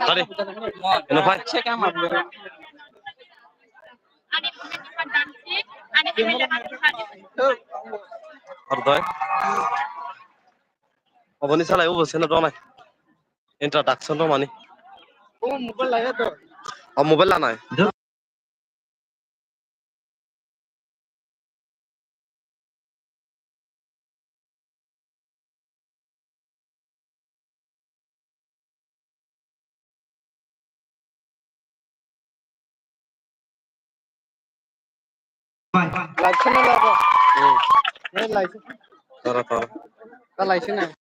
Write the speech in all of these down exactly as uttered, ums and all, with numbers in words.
Tadi. Eno phai. Ordoi. Oboni salai obo seno donai. Introduction romani. O mobile laya to. O mobile lanai. Laisana labo. Hmm. Eh, laisana. Tara, tara. Ta laisana.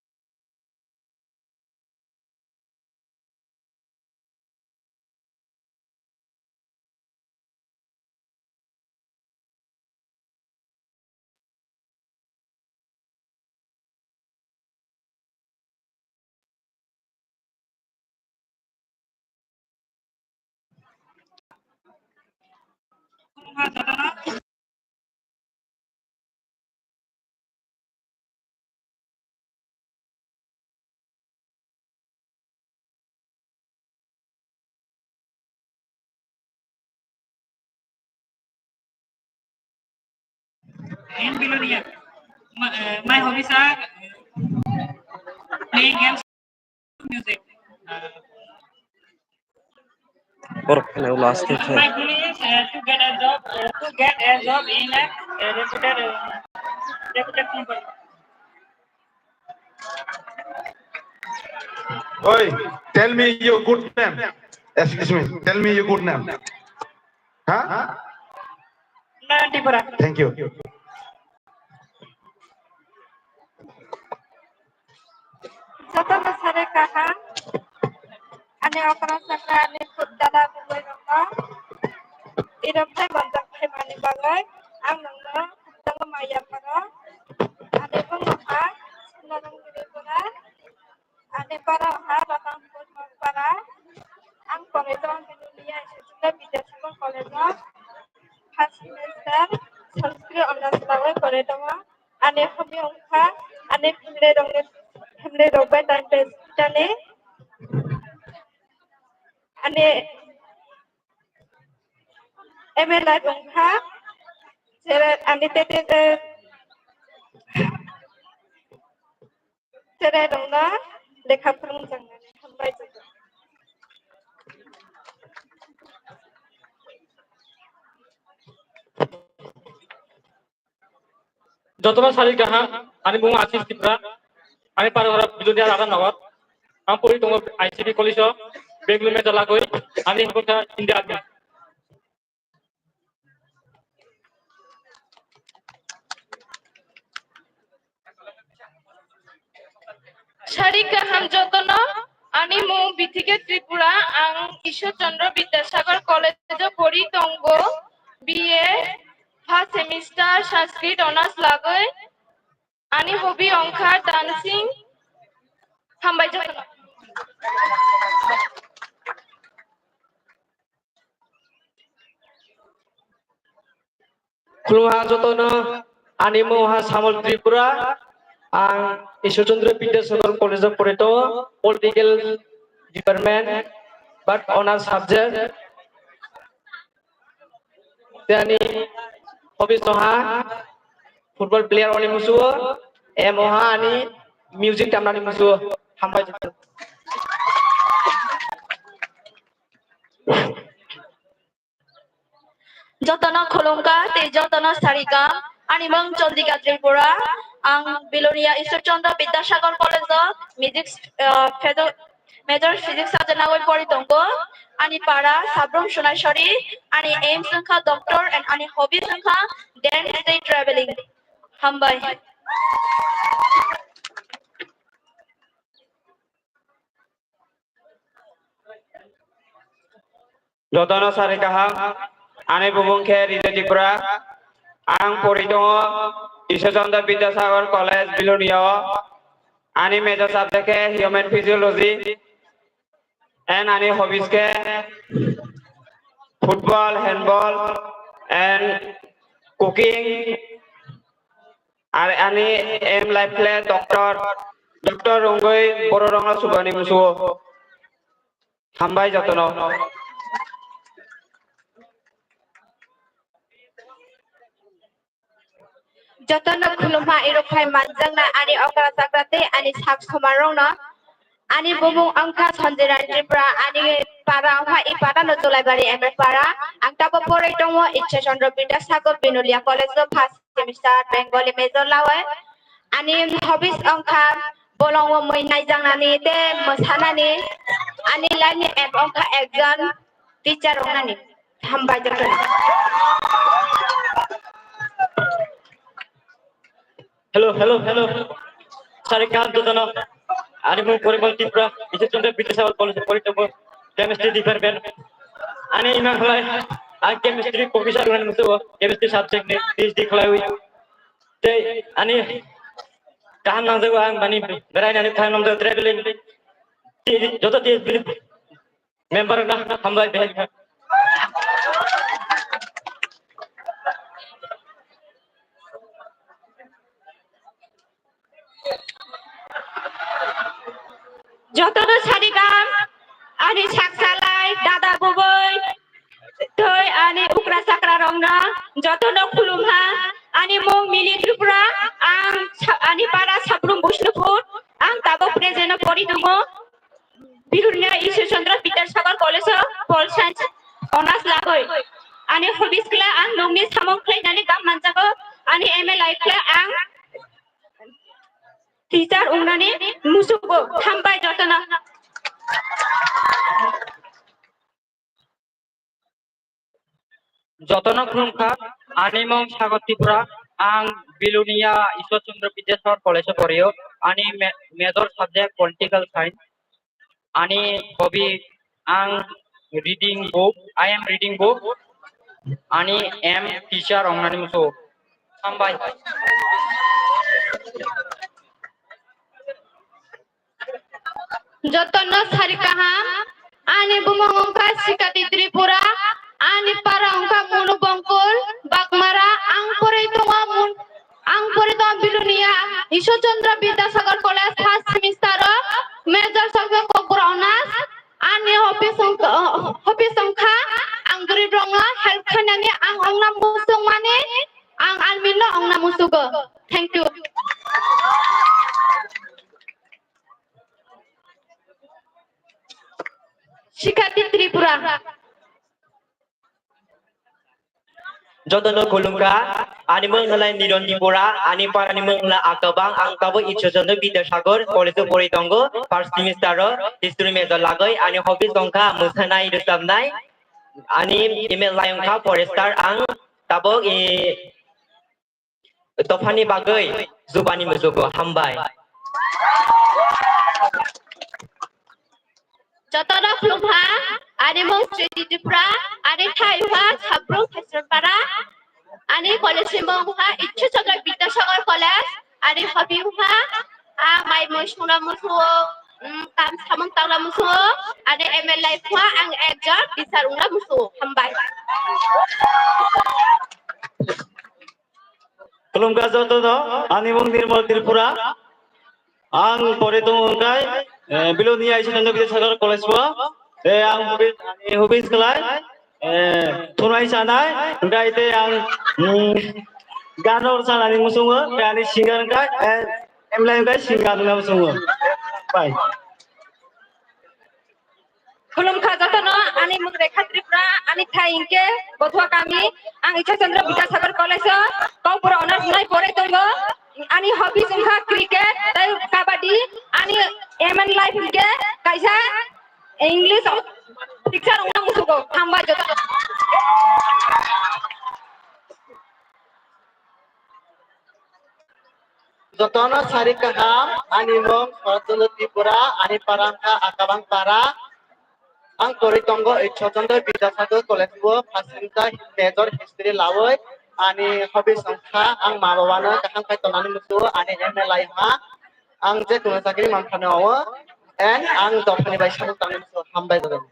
In Bilonia, my, uh, my hobbies are, uh, playing games, music. Uh, Borok kheno last khe khe. My goal is, uh, to get a job, uh, to get a job in a, uh, reputed, uh, reputed company. Oi, tell me your good name. Excuse me, tell me your good name. Huh? Thank you. Jotono sare kaham. Ani okra sakra ani khuk dada bumui rokno. Irok tei monjak phaimani bagwi ang nokno khukchangma maya pharo. Ani bumung ha Sunarong Tripura. Ani para ha Ratangpur Nokpara. Ang porai tongo Bilonia Institute of Vidyasagar College o first semester Sanskrit honours lagwi porai tongo. Ani hobby wngkha ani family rokni, family rok bai time pass tani. Ani aim in life wngkha cherai ani tete, eh, cherai rokno lekha phwrwng changnani. Hambai joto. Jotono sari kaham, ani mung Ashish Tripura, ani para hora Bilonia Radha Nagar, ang pori tongo I C B College o, Bangalore me jalagoi, ani hokha India Army. Sari kaham jotono, ani mung Bithike Tripura, ang Ishwar Chandra Vidyasagar College o pori tongo, B A first semester Sanskrit honours lagoi, ani hobby wngkha dancing, hambai jotono. Khulumha jotono, ani mung ha Samol Tripura, ang Ishwar Chandra Vidyasagar College o pore tongo, political department, but honours subject. Tei ani hobbies no ha football player oni musuo, aim o ha ani music tamnani musuo, hambai joto. Jotono khulumkha tei jotono sarikam. Ani mung Chandrika Tripura. Ang Bilonia Ishwar Chandra Vidyasagar College o music, ah, pedo-, Major physics subject nagwi pori tongo. Ani para Sabrum Sonaisori, ani aims wngkha doctor and ani hobbies wngkha dance tei traveling. Hambai. Jotono sari kaham, ani bumung khe Rijo Tripura, ang pori tongo Ishwar Chandra Vidyasagar College, Bilonia o, ani major subject khe Human Physiology, and ani hobbies khe football, handball, and cooking, ar ani aim life khe doctor, doctor wngwi bororokno chubani musugo. Hambai jotono. Jotono khulumha, iro phai manjaknai ani okra chakra tei ani sak somarokno. Ani bumung wngkha Sanjay Rai Tripura, ani para wngkha i para no Jolaibari M A para. Ang tabuk poroi tongo Ishwar Chandra Vidyasagar Bilonia College o first semester Bengali major lawi. Ani hobbies wngkha bolongo mui naijaknani tei mwsanani. Ani line ni aim wngkha exam teacher wngnani. Hambai jotono. Hello, hello, hello. Sari kaham jotono. Ani mung Porimal Tripura, Ishwar Chandra Vidyasagar College pori tongo, chemistry department. Ani imang khlai, ang chemistry professor wngmani musugo, chemistry subject ni P H D khlaiwi. Tei ani kaham nangjago ang bani berainani thang nangjago traveling. Tei joto tei bini member na hambai bihai. Jotono sari kaham, ani saksalai, dada boboi, tei ani ukra sakra rokno jotono khulumha, ani mung Mili Tripura, ang sa-, ani para Sabrum Bishnupur, ang tabuk present o pori tongo, Bilonia Ishwar Chandra Vidyasagar College o Pol Science Honours lagoi. Ani hobbies kla ang nokni samung khlainani kam manjago, ani aim life kla ang teacher wngnani musugo. Hambai jotono. Jotono khulumkha, ani mung Sagar Tripura, ang Bilonia Ishwar Chandra Vidyasagar College o porio, ani ma-, major subject political science, ani hobby ang reading book, I am reading book, ani aim teacher wngnani musugo. Hambai. Jotono sari kaham, ani bumung wngkha Sikati Tripura, ani para wngkha Munu Bongkol, Bagmara, ang pori tongo Mun-, ang pori tongo Bilonia Ishwar Chandra Vidyasagar College first semester o, major subject Kokborok Honours, ani hobbies wngkha, hobbies wngkha ang gurib rokno help khainani, ang wngna muchungmani, ang army no wngna musugo. Thank you. Sikati Tripura. Jotono khulumkha, ani mung hwnlai Niron Tripura, ani parani mung hwnlai Akabang, ang tabuk Ishwar Chandra Vidyasagar College o pori tongo, first semester o history major lagoi, ani hobbies wngkha mwsanai, rwchapnai, ani aim life wngkha forester, ang tabuk, eh, dophani bagwi jubani musugo. Hambai. Jotono khulumkha, ani mung Sriti Tripura, ani thai wngkha Sabrum Khaisranpara, ani college ni mung wngkha Ishwar Chandra Vidyasagar College, ani hobby wngkha, ah, mai mui songna musugo, mm, kam samung tangna musugo, ani aim life wngkha, ang ekjon teacher wngna musugo. Hambai. Khulumkha jotono, ani mung Nirmal Tripura. Ang pore tongo hwnkhe, eh, Bilonia Ishwar Chandra Vidyasagar College o. Eh, ang hobby, ani hobbies khlai, eh, thumai sanai, hwnkhe tei ang, mm, gan rok sanani muchungo, tei ani singer hwnkhe, eh, aim life hwnkhe singer wngna muchungo. Bai. Khulumkha jotono, ani mung Rekha Tripura, ani thai hwnkhe Bothua kami, ang Ishwar Chandra Vidyasagar College o Kokborok honours wngnai pore tongo, ani hobbies wngkha cricket tei kabaddi, ani M N Life hwnkhe kaisa English teacher wngna musugo. Hambai joto. Jotono sari kaham, ani mung Sorochchandra Tripura, ani para wngkha Akabang para. Ang kwrwi tongo Ishwar Chandra Vidyasagar College o first semester major history lawi, ani hobbies wngkha ang ma babano kaham khai tongnani musugo, ani M L I ha. Ang je tongna chakri manphano o, and ang dophani bai samung tangwi musugo. Hambai jotono.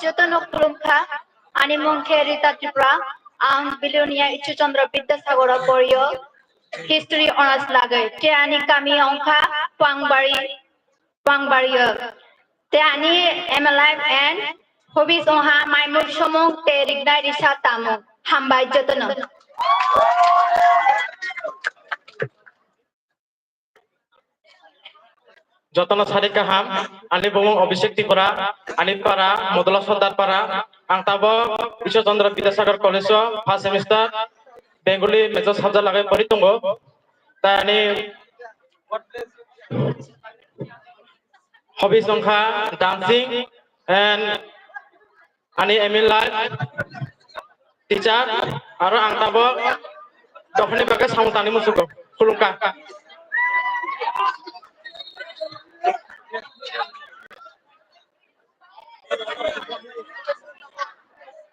Jotono khulumkha, ani mung khe Rita Tripura, ang Bilonia Ishwar Chandra Vidyasagar o porio, history honours lagwi. Tei ani kami wngkha Pangbari, Pangbari o. Tei ani aim in life and hobbies wngkha maimui somung tei riknai risa tamung. Hambai jotono. Jotono sari kaham, ani bumung Abhishek Tripura, ani para Modula Sordar para, ang tabok Ishwar Chandra Vidyasagar College o first semester Bengali major subject lagwi pori tongo. Tei ani hobbies wngkha dancing and ani aim in life teacher, aro ang tabok dophani bagwi samung tangwi musugo. Khulumkha.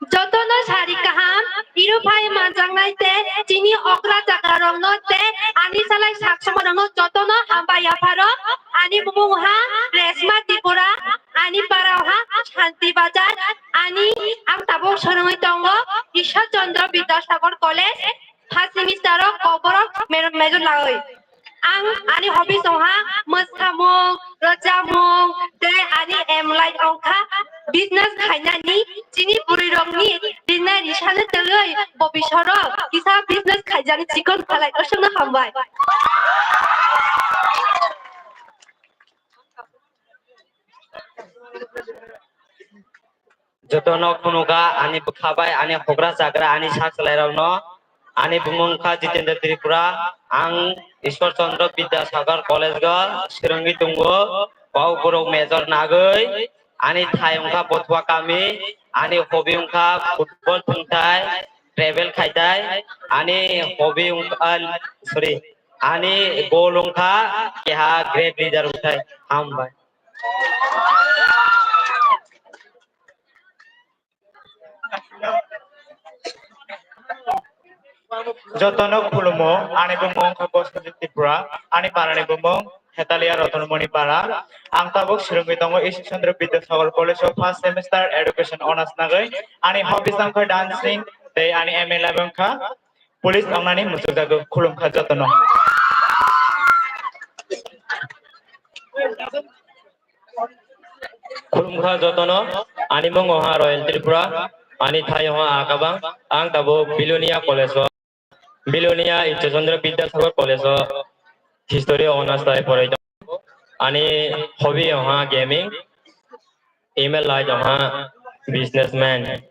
Jotono sari kaham, iro phai manjaknai tei chini okra chakrarokno tei ani salai sak somarokno jotono hambai yapharo. Ani bumung ha Resma Tripura, ani para ha Shanti Bazar, ani ang tabuk swrwngwi tongo Ishwar Chandra Vidyasagar College, first semester o Kokborok major lagwi. Ang ani hobbies wngkha mwsamung, rwchapmung, tei ani aim in life wngkha business khainani. Chini bwrwirokni rinai risani twi bo bisoro kisa business khaijani chikon phalai, aswkno hambai. Jotono khunukha ani bwkha bai ani hokra chagra ani sak chwlairokno. Ani bumung wngkha Jitendra Tripura, ang Ishwar Chandra Vidyasagar College o swrwngwi tongo, kok borok major nagwi. Ani thai wngkha Bothua kami, ani hobby wngkha football thwngthai, travel khaitai, ani hobby wngkha, sorry, ani goal wngkha keha great leader wngthai. Hambai. Jotono khulumo, ani bumung wngkha Bosonti Tripura, ani parani bumung Hetalia Rotonmoni para. Ang tabuk swrwngwi tongo Ishwar Chandra Vidyasagar College o first semester education honours nagwi. Ani hobbies wngkha dancing, tei ani aim in life wngkha police wngnani muchukjago. Khulumkha jotono. Khulumkha jotono, ani mung wngkha Royal Tripura, ani thai wngkha Akabang, ang tabuk Bilonia College o, Bilonia Ishwar Chandra Vidyasagar College o history honours lai porai tongo. Ani hobby wngkha gaming, aim in life wngkha businessman.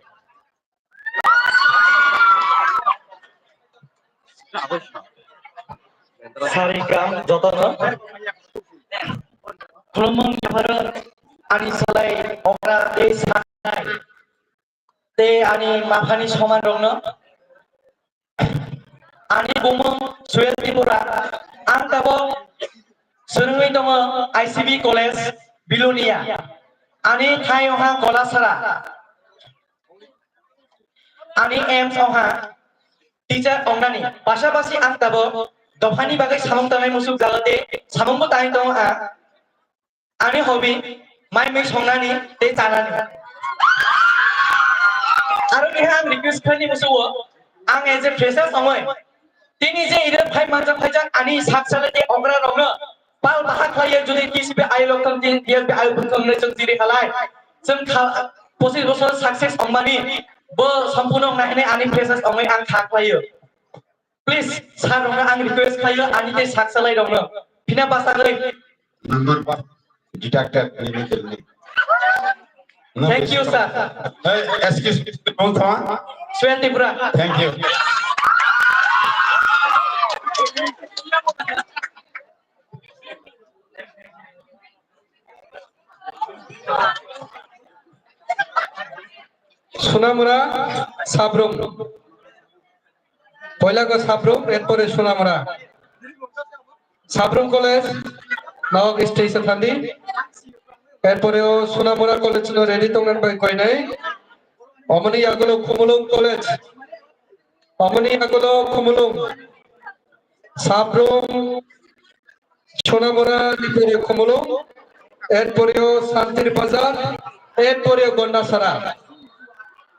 Sari kaham jotono. Khulumung yapharo ani salai okra tei sanai tei ani maphani soman rokno. Ani bumung Suel Tripura, ang tabok swrwngwi tongo I C B College, Bilonia. Ani thai wngkha Kolasara. Ani aims wngkha teacher wngnani. Pasapasi ang tabok dophani bagwi samung tangnai muchuk jago tei samungbo tangwi tongo ang. Ani hobby, mai mui songnani tei chanani. Aro ni ang request khlaini muchuk o, ang as a fresher wngwi tini je ire phai manjak phaijak ani sak salai tei okra rokno pal baha khlaiya, jodi T C P ayo loktham, T N P ayo bwtham nai chwng chiri halai. Chwng kha pochisbosor success wngmani bo sampuno wngnai hinwi ani freshers wngwi ang kha khlaio. Please, sir rokno ang request khlaio, ani tei sak salai rokno. Phina bachagwi. Number one, deducted immediately. Thank you, sir. Hey, excuse me, don't come on. Swen Tripura. Thank you. Sonamura, Sabrum. Poila ko Sabrum, erpore Sonamura. Sabrum College, nawak stage thandi. Erpore o Sonamura College no ready tongnan bai koinai. Omoni yagulo Khumulwng College. Omoni yagulo Khumulwng. Sabrum, Sonamura, Nipuria, Khumulwng, erpore o Santir Bazar, erpore o Gondasara,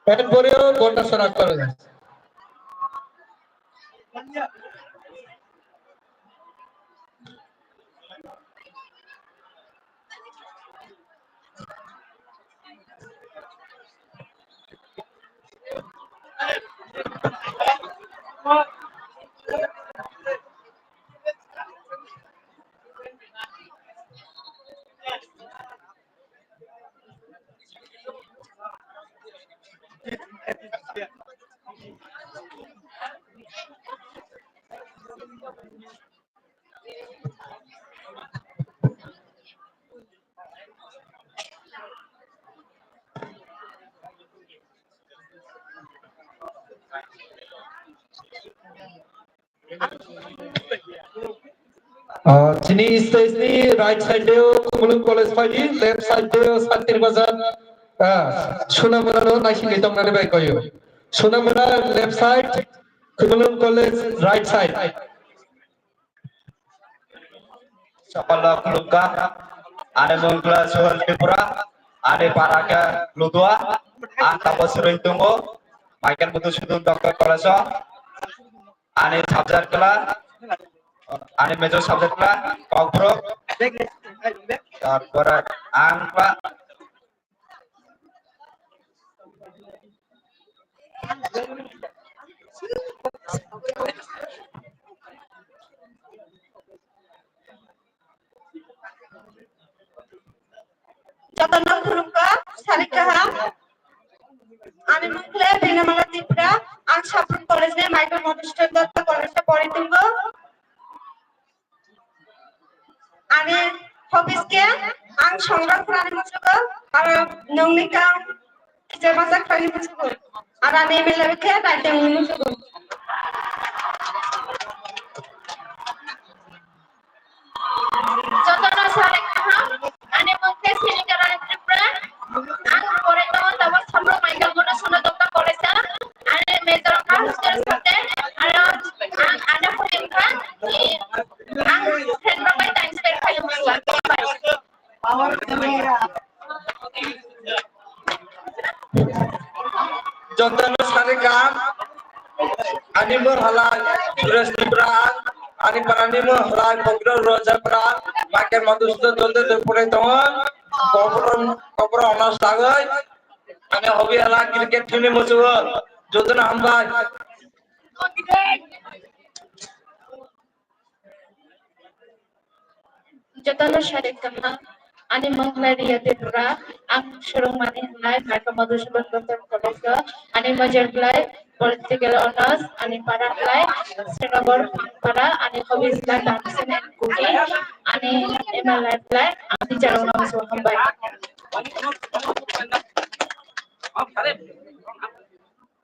erpore o Gondasara College. Ah, chini stage ni right side o Khumulwng College phaidi, left side o Santir Bazar, ah, Sonamura no naisingwi tongnani bai koyo. Sonamura left side, Khumulwng College right side. Sakala khulumkha, ani mung kla Suhel Tripura, ani para khe Ludua, ang tabo swrwng tongo, Michael Madhusudan Doctor College o, ani subject kla, ani major subject kla Kokborok, tarpore ang kla Jotono khulumkha, sari kaham. Ani mung khe Binamala Tripura, ang Sabrum College ni Michael Madhusudan Dutta College o pori tongo. Ani hobbies khe ang songrok khwnani muchungo, aro nungni kang kisa masa khlaini muchungo, aro ani M L A khe naitengni muchungo. Jotono sari kaham, ani mung khe Silika Rani Tripura, ang pore tongo tabo Sabrum Michael Madhusudan Dutta College o, ani major kha history subject, aro ang ani hobby kha, Ang friend rok bai time spend khaio. Jotono sari kaham, ani mung halai Suresh Tripura, ani parani mung halai Bogdor Roja Pra, Michael Madhusudan Dutta College o pore tongo, Kokborok, Kokborok honours lagwi, ani hobby halai cricket team ni muchungo, jotono hambai. Jotono sari kaham, ani mung khe Riya Tripura, ang swrwngmani hwnlai Michael Madhusudan Dutta College o, ani major khlai political honours, ani para khlai Srinagar Pangpara, ani hobbies khlai dancing and cooking, ani M L A khlai ang teacher wngna muchungo, hambai.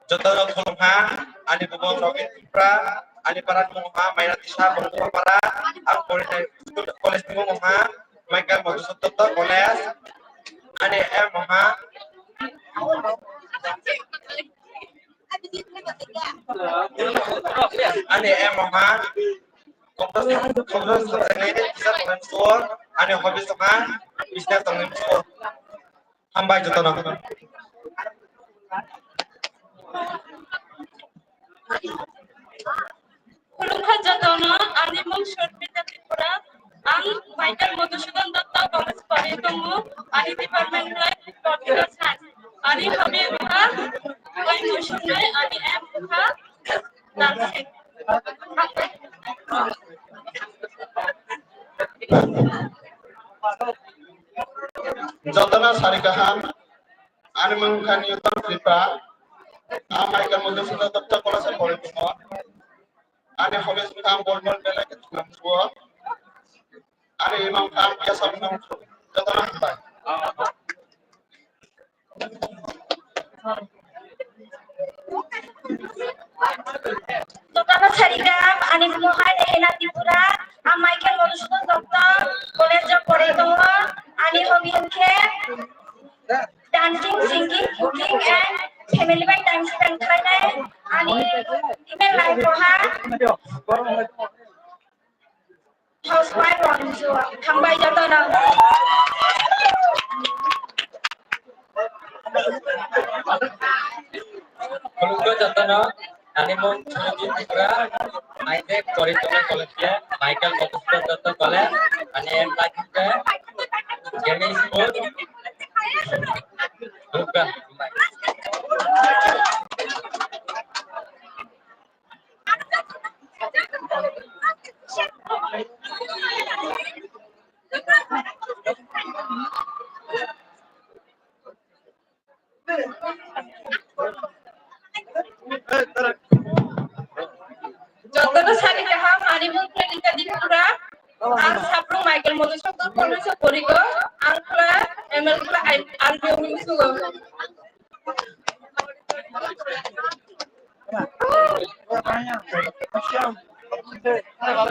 Jotono khulumkha, ani bumung Rogin Tripura, ani para ni mung kha Maira Tisa, Bongkha para, ang pori nai school, college ni mung kha Michael Madhusudan Dutta College, ani aim kha, ani aim kha, Congress, Congress ni teacher tongmani muchungo, ani hobbies kha business tongmani muchungo. Hambai jotono. Khulumkha jotono, ani mung Shormita Tripura, ang Michael Madhusudan Dutta College pori tongo, ani department khlai Computer Science, ani hobby kha wai musungnai, ani aim kha Jotono sari kaham, ani mung kha Newton Tripura, ang Michael Madhusudan Dutta College o pori tongo, ani hobbies kha Kolmol belai khe thwngmung suo. Ani imang kha ya samung jotono hambai. Jotono sarikam, ani bumo hai Rehena Tripura, ang Michael Madhusudan Dutta College o porwi tongo, ani hobby hwnkhe dancing, singing, cooking and family bai time spend khlainai, ani email life o ha. Housewife rok hambai jotono. Khulumkha jotono, ani mung Surojit Tripura, aide Koritona College, Michael Madhusudan Dutta College, ani aim life khe gaming sport. Khulumkha. Jotono sari kaham, ani mung Pranita Tripura, ang Saprung Michael Madhusudan College o porigo, ang kla M L kla R B O ni sugo.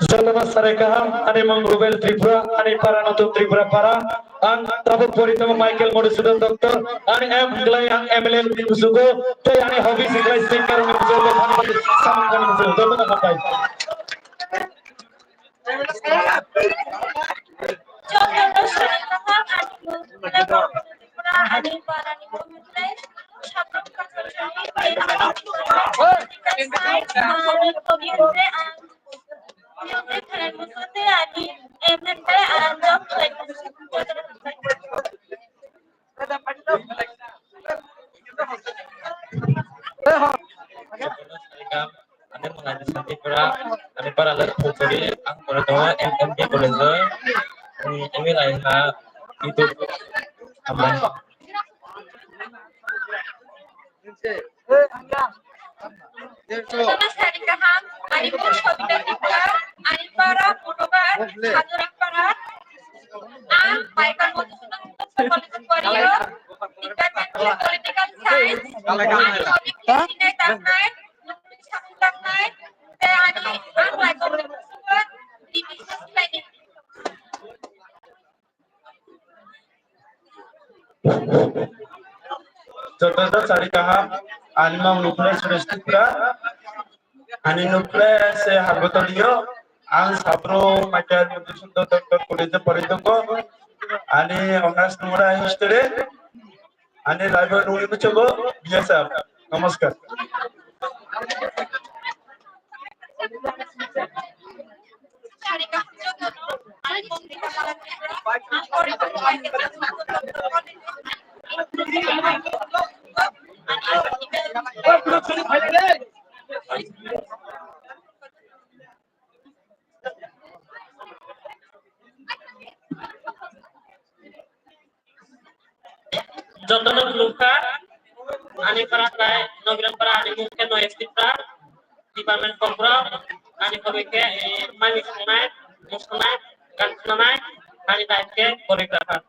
Jotono sari kaham, ani mung Rubel Tripura, ani para Notun Tripura para, ang tabuk pori tongo Michael Madhusudan Dutta, ani aim hwnkhlai ang M L A ni busugo, tei ani hobby hwnkhlai singer ni busugo, samung ni busugo, jotono hambai. Jotono sari kaham, ani mung Tripura, ani para ni mung Tripura, Saprung Kachari, ani hobby hwnkhe ang music khlai muchung tei ani aim hwnkhe ang job khlai muchung. Ani mung Ani Santi Pura, ani para le Phuchuri, ang pore tongo M M K College o, ani M A lai ha itu hambai. Jotono sari kaham, ani mung Sabita Tripura, ani para Monobar, Sadurang para, ang Michael Madhusudan College o poriyo, department Political Science, ani hobby khe sinai tangnai, samung tangnai, tei ani ang Michael Madhusudan D B C khlaini. Jotono sari kaham, ani mung Nukle Suresh Tripura, ani Nukle se Harbotolio, ang Saprung Michael Madhusudan Dutta College o pori tongo, ani honours number history, ani life o nungni muchungo B S F. Namaskar. Jotono khulumkha, ani para khlai Nogiram para, ani mung khe Noyes Tripura, department Kokborok, ani hobby khe, eh, mani songnai, musunai, gan khwnanai, ani life khe choreographer.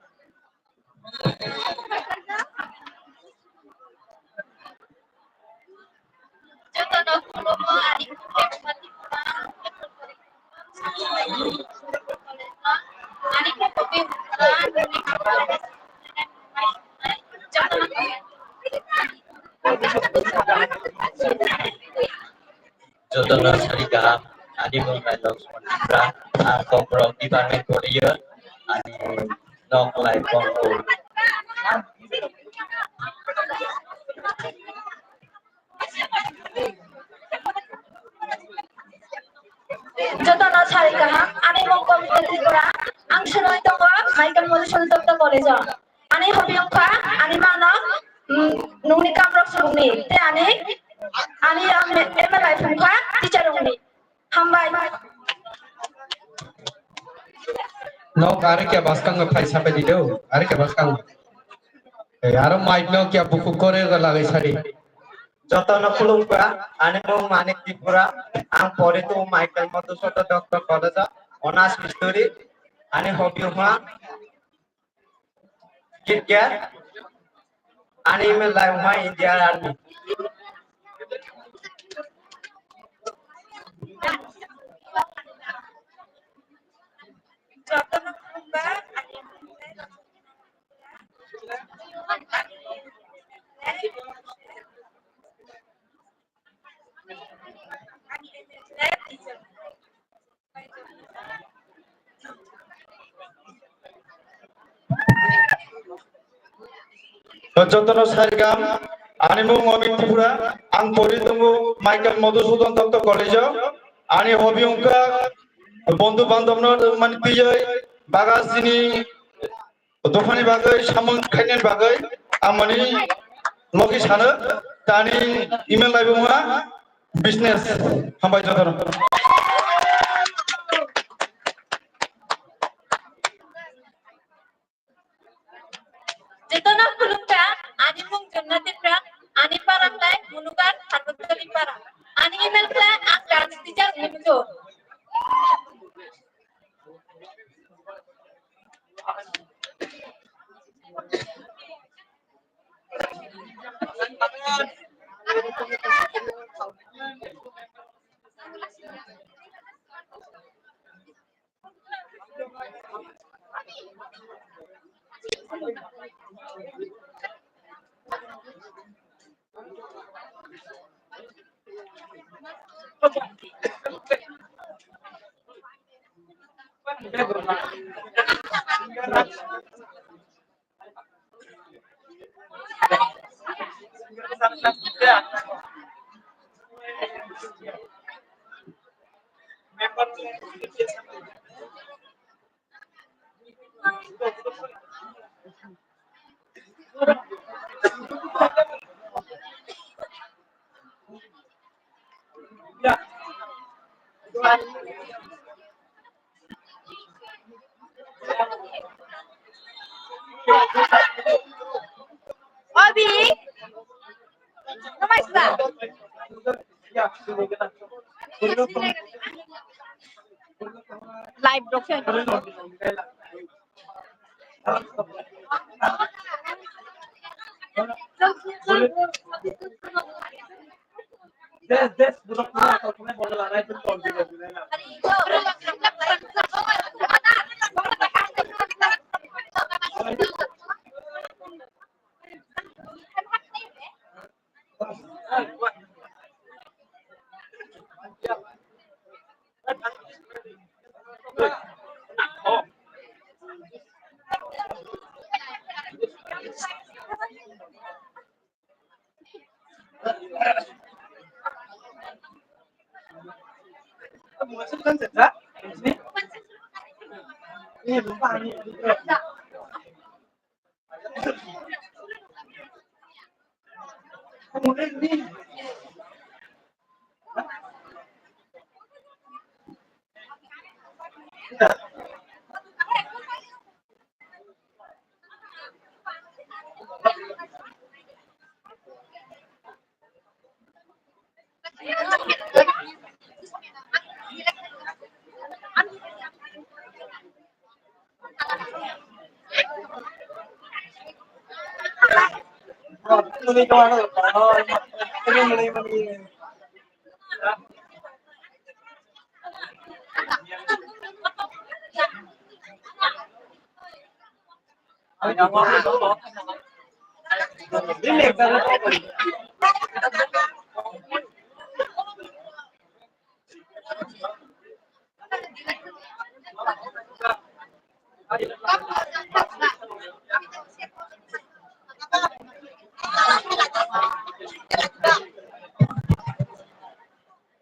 Jotono khulumkha, ani mung khe Bhumati Pura, ani khe hobby hwnkha jotono. Jotono sari kaham, ani mung Rai Lakshman Tripura, ang Kokborok department poriyo, ani nok lai Bongkuk. Jotono sari kaham, ani mung Kobita Tripura, ang swnwi tongo Michael Madhusudan Dutta College o. Ani hobby wngkha, ani mano, mm, nungni kamrok subukni, tei ani, ani M A life wngkha teacher wngni. Hambai. Nok are kya bwskango phai sapai di do, are kya bwskango. Eh, aro mic no kya buku kore ga lagai sadi. Jotono khulumkha, ani mung Manik Tripura, ang pori tongo Michael Madhusudhan Doctor College o, Honours History, ani hobby wngkha cricket, ani email lai wngkha India Army. Jotono sarigam, ani mung Amit Tripura, ang pori tongo Michael Madhusudhan Doctor College o, ani hobby wngkha bondhu bandhobno mani twijai baga sini Dophani bagwi samung khainani bagwi ang mani logi sano tani email lai buma business hambai jotono. Jotono khulumkha, ani mung Jonna Tripura, ani para khlai Munugar Harbantali para, ani email khlai ang dance teacher Mujur. Obi, no mais ba? Live doction.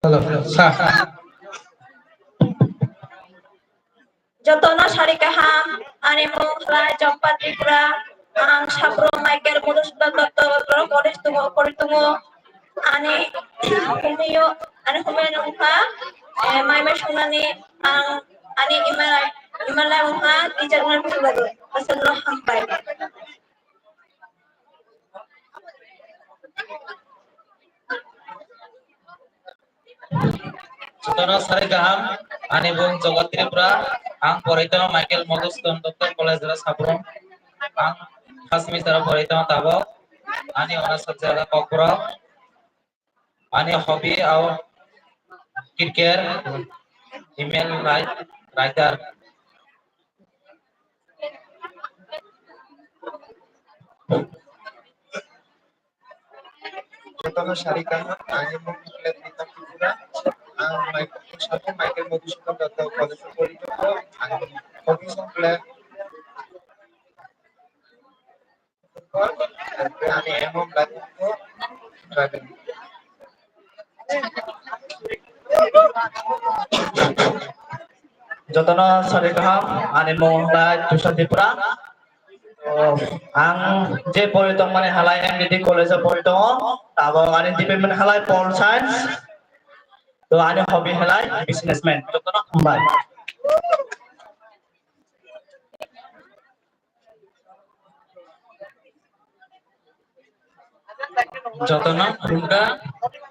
Hello, sir. Jotono sari kaham, ani mung khlai Jompa Tripura, ang Sabro Michael Madhusudhan Dotto College tongo, pori tongo, ani humiyo, ani humiyo nungkha, eh, mai mai sungnani, ang, ani email, email lai wngkha, teacher ngan philbado, aswkno hambai. Jotono sari kaham, ani bung Jagat Tripura, ang porai tongo Michael Madhusudan Doctor College o Sabrum, ang first semester o porai tongo tabok, ani hono subject o Kokborok, ani hobby o cricket, email write-, writer. Jotono sari kaham, ani mung Nikhil Rita Tripura, ang Michael, Michael Madhusudan Doctor College o porai tongo, ani hobby song play. Jotono sari kaham, ani mung wngkha Tushar Tripura. To, ang je pori tongmani halai M D D college o pori tongo, tabok ani department halai Pol Science. To, ani hobby halai businessman. Jotono hambai. Jotono khulumkha,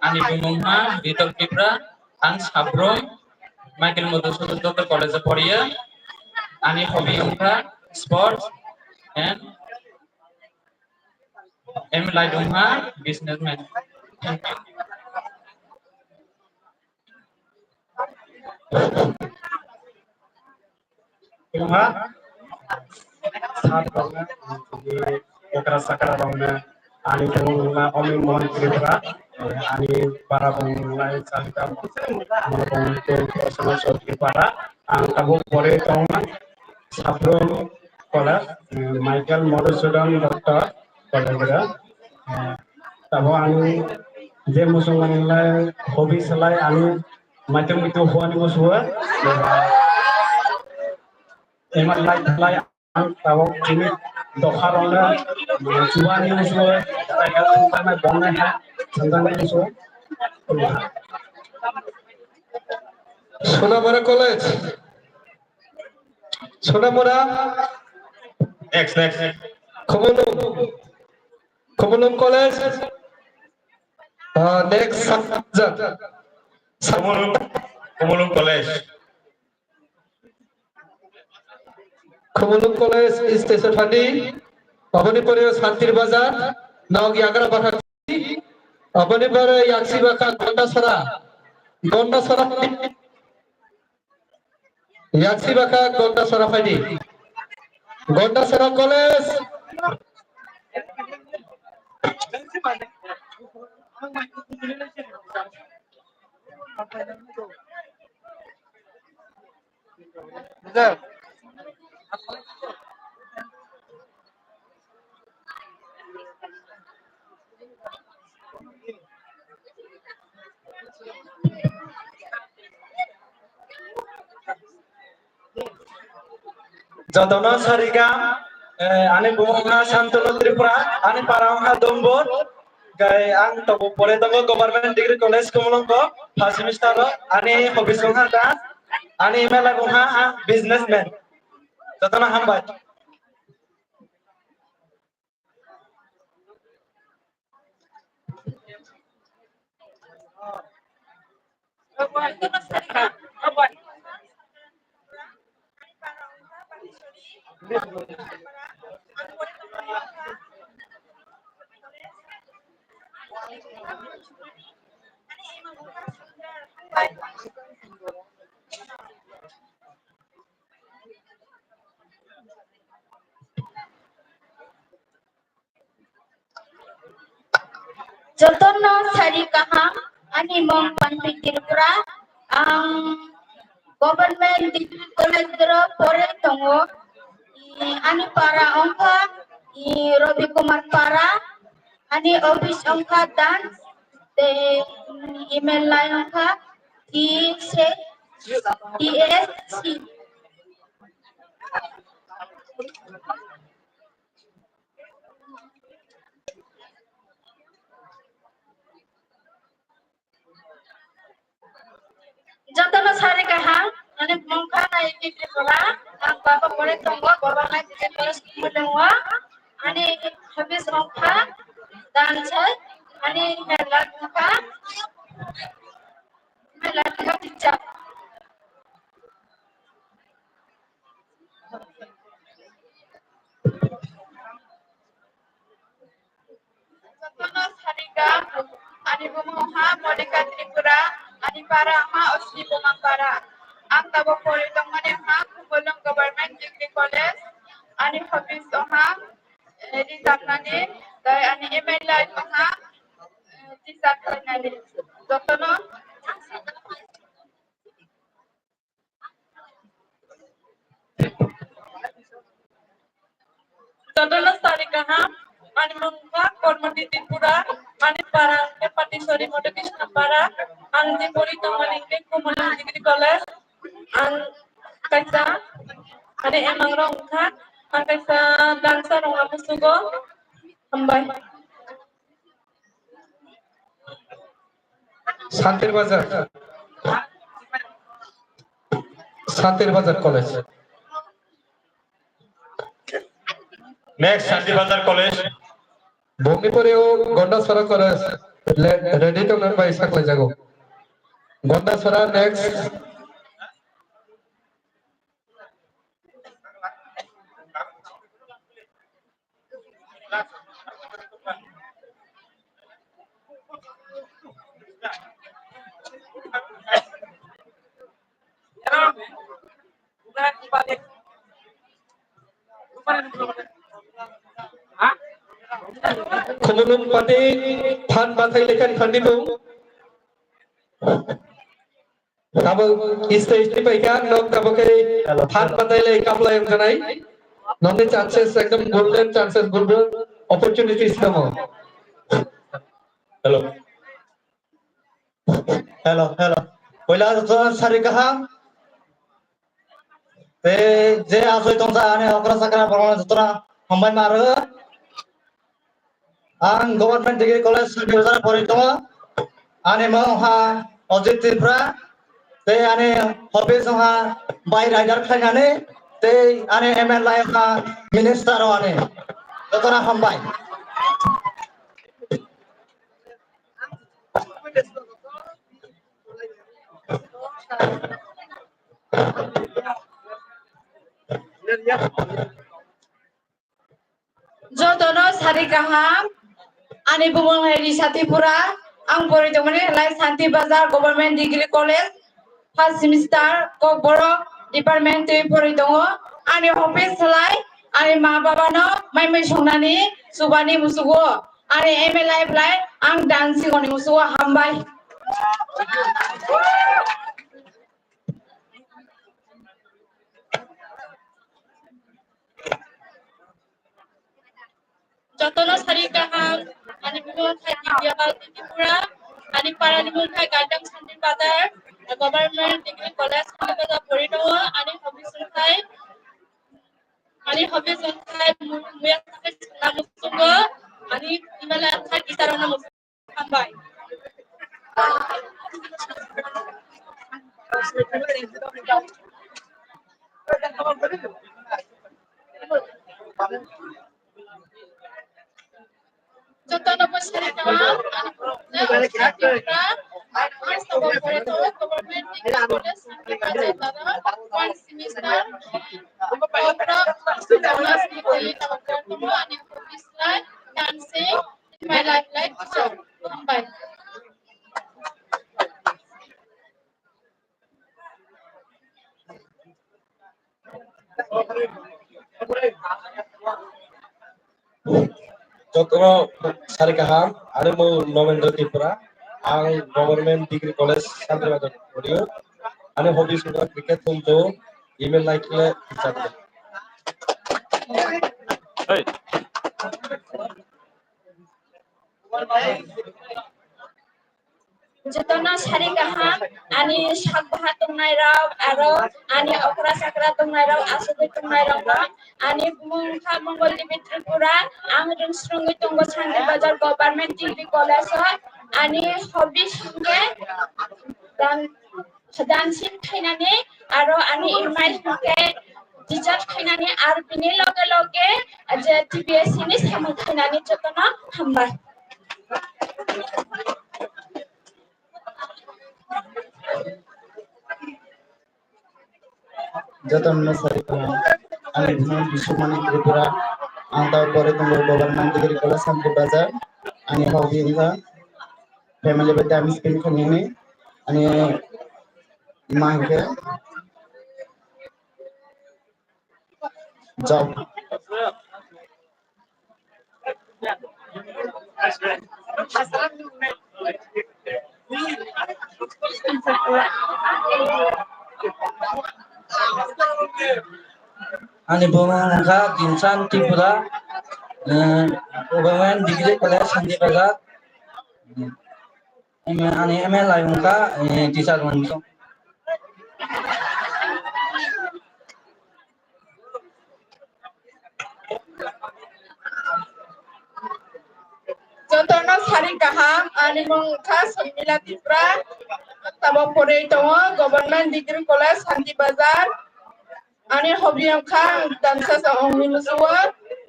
ani bumung ha Ritok Tripura, ang Sabrum, Michael Madhusudan Doctor College o poriya, ani hobby wngkha sports and aim light wngkha businessman. Thank you. Wngkha sat rokno, tini okra sakra rokno, ani bumung wngkha Oming Mohan Tripura, ani para bumung wngkha Chalita, ani bumung wngkha Tripura, ang tabuk pore tongma Sabrum College, Michael Madhusudan Doctor College o, tabuk ang je muchungmani lai hobby salai ang Maitung mitung huani musuo. Ema lai lai ang tabok chini dopha rokno chuani musuo. Tangna bongnai ha, sanjani musuo. Sonamura College. Sonamura. Next, next. Khumulwng. Khumulwng College. Uh, next subject. Khumulwng, Khumulwng College. Khumulwng College station thani, aboni pore Santir Bazar, Naog Yagra Bakha, aboni pore Yaksi Bakha Gondasara, Gondasara, Yaksi Bakha Gondasara phaidi, Gondasara College. Jotono sarikam, eh, ani bumung wngkha Santanu Tripura, ani para wngkha Dombor, gai ang tobo pore tongo Government Degree College Khumulwng o, first semester o, ani hobbies wngkha dance, ani email wngkha ang businessman. Jotono hambai. Jotono sari kaham, ani mung Panpi Tripura, ang Government Degree College o pore tongo. I, ani para wngkha, i, Ravi Kumar Para, ani office wngkha dance, tei email line wngkha T S C. Jotono sari kaham, ani mung wngkha Naiki Tripura, ang baba pore tongo, baba nai tete pore school tongo, ani hobbies wngkha dance, ani mela wngkha. Jotono sarika, ani bumung ha Monika Tripura, ani para ha Osni Bumang para. Ang tabuk pori tongmani ha Khumulwng Government Degree College, ani hobbies ha, eh, rijapnani, tei ani aim in life ha, eh, teacher khlainani. Jotono Jotono sari kaham, ani mung kha Kormoti Tripura, ani para hwnkhe Patisori Moto Krishna para, ang je pori tongmani hwnkhe Khumulwng Degree College, ang kaisa, ani aim rok wngkha, ang kaisa dancer wngna musugo, hambai. Santir Bazar. Santir Bazar College. Next, Santir Bazar College. Bongni pore o Gondasora College. Le-, ready to non bai saklai jago. Gondasora next. Khumulwng pati phan bathai lekhan khandi bung. Tabuk stage ni paikha, nok tabuk khe phan batai lai kaplai wngjanai. Nokni chances ekdom golden chances, golden opportunities tongo. Hello. Hello, hello. Poila jotono sari kaham. Tei je achoi tongsa ani okra chakra borokno jotono hambai ma rw. Ang Government Degree College Santir Bazar pori tongo. Ani mung ha Ajit Tripura. Tei ani hobbies wngkha bike rider khlainani. Tei ani aim in life ha minister o ani. Jotono hambai. Jotono sari kaham, ani bumung hai Risa Tripura, ang pori tongmani halai Santir Bazar Government Degree College, first semester, Kokborok department twi pori tongo. Ani hobbies halai, ani ma baba no mai mui songnani, chubani musugo, ani aim in life lai, ang dancing oni musugo, hambai. Jotono sari kaham, ani bumung khai Divya Balti Tripura, ani parani mung khai Gaidam Santir Bazar, Government Degree College, Santir Bazar pori tongo, ani hobbies khai, ani hobbies khai, mu-, muya khai, songna musugo, ani imala khai guitar rokna musugo. Hambai. Jotono bo sari kaham, ani bumung khai Divya Balti Tripura, ani bumung khai Government Degree College, Santir Bazar, first semester, Kokborok, ani hobbies khai dancing, my life like teacher. Hambai. Jotono sari kaham, ani mung Nomendra Tripura, ang Government Degree College Santir Bazar pori tongo, ani hobbies wngkha cricket thum to, aim in life le teacher. Hey. Jotono sari kaham, ani sak baha tongnai rok, aro ani okra chakra tongnai rok, asugwi tongnai rok no, ani bumung kha Mongol Devi Tripura, ang rwng swrwngwi tongo Santir Bazar Government Degree College o, ani hobbies hwnkhe dan-, dancing khainani, aro ani imai hwnkhe teacher khainani, aro bini loge loge je T P S C ni samung khainani jotono hambai. Jotono sari kaham. Ani bumung Biswamani Tripura, ang tao pore tongo Government Degree College, Santri Bazar. Ani hobby wngkha family bai time spend khainani. Ani ma hwnkhe job. Ani bumung wngkha Kinsan Tripura, eh, Government Degree College, Santibazar. Ani M A lai wngkha, eh, teacher wngkha. Jotono sari kaham, ani mung wngkha Somila Tripura, tabo porwi tongo Government Degree College, Santibazar. Ani hobby wngkha ang dansa sa ongni musuo,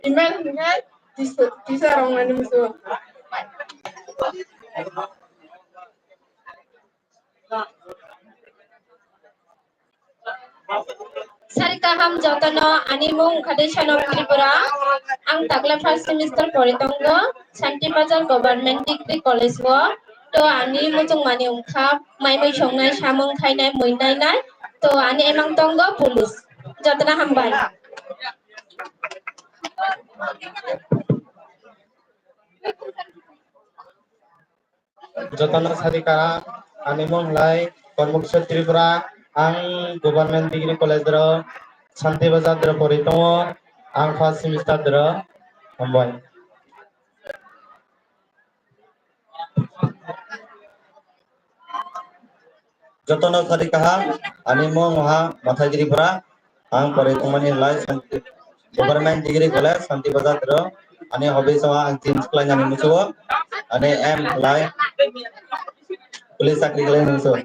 email hwnkhe teacher, teacher ongni musuo. Sari kaham jotono, ani mung wngkha Desanok Tripura. Ang takla first semester pori tongo, Santibazar Government Degree College o. To ani muchungmani wngkha mai mui songnai, samung khainai, mui nainai. To ani emang tongo police. Jotono hambai. Jotono sari kaham, ani mung lai Kormuksa Tripura, ang Government Degree College ro, Santibazar ro pori tongo, ang first semester ro, hambai. Jotono sari kaham, ani mung ha Mathai Tripura, ang pore tongmani lai Santi, Government Degree College, Santibazar ro, ani hobby song ang gym khlainani musuo, ani aim lai police chakri khlainani musuo.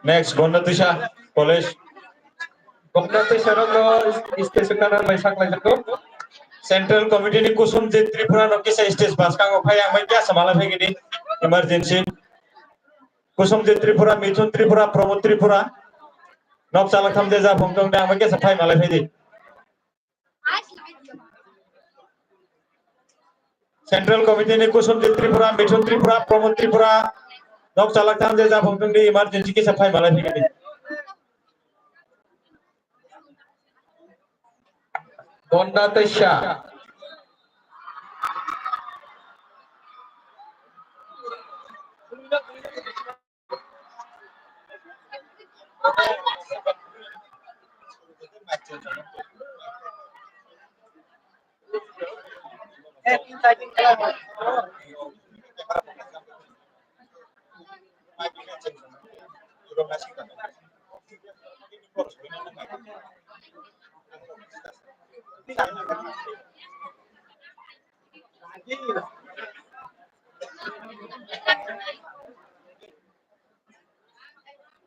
Next, Gonda Tuisa College. Gonda Tuisa rokno stage kana bai saklai jago. Central Committee ni Kusum J Tripura no kisa stage bwskango phai ang bai kisa malai phai gini emergency. Kusum J Tripura, Mithun Tripura, Pramod Tripura. Nok chalak tham je ja phung tong de ang bai kisa phai malai phai di. Central Committee ni Kusum J Tripura, Mithun Tripura, Pramod Tripura, nok chalak tham je ja phung tong di emergency kisa phai malai phai di. Gonda Tuisa.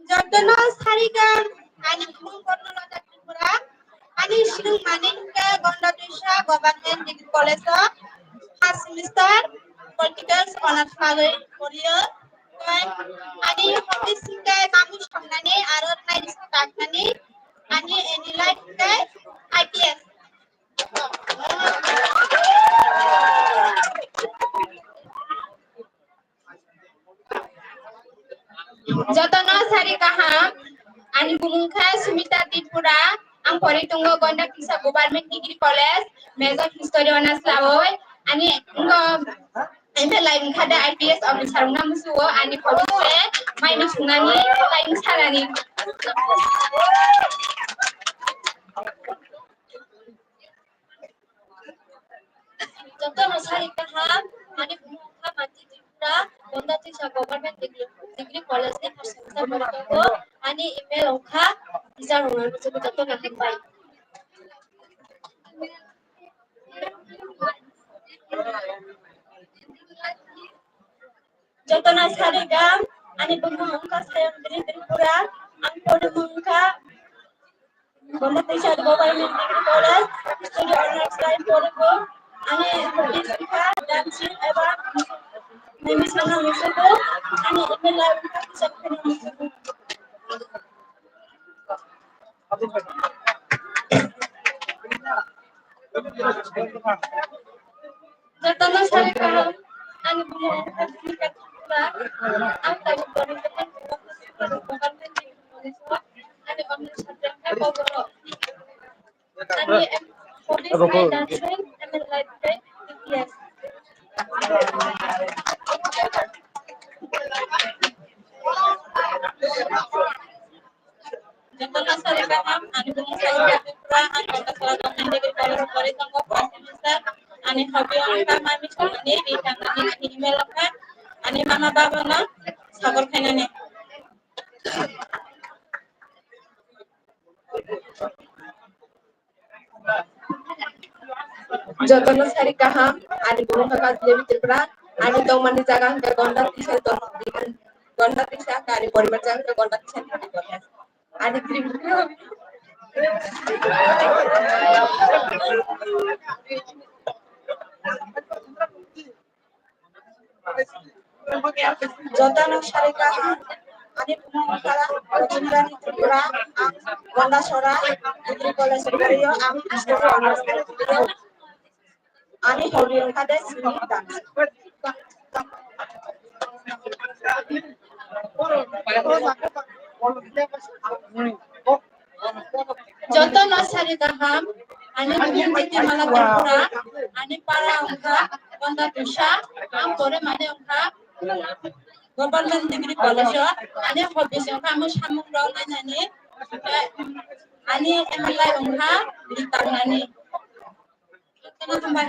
Jotono sari kaham, ani bumung Kornolata Tripura, ani sinung mani hwnkhe Gonda Tuisa Government Degree College o first semester political honours bagwi porio. Ani hobbies hwnkhe mamung songnani aro naidi kaknani, ani aim in life hwnkhe I P S. Jotono sari kaham, ani bumung kha Sumita Tripura, ang pori tongo Gonda Tuisa Government Degree College, major history honours lawi, ani ngo M A lai wngkha da I P S officer wngna musugo, ani hobby se mai mui sungnani, lai wngsanani. Jotono sari kaham, ani bumung kha Manti Tripura, Gonda Tuisa Government Degree, Degree College ni first semester pori tongo, ani email wngkha teacher wngna musugo, jotono hambai. Jotono sari kaham, ani bumung wngkha Sayantri Tripura, ang pori wngkha Gonda Tuisa Government Degree College, history honours line porigo, ani hobbies wngkha dancing eba mimi sana musugo, ani email lai wngkha kisa kheno musugo. Jotono sari kaham, ani bumo wngkha Bhumika Tripura, ang tabuk Borondon, ani onno subject khe Kokborok. Ani hobbies khe dancing, M L life khe B T S. Jotono sari kaham, ani bumo Saisya Tripura, ang Kotasora Government Degree College pori tongo, first semester. Ani hobby wngkha mami sanani, ri tangnani, ani email wngkha ani mama babano sagor khainani. Jotono sari kaham, ani bumo wngkha Kajlebi Tripura, ani tongmani jaga wngkha Gonda Tisa, Gonda Tisa, ani poribar jaga wngkha Gonda Tisa. Ani Tripura. Jotono sari kaham, ani bumo wngkha Rajendra Tripura, ang Gondasora Degree College o phorio, ang history honours khe phorio. Ani hobby wngkha de singing, dance. Jotono sari kaham, ani bumo Jyoti Mala Tripura, ani para wngkha Konda Tusa, ang pore mane wngkha Government Degree College o, ani hobbies wngkha amo samung rok nainani, ani M L I wngkha ri tangnani. Jotono hambai.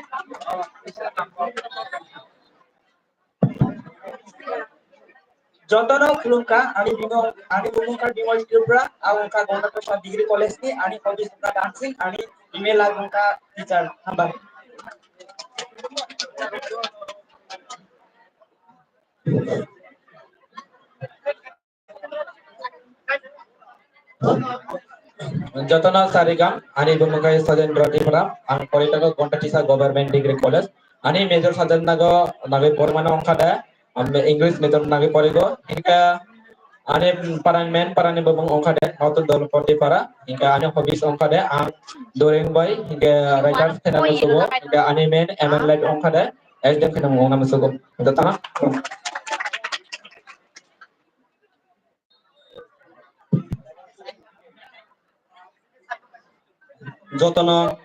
Jotono khulumkha, ani bumo, ani bumo wngkha Bimol Tripura, ang wngkha Gangatosa Degree College ni, ani hobbies wngkha dancing, ani email wngkha teacher, hambai. Jotono sari kaham, ani bumo wngkha Sajendra Tripura, ang pori tongo Gonda Tisa Government Degree College. Ani major subject nago, nagwi porimano wngkha de, um, English major nagwi porigo. Hinkhe ani parani main parani bumung wngkha de, Notun Dolpati para. Hinkhe ani hobbies wngkha de, ang drawing bai, hinkhe writers kheno musugo. Hinkhe ani main aim in life wngkha de, S D M kheno wngna musugo. Jotono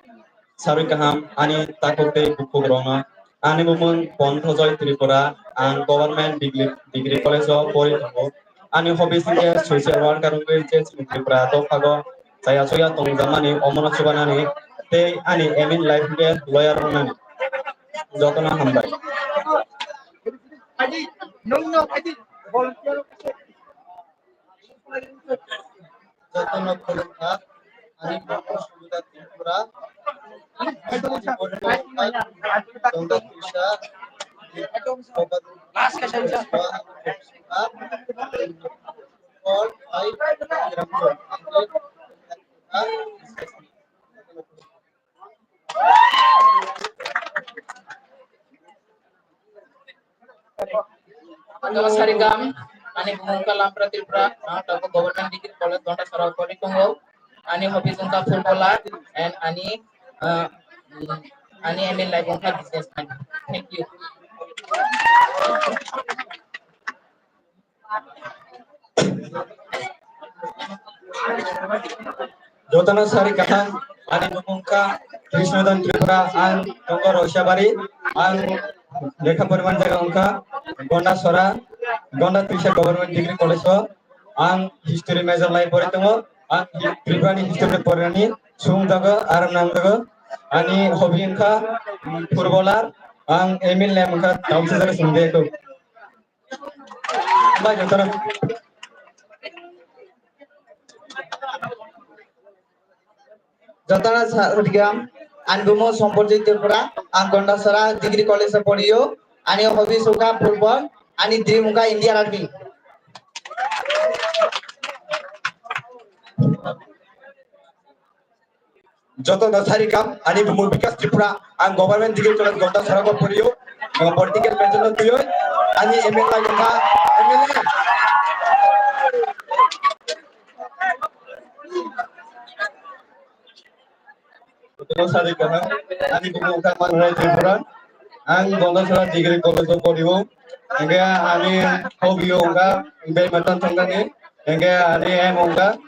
sarwi kaham ani takhuk tei bukhuk rokno. Ani bumung Ponthojoy Tripura, ang Government Degree, Degree College o pori tongo. Ani hobbies hinkhe social worker wngwi je chini Tripura dophago chaya chuya tongjakmani omono chubanani tei ani aim in life hinkhe lawyer wngnani. Jotono hambai. Jotono khulumkha, ani bumo Subodha Tripura, ani bumo Gangatosa, Jotono sari kaham, ani bumung wngkha Lampra Tripura, ang tabuk Government Degree College Gandasara o pori tongo. Ani hobbies wngkha footballer and ani, uh, ani aim in life wngkha businessman. Thank you. Jotono sari kaham, ani bumung wngkha Krishnadhan Tripura, ang tongo Roisabari, ang lekha poriman jaga wngkha Gondasora, Gonda Tripura Government Degree College o, ang history major lai pori tongo, ang Tripura ni history porinani sung jago, aram nang jago, ani hobby wngkha, mm, footballer, ang aim in life wngkha tamsa jaga sung de ko. Bai, jotono. Jotono sa-, hwdikhe ang, ani bumo Somporjit Tripura, ang Gandasara Degree College o poriyo, ani hobby wngkha football, ani dream wngkha Indian Army. Jotono sari kaham, ani bumo Bikas Tripura, ang Government Degree College Gandasara o poriyo, ang political major no twiwi, ani aim in life wngkha M L A. Jotono sari kaham. Ani bumung wngkha Manrai Tripura. Ang Gondasara Degree College o porio. Hingke ani hobby o wngkha badminton thangkani. Hingke ani aim wngkha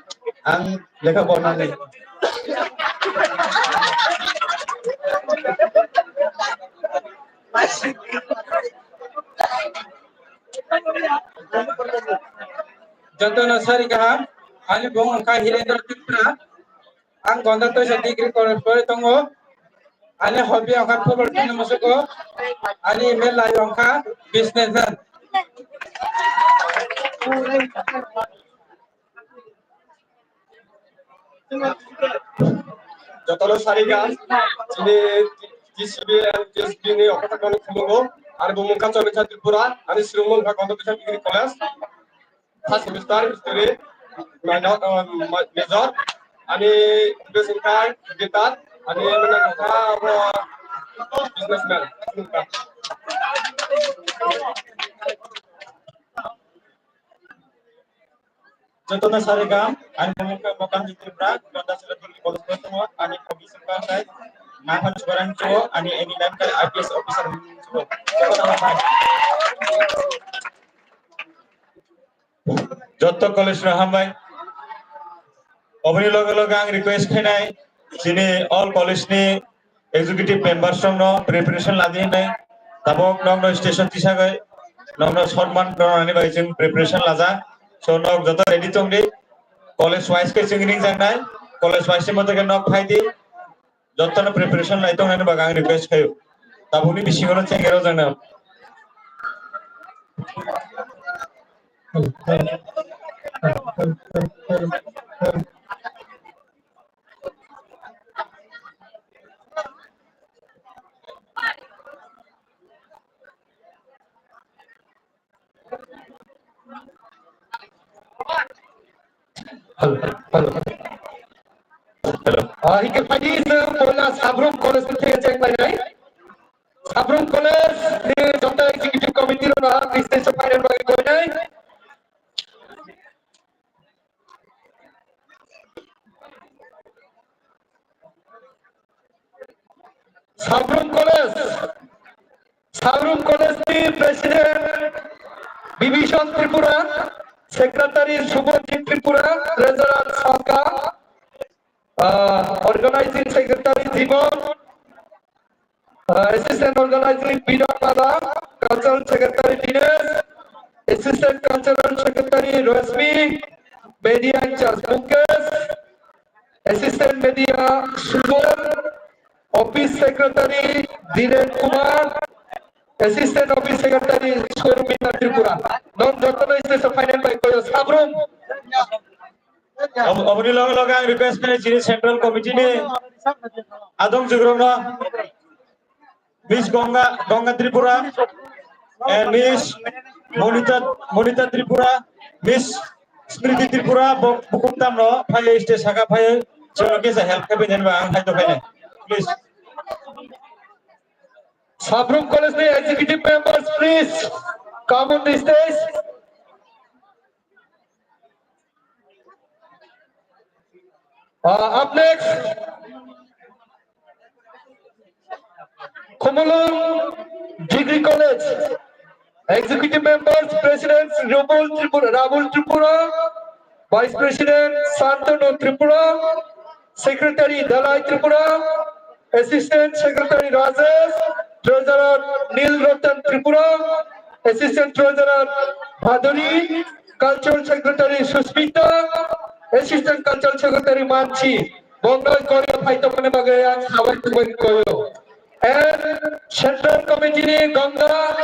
ang lekha pornani. Jotono sari kaham. Ani bumung wngkha Hirendra Tripura. Ang Gonda Toisa Degree College pore tongo. Ani hobby wngkha football kheno musugo. Ani email lai wngkha businessman. Jotono sari kaham. Chini T C B and T S B ni okotha kono khulungo. Ani bumung wngkha Chomikha Tripura. Ani srwngmung wngkha Gonda Toisa Degree College. First semester history, minor, uh, ma-, major, ani education card, guitar, ani mana kha abo businessman. Jotono sari kaham, ani bumung kha Mokan Tripura, Gonda Sera Duli College o tongo, ani hobby wngkha khe, Nahan Chubarang chuo, ani aim wngkha I P S officer chuo. Jotono hambai. Joto college rok hambai. Oboni loge loge ang request khainai, chini all college ni executive members rok no preparation ladi hinai. Tabok nok no station tisagwi, nok no sonman rwnani bai chwng preparation lajak. So nok joto ready tongdi. College wise khe chwng ringjaknai. College wise ni moto khe nok phaidi. Jotono preparation lai tongnaini bagwi ang request khaio. Tabukni bisingo no chengero jangna. Hello, hello. Hello. Ah, hingke phaidi chwng poila Sabrum College ni theke check lainai. Sabrum College ni joto executive committee rok no ang stage o phainani bagwi koinai. Sabrum College, Sabrum College ni President Bibhishan Tripura, Secretary Subhajit Tripura, Treasurer Sangha, ah, Organizing Secretary Jibon, ah, Assistant Organizing Bidan Baba, Cultural Secretary Dinesh, Assistant Cultural Secretary Rashmi, Media in-charge Mukesh, Assistant Media Subol, Office Secretary Dhiren Kumar, Assistant Office Secretary Surmita Tripura. Non jotono stage o phainani bai koyo Sabrum. Ob-, oboni loge loge ang request khainai chini Central Committee ni adong jugrokno. Miss Ganga, Ganga Tripura, and Miss Monita, Monita Tripura, Miss Smriti Tripura, bo-, bukum tamno, phai stage saka phai, chwngno kisa help khe bini ba ang hai to phai. Please. Sabrum College ni executive members, please come on the stage. Uh, up next, Khumulwng Degree College Executive Members, President Rabul Tripura, Rabul Tripura, Vice President Santanu Tripura, Secretary Dalai Tripura, Assistant Secretary Rajesh, Treasurer Nil Ratan Tripura, Assistant Treasurer Bhaduri, Cultural Secretary Susmita, Assistant Cultural Secretary Manchi. Bongno koyo phaitokmani bagwi ang hambai tubui koyo. And Central Committee ni Ganga,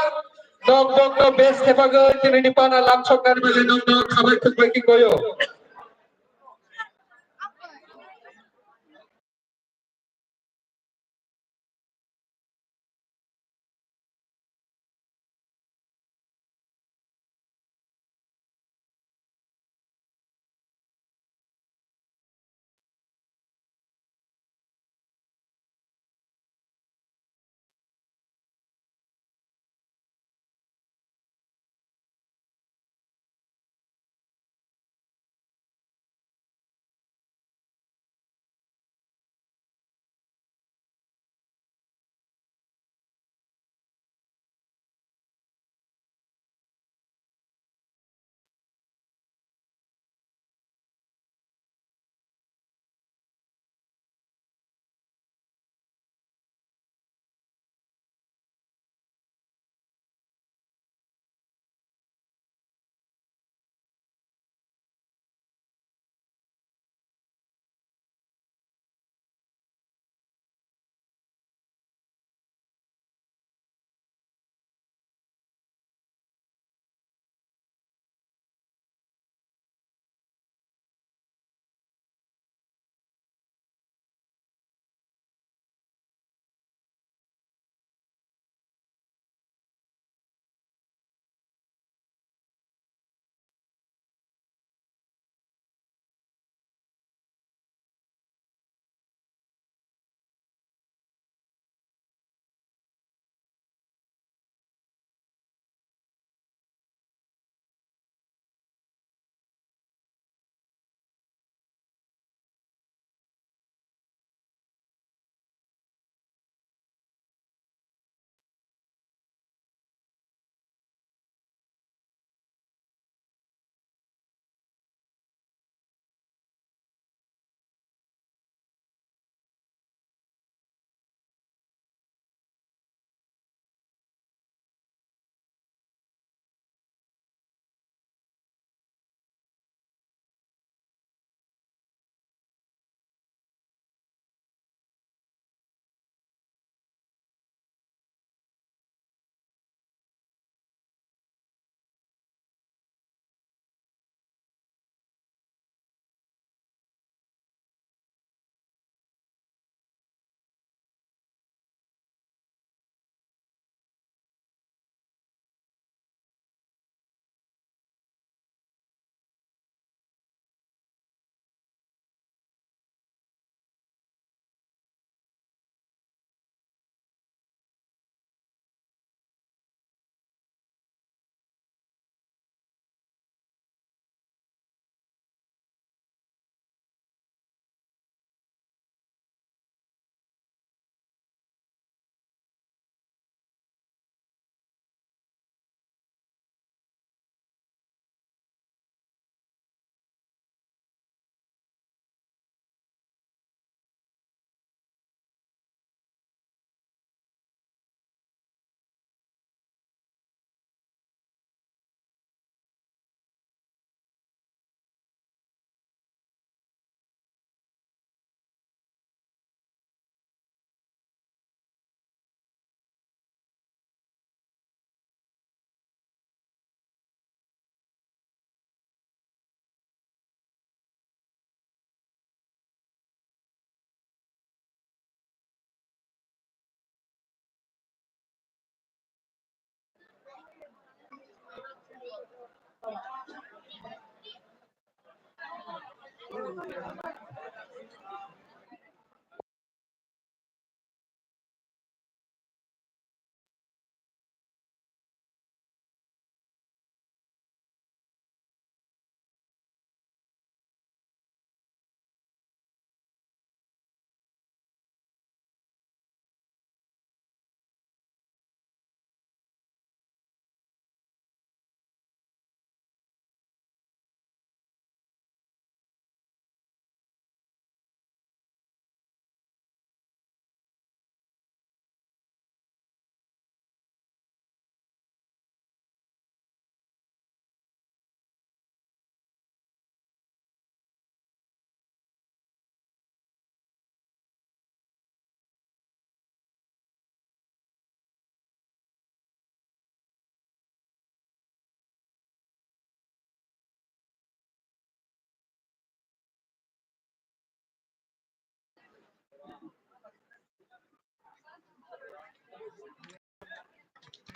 nok bongno best thepagwi tinini pana lamsoknani bagwi nokno hambai tubui koyo.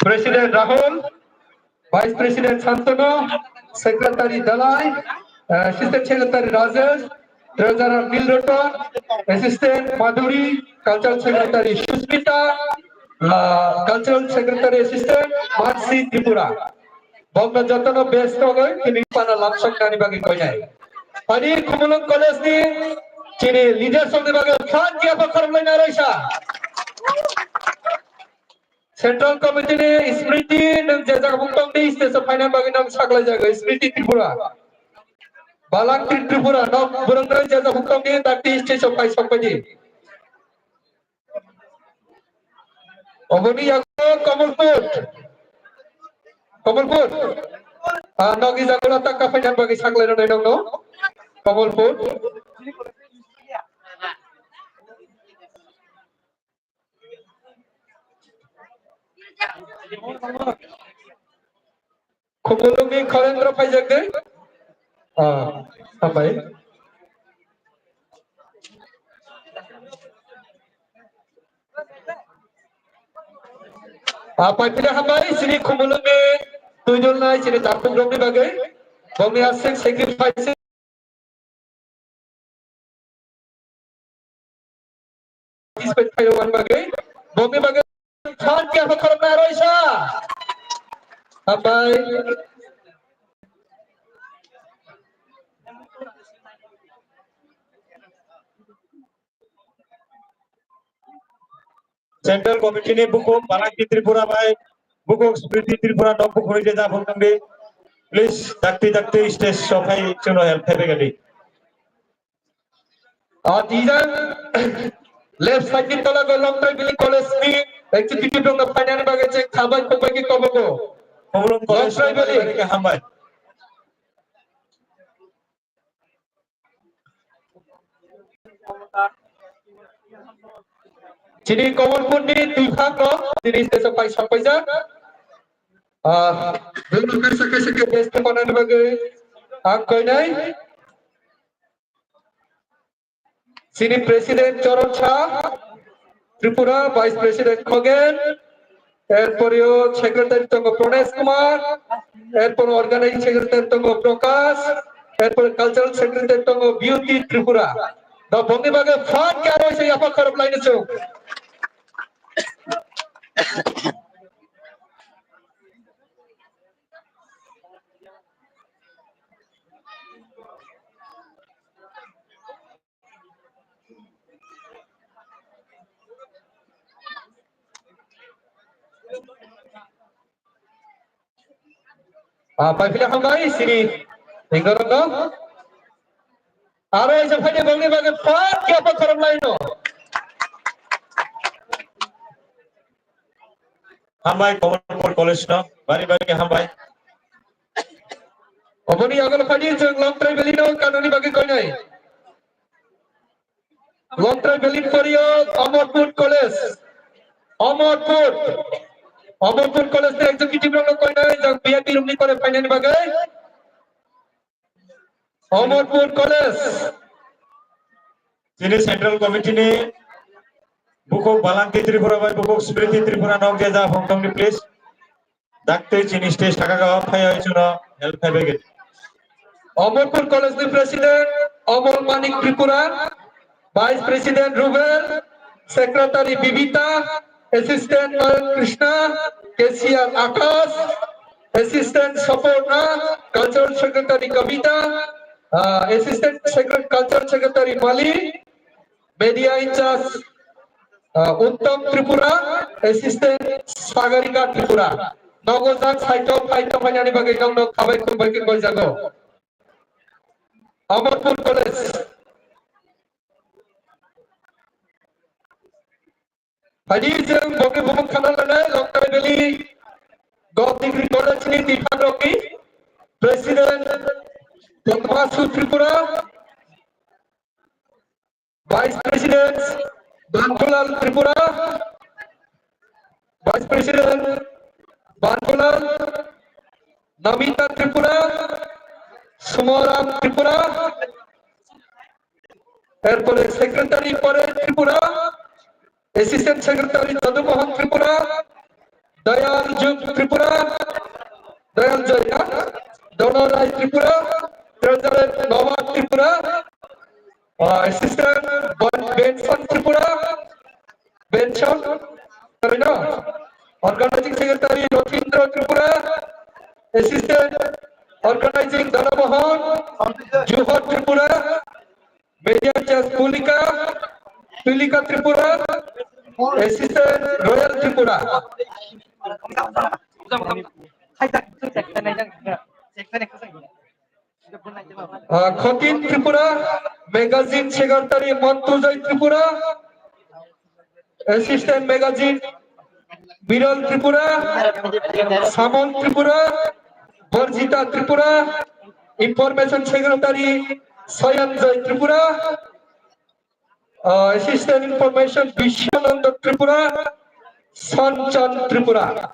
President Rahul, Vice President Santanu, Secretary Dalai, uh, Assistant Secretary Rajesh, Treasurer Nilroton, Assistant Madhuri, Cultural Secretary Susmita, uh, Cultural Secretary Assistant Mansi Tripura. Bongno jotono best rogoi tini pana lamsok nani bagi koinai. Ani Khumulwng College ni chini leaders rokni bagi fan kiya pa khorok lai nai raisa. Central Committee ni Smriti, nwng je jaga buk tong di, stage o phaina bagwi nwng saklai jago, Smriti Tripura. Balangti Tripura, nwng bwrwng nwng je jaga buk tong di, dakti stage o phai sok bai di. Oboni yago Kamalpur. Kamalpur. Ah, nogi jago lata ka phaina bagwi saklai rwnai nwng no. Kamalpur. Khumulwngni Kholendra phaijak de. Ah, hambai. Ah, paipina hambai, chini Khumulwngni tuidulnai chini takhuk rokni bagwi. Bongni aswk sacrifice. Participate khayo wan bagwi, bongni bagwi fan kiya pa khoroknai roisa. Hambai. Central Committee ni bukhuk Balaki Tripura bai bukhuk Smriti Tripura nok bukhuk ni jejak phone tangdi. Please, dakti dakti stage sophai chwngno help khaibagadi. Ah, tijang left side ni tola go Longtrai Valley College ni executive rok no phainani bagwi chwng khabai khukbai khe kobogo. Khumulwng College Longtrai Valley. Hambai. Chini Kamalpur ni twi phang no tini stage o pai sok paijak. Ah, belai kaisa kaisa khe best khe panani bagwi ang koinai. Chini President Choron Shah, Tripura Vice President Khogen, erpore o Secretary tongo Pranesh Kumar, erpore Organizing Secretary tongo Prakash, erpore Cultural Secretary tongo Beauty Tripura. Da bongni bagwi fan karo se yapa kharap laini chung. Ah, paipila hambai sini. Tinggal no. Aro isa phai bongni bagwi fan khe apa khorok laino. Hambai Kamalpur College no bari bari hambai. Oboni agol phadi jeng Longtrai Valley no kanoni bagwi koinai. Longtrai Valley poriyo Amarpur College. Amarpur. Amarpur College ni executive rok no koinai jang V I P room ni kore phainani bagwi. Amarpur College. Chini Central Committee ni bukhuk Balangki Tripura bai bukhuk Smriti Tripura nok je ja phone tongdi please. Dakti chini stage thaka ka phai ai chuno help khai begin. Amarpur College ni President Amal Manik Tripura, Vice President Rubel, Secretary Bibita, Assistant Noyan Krishna, Cashier Akash, Assistant Saporna, Cultural Secretary Kavita, uh, Assistant Secret-, Cultural Secretary Mali, Media in charge, uh, Uttam Tripura, Assistant Sagarika Tripura. Nogo jak side o fight tongphainani bagwi nokno khabai khulbai khe goi jago. Amarpur College. Phaidi jeng bokni bumung khana lanai Longtrai Valley Govt Degree College ni twi phangrokni President Padma Su Tripura, Vice President Bankulal Tripura, Vice President Bankulal, Namita Tripura, Sumaram Tripura, erpore Secretary Paresh Tripura, Assistant Secretary Jadu Mohan Tripura, Dayal Juk Tripura, Dayal Joy na, Dono Rai Tripura, Treasurer Noba Tripura, uh, Assistant Bon-, Benson Tripura, Benson, sorry, no, Organizing Secretary Rotindra Tripura, Assistant Organizing Dana Mohan, Juhar Tripura, Median Chas Tulika, Tulika Tripura, Assistant Royal Tripura. Uh, Khotin Tripura, Magazine Secretary Montujai Tripura, Assistant Magazine Biral Tripura, Samon Tripura, Borjita Tripura, Information Secretary Sayan Joy Tripura, uh, Assistant Information Biswananda Tripura, Sanchan Tripura.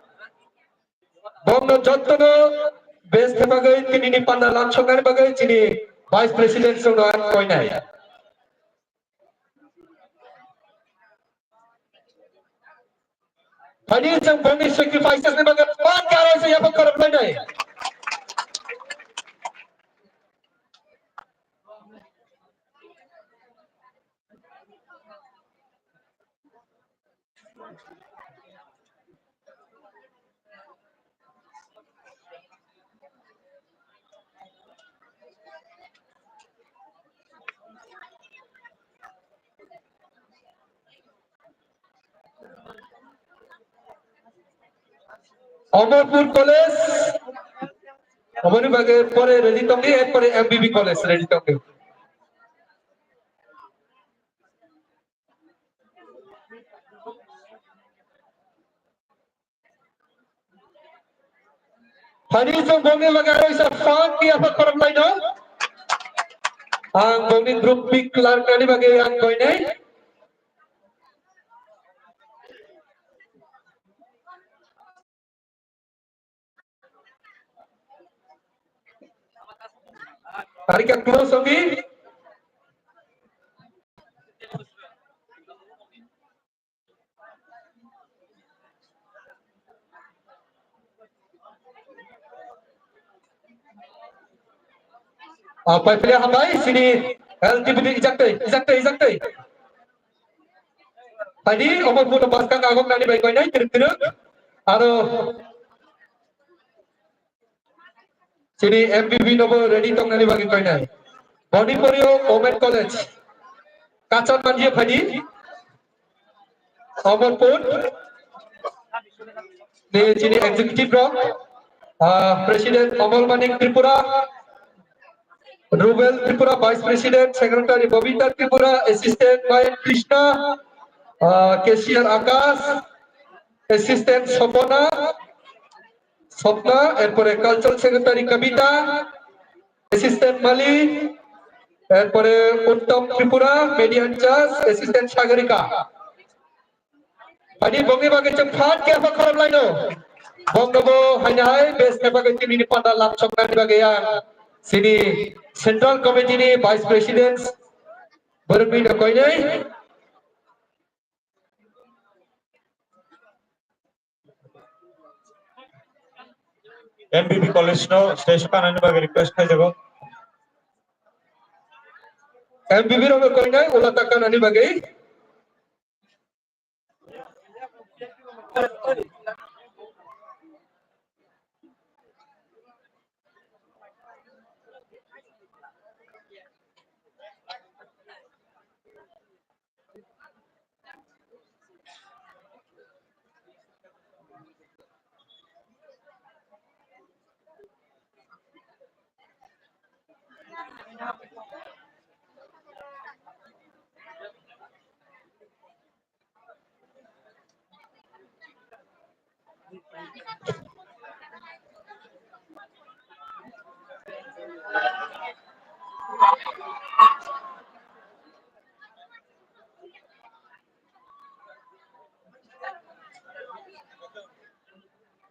Bomno jottono best bagwi tinini panda lamsoknani bagwi chini Vice President songno ang koinai. Phaidi chwng bongni sacrifices ni bagwi phan karo se yapha khorok lainai. Amarpur College, aboni bagwi pore ready tongdi, ekpore M B B College ready tongdi. Phaidi chwng bongni bagwi aro isa phan khe yapha khorok laino. Ang bongni group pick larnani bagwi ang koinai. Tarika close ogi. Ah, pai pele hambai sini L T B D ijakte, ijakte, ijakte. Phaidi, omo buno baskang agom nani bai koinai, tiruk, tiruk. Aro, chini M B B nobo ready tongnani bagwi koinai. Boniporio Women College. Kachan manjia phaidi. Amarpur. Ni chini executive rok. Ah, President Amal Manik Tripura. Rubel Tripura, Vice President, Secretary Bobita Tripura, Assistant Mayan Krishna, ah, Cashier Akash, Assistant Sopona, Sopna, erpore Cultural Secretary Kavita, Assistant Mali, erpore Uttam Tripura, Media in-charge, Assistant Sagarika. Phaidi bongni bagwi chwng phan khe yapha khorok laino. Bongnobo haino hai best khe bagwi tinini panda lamsoknani bagwi ang chini Central Committee ni Vice President borokni no koinai. M B B College no stage panani bagwi request khaijago. M B B rok no koinai ulo ta kanani bagwi.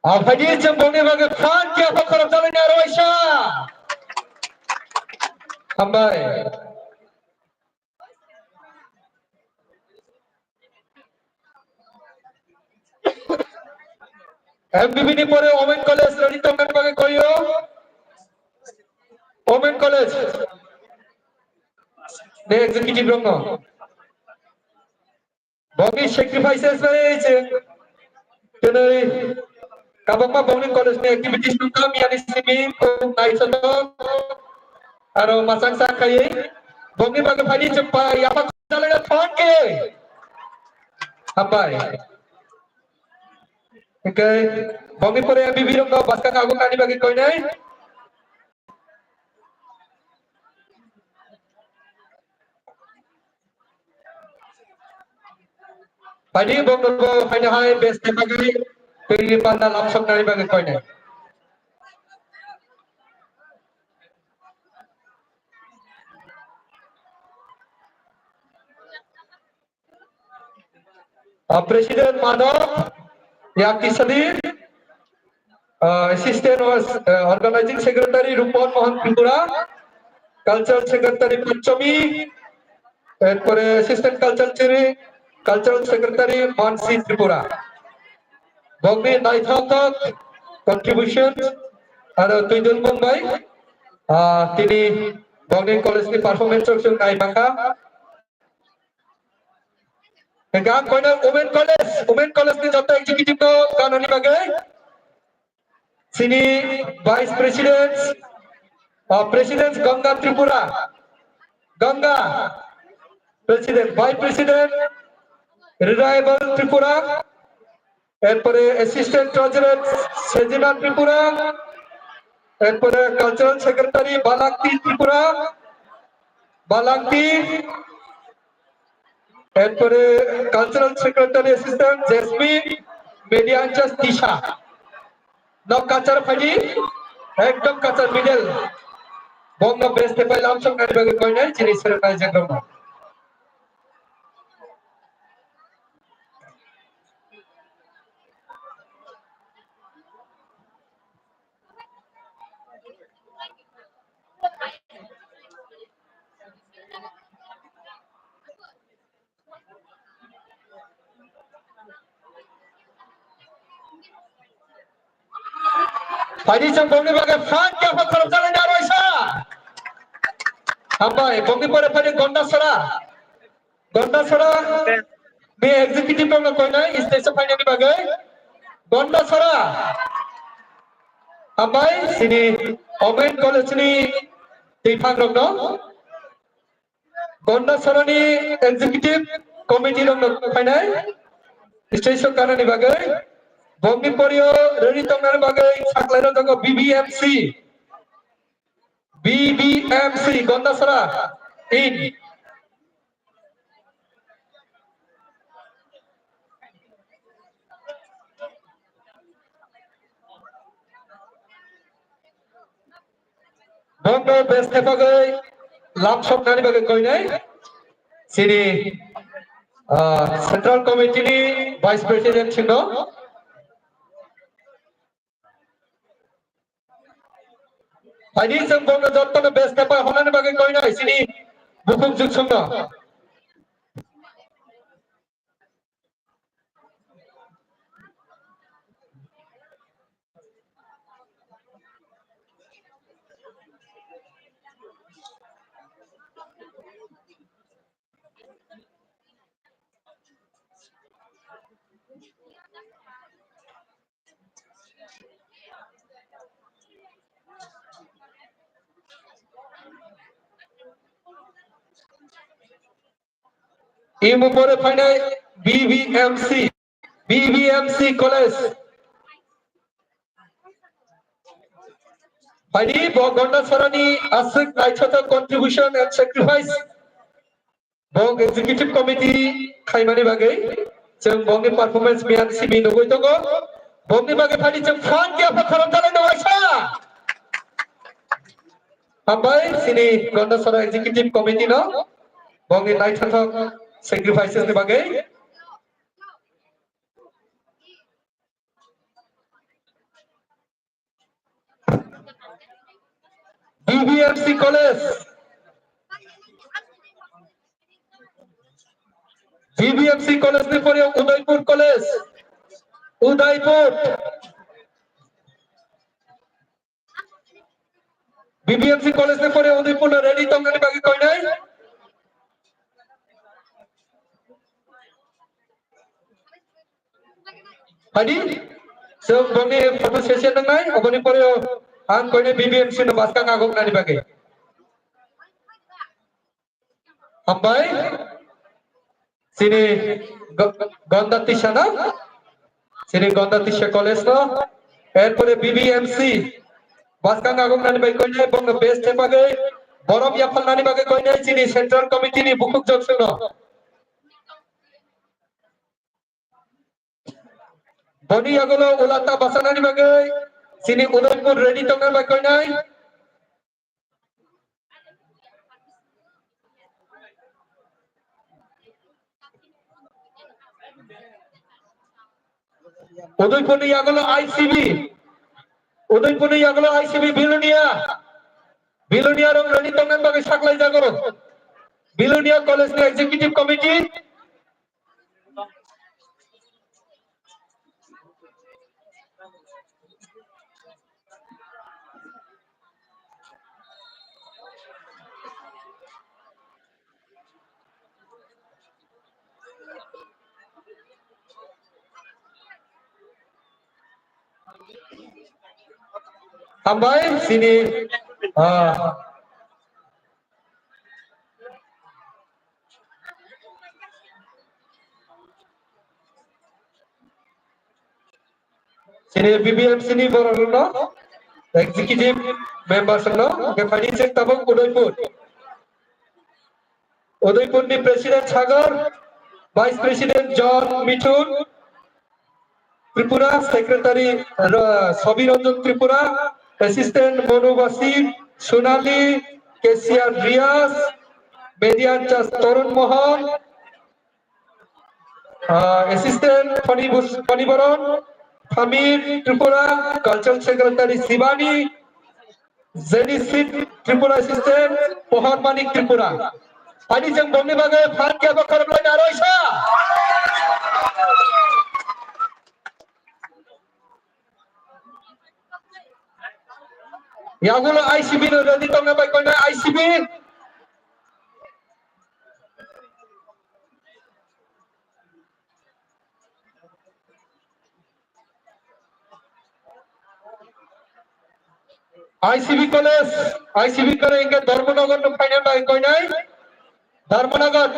Aphaidi chwng bongni bagwi phan khe aphak khorok jalani aro waisa. Hambai. M B B ni pore Women College ready tongna bagwi koyo. Women College ni executive rokno. Bongni sacrifices bai je twnwi kabangma bongni college ni activities nungkha miyani simi khub naithotok aro machang sa khaiwi bongni bagwi phani chwng pa yapha khujalai phone ke. Hambai. Okay, bongni pore M B B rokno bwskang ago kani bagwi koinai. Phaidi bongno bo phaino hai best ni bagwi twi panda lamsok nani bagwi koinai. Uh, President Madhav Yaktisali, uh, Assistant was, uh, Organizing Secretary Rupon Mohan Tripura, Cultural Secretary Panchami, এরপরে Assistant Cultural Secretary, Cultural Secretary Mansi Tripura. Bongni naithothok contribution aro Tuidul Mumbai, ah, tini bongni college ni performance rok chwng nai bangkha. Hingke ang koino Women College, Women College ni joto executive no ganani bagwi. Chini Vice President, uh, President Ganga Tripura, Ganga President, Vice President Reliable Tripura, এরপরে Assistant Treasurer Sejina Tripura, এরপরে Cultural Secretary Balakti Tripura, Balakti, এরপরে Cultural Secretary Assistant Jasmine, Media in-charge Tisha. Nok kachar phaidi, ekdom kachar middle. Bongno best tepai lamsok nani bagwi koinai chini seremnai jagrama. Phaidi chwng bongni bagwi phan khe phan khorokjaknai narwisa. Hambai, bongni pore phaidi Gondasora. Gondasora ni executive rokno koinai stage o phainani bagwi. Gondasora. Hambai, chini Women College ni twiphang rokno. Gondasora ni executive committee rokno phainai stage o kanani bagwi. Bongni porio ready tongnani bagwi saklairok tongo B B M C. B B M C Gondasora in. Bongno best tepai bagwi lamsok nani bagwi koinai chini, ah, Central Committee ni Vice President chwngno. Phaidi chwng bongno jotono best tepai honani bagwi koinai chini bukhuk jungsongno. Imo pore phainai B B M C, B B M C College. Phaidi bo Gondasora ni aswk naithothok contribution and sacrifice. Bo executive committee khaimani bagwi chwng bongni performance miyani simi nugwi tongo. Bongni bagwi phaidi chwng phan khe phan khorokjalai no waisa. Hambai chini Gondasora executive committee no bongni naithothok sacrifices ni bagwi. B B M C College. B B M C College ni pore Udaipur College. Udaipur. B B M C college ni pore Udaipur no ready tongnani bagwi koinai. Hadi, so boni photo session nangnai, oboni pore ang koinai B B M C no baskang agok nani bagwi. Hambai, sini Go-, Gonda Tisha na? Sini Gonda Tisha College no. Erpore B B M C. Baskang agok nani bai koinai, bongno best team bagwi. Borom yaphal nani bagwi koinai, sini Central Committee ni bukhuk joksung no. Boni yagulo ulata basanani bagwi, sini Udaipur ready tongnani bai koinai. Udaipurni yagulo I C B. Udaipurni yagulo I C B Bilonia. Bilonia rok ready tongnani bagwi saklai jago. Bilonia College ni Executive Committee. Hambai sini, ah, sini B B M C ni borok rokno, executive members rokno, hwnkhe phaidi chwng tabuk Udaipur. Udaipur ni President Sagar, Vice President John Mithun, Tripura, Secretary, uh, Sobi Ranjan Tripura, Assistant Monu Basim, Sonali, Cashier Riaz, Media in-charge Tarun Mohan, uh, Assistant Fani Bus-, Fani Baron, Famir Tripura, Cultural Secretary Shivani, Zeni Sit Tripura Assistant, Pohar Manik Tripura. Ani jeng bongni bagwi phan khe bo khorok lai naroi sa. Yagulo I C B no ready tongna bai koina I C B. I C B College, I C B College hingke Dharmanagar no final bai koinai. Dharmanagar,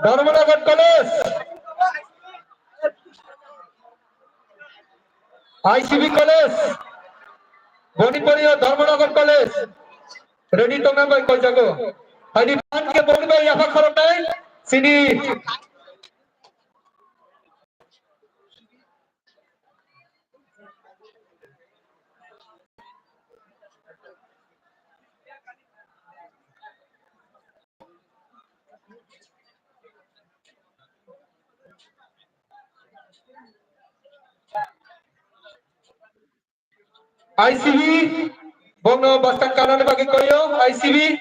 Dharmanagar College, I C B College, boni poriyo Dharmanagar College, ready tongna bai koijago. Haini phan khe boni bai yapha khoroknai, sini I C B, bongno bwskang kanani bagwi koyo, I C B.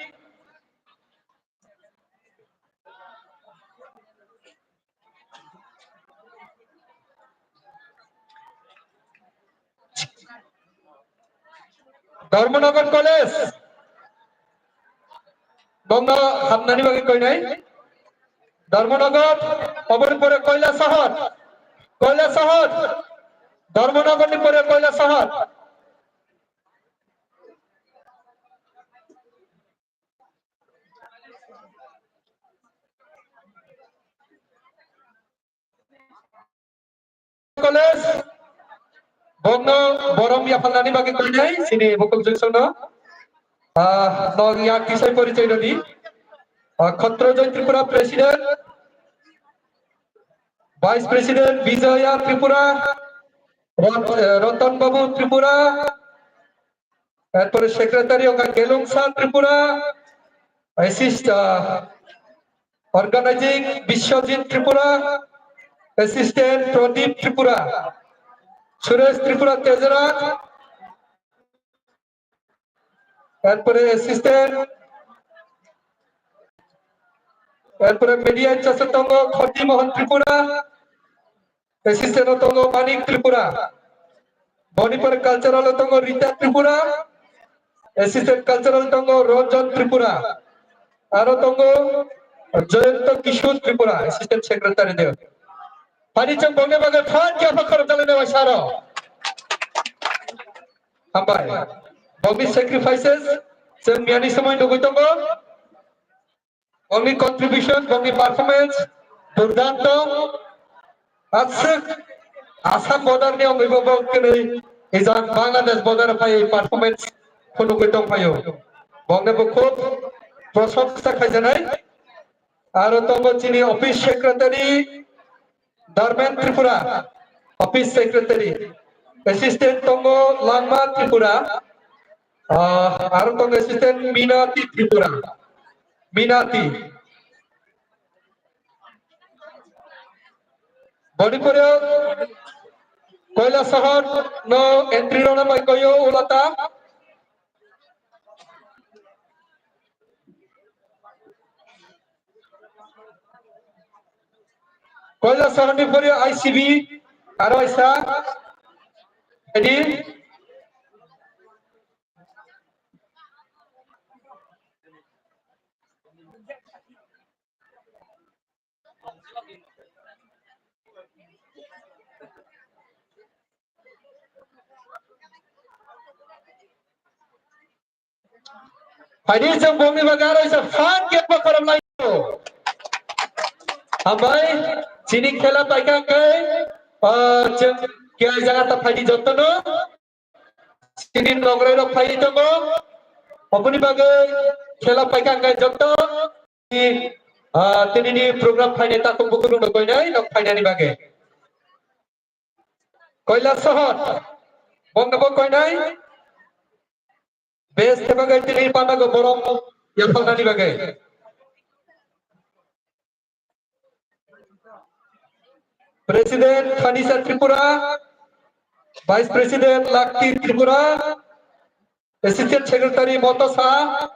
Dharmanagar College. Bongno hamnani bagwi koinai. Dharmanagar, oboni pore Koilasahar. Koilasahar. Dharmanagar ni pore Koilasahar. College, bongno borom yaphalnani bagwi koinai, sini bukuk jungsongno. Ah, no yak kisai porichai rodi. Ah, Khotro Joy Tripura President, Vice President Bijoya Tripura, Rot-, eh, Roton Babu Tripura, erpore Secretary wngkha Gelungsa Tripura, Assist, ah, Organizing Biswajit Tripura, Assistant Pradip Tripura, Suresh Tripura Tejarat, erpore Assistant, erpore Media in-charge tongo Khoti Mohan Tripura, Assistant o tongo Manik Tripura. Boni pore cultural o tongo Rita Tripura, assistant cultural tongo Ranjan Tripura. Aro tongo Jayanta Kishore Tripura, assistant secretary de. Phani chwng bongni bagwi phan khe aphak khorok jalai nai saro. Hambai. Bongni sacrifices chwng miyani somoi nugwi tongo. Bongni contribution, bongni performance, durdanto. Aswk Assam border ni wngwi bo, bo kwnwi ejang Bangladesh border phai performance phunugwi tongphaio. Bongni bo khub prosongsa khaijanai. Aro tongo chini office secretary Dharmen Tripura, office secretary. Assistant tongo Langma Tripura. Ah, aro tongo assistant Minati Tripura. Minati. Boni pore Koilasahar no entry rona bai koyo ulata. Koilasahar ni pore I C B aro isa. Edi. Phaidi chwng bongni bagwi aro isa phan khe bo khorok lai. Hambai chini khela paikha khe, ah, chwng khe jaga ta phaidi jotono. Chini nograi rok phai tongo. Oboni bagwi khela paikha khe joto, ah, tinini program phainai takhuk bukhuk rok koinai nok phainani bagwi. Koilasahar, bongno bo koinai. Best bagwi tini panda go borok yaphalnani bagwi. President Thanisa Tripura, Vice President Lakti Tripura, Assistant Secretary Motosa,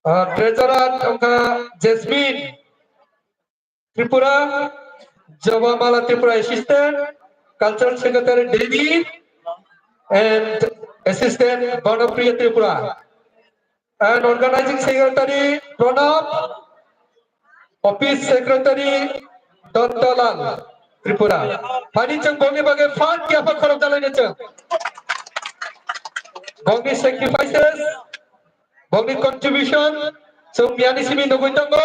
ah, Treasurer wngkha Jasmine Tripura, Jobamala Tripura Assistant, Cultural Secretary Devi, and Assistant Banapriya Tripura, and Organizing Secretary Pranab, Office Secretary Dantalal Tripura. Phani chwng bongni bagwi phan khe aphak khorok jalai ni chwng. Bongni sacrifices, bongni contribution, chwng miyani simi nugwi tongo,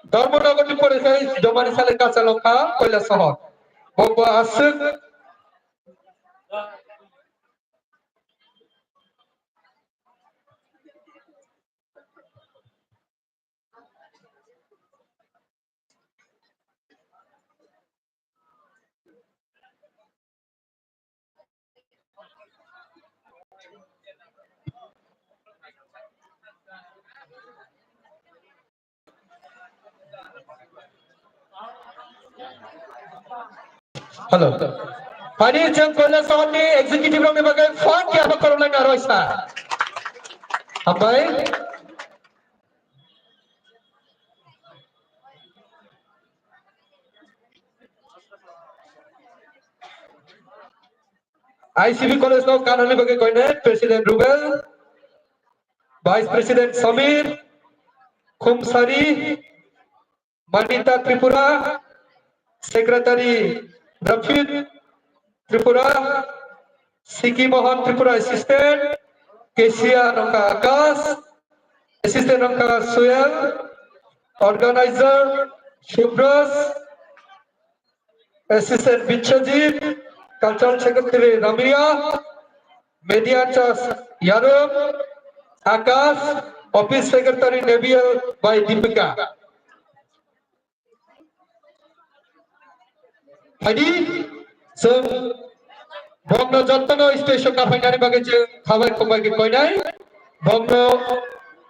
Dharmanagar ni pore khe Jomani Sale Kachalokha, Koilasahar. Bongbo aswk. Hello. Phani chwng Koilasahar ni executive rok ni bagwi phan khe aphak khorok lai nai aro isa. Hambai. I C B College no kanani bagwi koinai President Rubel, Vice President Samir, Khumsari, Manita Tripura, Secretary Rafid Tripura, Siki Mohan Tripura Assistant, Cashier wngkha Akash, Assistant wngkha Suel, Organizer Subras, Assistant Bichajit, Cultural Secretary Ramia, Media Charge Yarum, Akash, Office Secretary Nebiel by Deepika. Phaidi, chwng bongno jotono stage o kaphainani bagwi chwng khabai khumbai khe koinai. Bongno,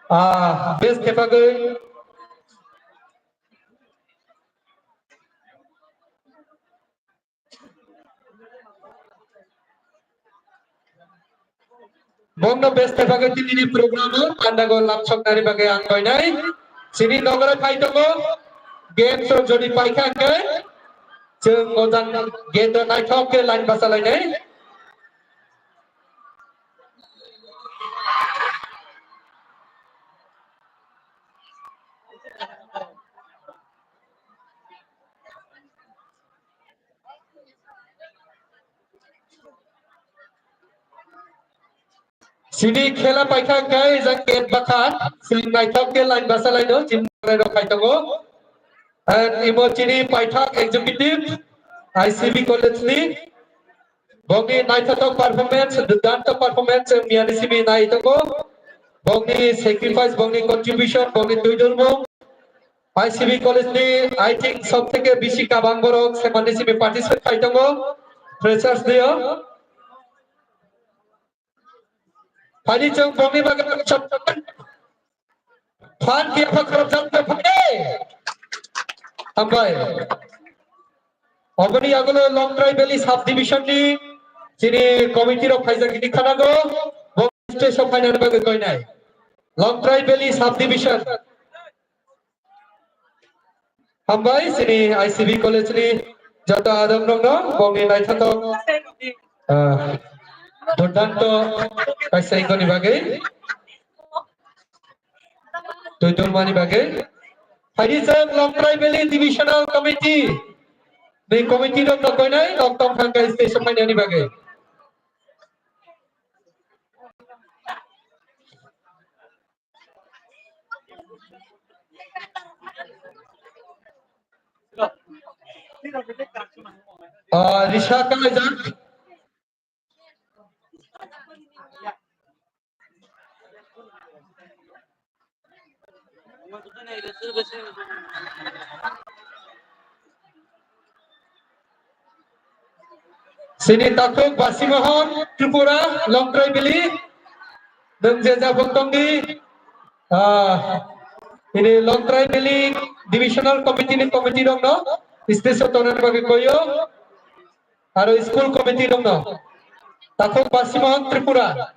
ah, best khe bagwi. Bongno best khe bagwi tinini program o pandago lapsoknani bagwi ang koinai. Chini nogore phai tongo, games rok jodi paikha hwnkhe, chwng mojang gate o naithok khe line bachalainai. Chini khela paithak khe jang gate bakha, chini naithok khe line basa laino, chini rok khai tongo. And imo chini paithak executive I C B college ni, bongni naithothok performance, durdanto performance, miyani simi nai tongo. Bongni sacrifice, bongni contribution, bongni tuidulmung, I C B college ni, I think, sob theke bisi kabang borok semani simi participate khai tongo. Freshers day o. Phani chwng bongni bagwi chapman. Phan khe pha khorok jang khe phai. Hambai. Oboni agulo Longtrai Valley Sub Division ni chini committee rok phaijak hini khanago. Bo stage o phainani bagwi koinai. Longtrai Valley Sub Division. Hambai, chini I C B college ni joto adamrokno bongni naithothok, ah, durdanto kaisa ikoni bagwi, tuidulmani bagwi. Phaidi chwng Longtrai Valley Divisional Committee ni committee rokno koinai, nok tong thang kai stage o phainani bagwi. Ah, risa kalaijak. Sini takhuk Basimohon Tripura, Longtrai Valley, nwng je jabuk tongdi, ah, ini Longtrai Valley Divisional Committee ni committee rokno stage o tongnani bagwi koyo, aro school committee rokno. Takhuk Basimohon Tripura.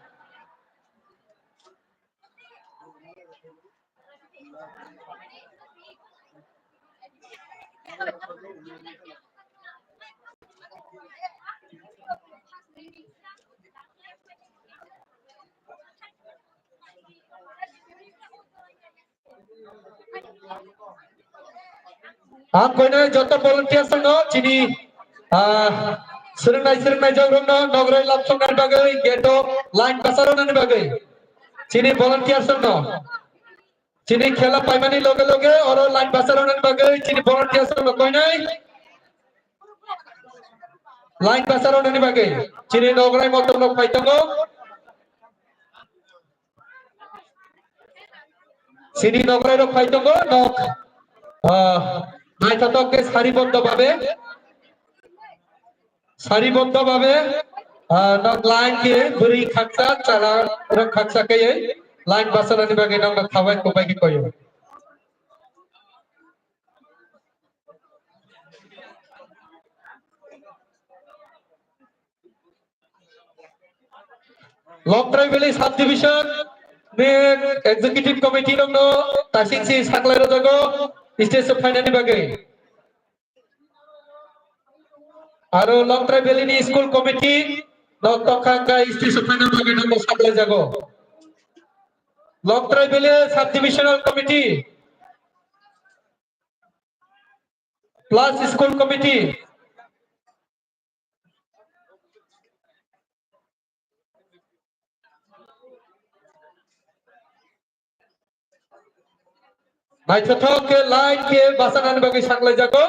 Ang koinai joto volunteers no chini, ah, swrwngnai, swrwngnai jogrokno nograi lapsoknani bagwi, gate o line basa rwnani bagwi. Chini volunteers no. Chini khela paimani loge loge oro line basa rwnani bagwi chini volunteers no koinai. Line basa rwnani bagwi chini nograi motor no phai tongo. Chini nograi rok phai tongo, nok, ah, naithothok khe sariboddo babe, sariboddo babe, ah, nok line khe bwrwi khaksa, chwla rok khaksa khe line basa rwnani bagwi nokno khabai kubai khe koyo. Longtrai Valley Subdivision ni Executive Committee rokno tasing si saklai rwjago stage o phainani bagwi. Aro Longtrai Valley ni School Committee no tongkha kha stage o phaina bagwi nokno saklai jago. Longtrai Valley Subdivisional Committee plus School Committee. Naithothok khe line khe bachanani bagwi saklai jago.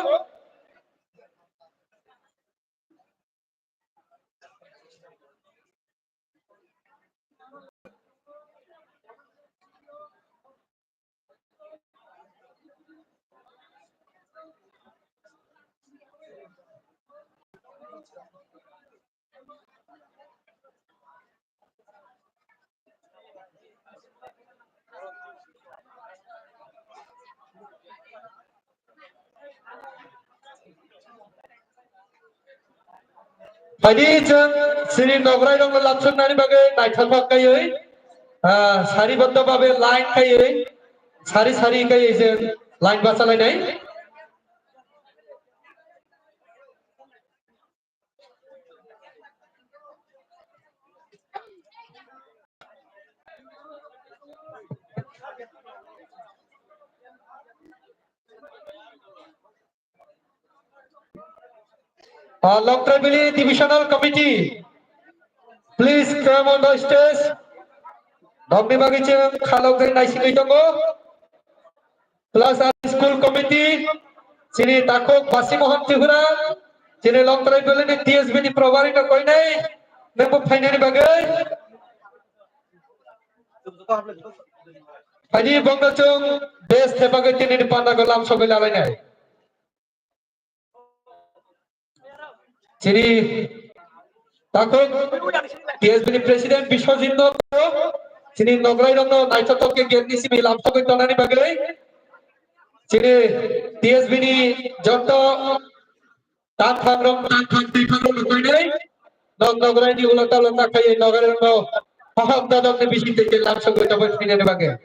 Phaidi chwng chini nograi rokno lamsoknani bagwi naithothok kaiwi, ah, sariboddo babe line kaiwi, sari sari kaiwi chwng line bachalainai. Uh, Longtrai Valley Divisional Committee, please come on the stage. Nokni bagwi chwng khalok jai naisingwi tongo. Plus R T school committee, chini takhuk Basi Mohan Tripura, chini Longtrai Valley ni T S B ni probari no koinai, nangbo phainani bagwi. Phaidi bongno chwng best thepagwi tini ni panda go lamsogwi lalainai. Chini takhuk T S B ni President Biswajit no, chini nograi rok no naithotok khe gate ni simi lamsogwi tongnani bagwi. Chini T S B ni joto tangthang rok, tangthang tangthang rok no koinai. Nog nograi ni ulo talo takhai nograi rok no haham dadok ni bising tei lamsogwi tongwi phainani bagwi.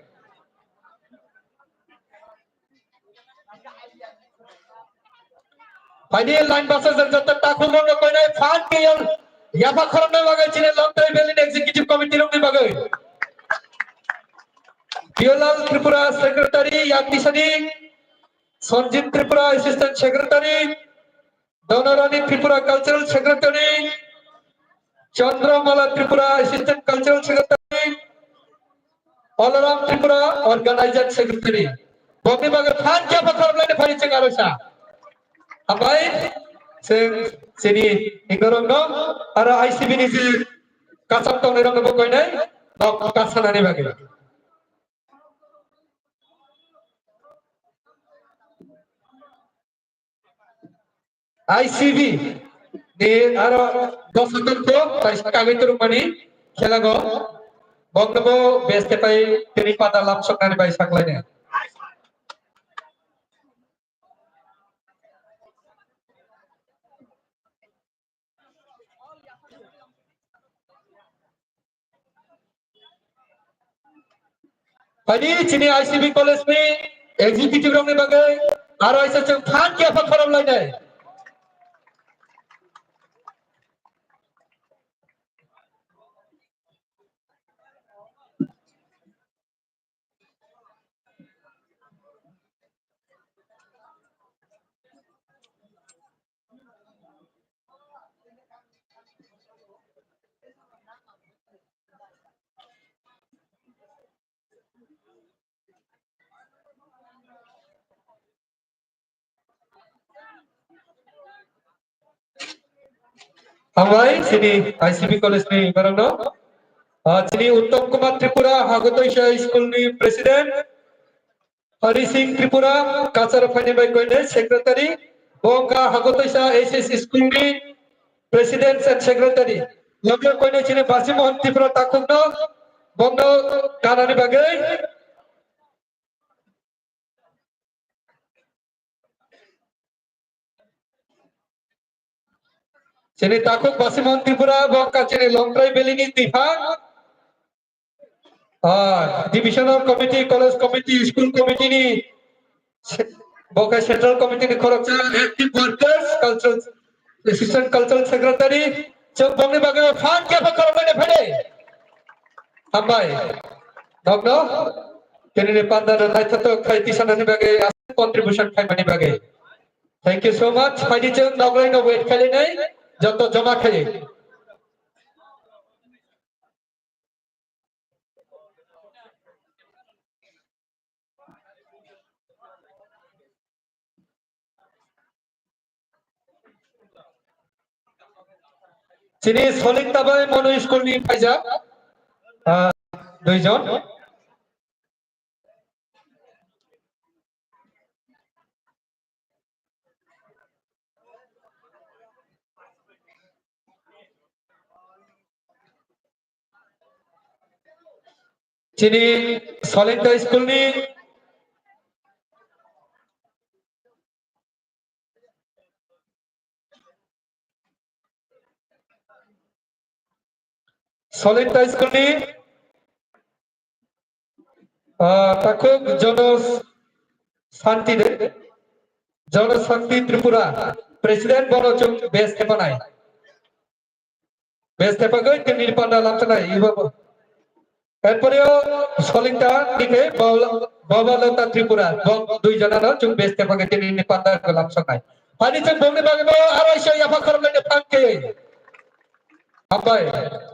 Phaidi line basa jang jata takhuk rok no koinai phan kiyal yapha khoroknai bagwi chini Longtrai Valley ni Executive Committee rok ni bagwi. Piyolal Tripura Secretary, Yaktisani Sanjit Tripura Assistant Secretary, Dhanarani Tripura Cultural Secretary, Chandramala Tripura Assistant Cultural Secretary, Balaram Tripura Organizing Secretary. Bokni bagwi phan khe pha khorok laini phai chwng aro sa. Hambai chwng chini ingorok no aro I C B ni je kacham tongnai rok no bo koinai nok kasanani bagwi. I C B ni aro dosa tongkho, tai kagwi turukmani khelago. Boknobo best tepai tini pata lamsoknani bai saklaini. Phaidi chini I C B college ni executive rok ni bagwi aro aisa chwng phan khe pha khorok lainai. Hambai chini I C B college ni borokno. Ah, chini Uttom Kumar Tripura, Hagotoisa School ni president. Hari Singh Tripura, Kachar Phaini bai koine secretary. Bo wngkha Hagotoisa S S School ni president and secretary. Loge koine chini Basi Mohan Tripura takhukno, bono kanani bagwi. Chini takhuk Basi Mohan Tripura, bo wngkha chini Longtrai Valley ni twiphang. Ah, divisional committee, college committee, school committee ni se-, bo khe central committee ni khoroksa active workers, cultural assistant, cultural secretary, chwng bongni bagwi phan khe pha khoroknani phai de. Hambai. Nokno, tini ni panda no naithotok khai tisanani bagwi, contribution khaimani bagwi. Thank you so much. Phaidi chwng nograi no wait khailainai, joto joma khai. Chini Solikta bai Monu School ni phaijak, ah, duijon. Chini Solikta School ni Solikta School ni, ah, takhuk Jono Santi de, Jono Santi Tripura, President bono chwng best hepanai. Best thepagwi tini panda lamsanai ibo. Erpore o Solikta ni khe Baba, Baba Lota Tripura, bo dui jana no chwng best thepagwi tini panda lamsanai. Phaidi chwng bongni bagwi bo aro isa yapha khoroknai de phang khe. Hambai.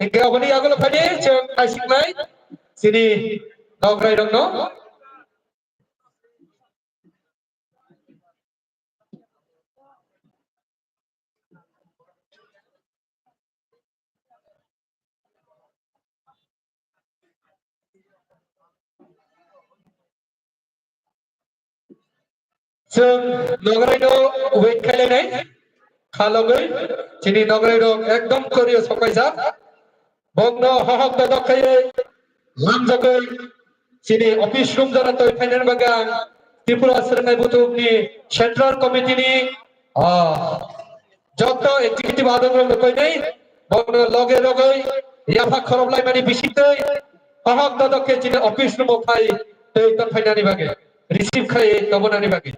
Hingke oboni yagulo phaidi chwng naisiknai chini nograi rokno. Chwng nograi no wait khailai nai. Khalogwi chini nograi rok ekdom korio sokaijak. Bongno hohok dodok khaiwi lamjagwi chini office room jora toi phainani bagwi ang Tripura Swrwngnai Buthumni Central Committee ni, ah, joto executive adong rok koinai, bongno loge rogwi yapha khorob laimani bisingtwi hohok dodok khe chini office room o phai tei tong phainani bagwi, receive khai tobonani bagwi.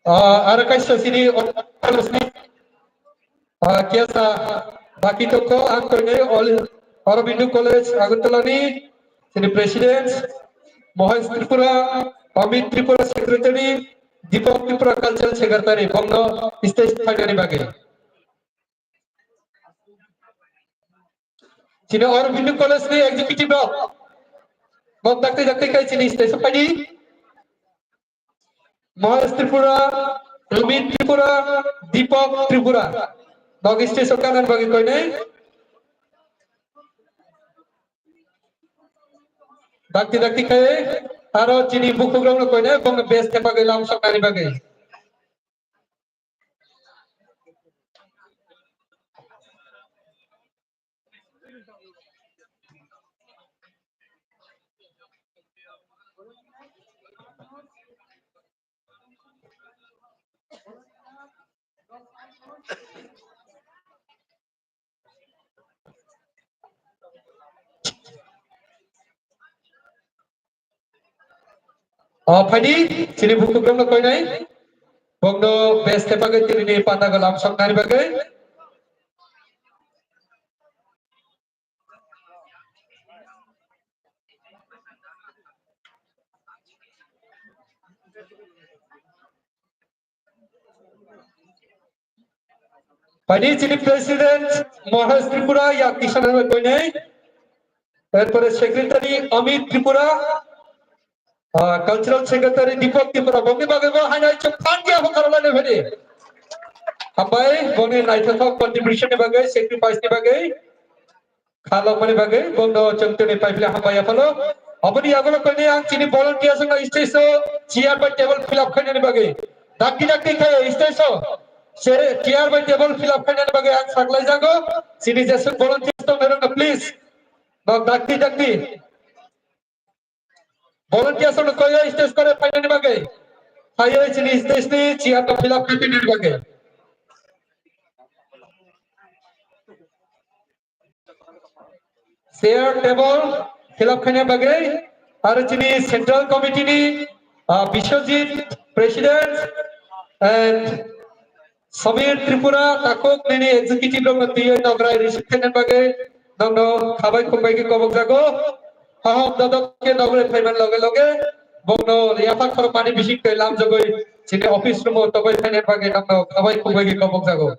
Ah, aro kaisa chini, ah, kesa baki tongkho, ang koinai All Aurobindo College Agartala ni chini President Mohesh Tripura, Amit Tripura Secretary, Deepak Tripura Cultural Secretary, bongno stage phainani bagwi. Chini Aurobindo College ni executive rok. Nok dakti dakti kai chini stage o paidi. Mahesh Tripura, Amit Tripura, Deepak Tripura. Nok stage o kanan bagwi koinai. Dakti dakti kai aro chini bukhuk rok no koinai bong best bagwi lam sok nani bagwi. O phaidi, chini bukhuk rok no koinai. Bongno best bagwi tini ni panda go lam sok nani bagwi. Phaidi chini president Mahesh Tripura, yak tisana koinai. Erpore secretary Amit Tripura, ah, cultural secretary Deepak Tripura, bongni bagwi bo haino chwng phan khe bo karwlai nai phaidi. Hambai, bongni naithothok contribution ni bagwi, sacrifice ni bagwi. Khalokmani bagwi bongno chwng tini paiphle hambai yaphalo. Aboni yagulo koinai ang chini volunteers no stage o chair bai table fill up khainani bagwi. Dakti dakti khai stage o se chair bai table fill up khainani bagwi ang saklai jago. Chini jesuk volunteers tong nai rok no please. Nok dakti dakti. Volunteers no koi stage kore phainani bagwi. Phaiwi chini stage ni chair no fill up khainani bagwi. Chair table fill up khaina bagwi aro chini central committee ni, ah, Biswajit president and Samir Tripura takhuk nini executive rok no twiwi nograi receive khaina bagwi nokno khabai khumbai khe kobok jago. Haham dodok khe nograi phaiman loge loge bokno yapha khorokmani bising twi lamjagwi chini office room o togwi phaina bagwi nokno khabai khumbai khe kobok jago.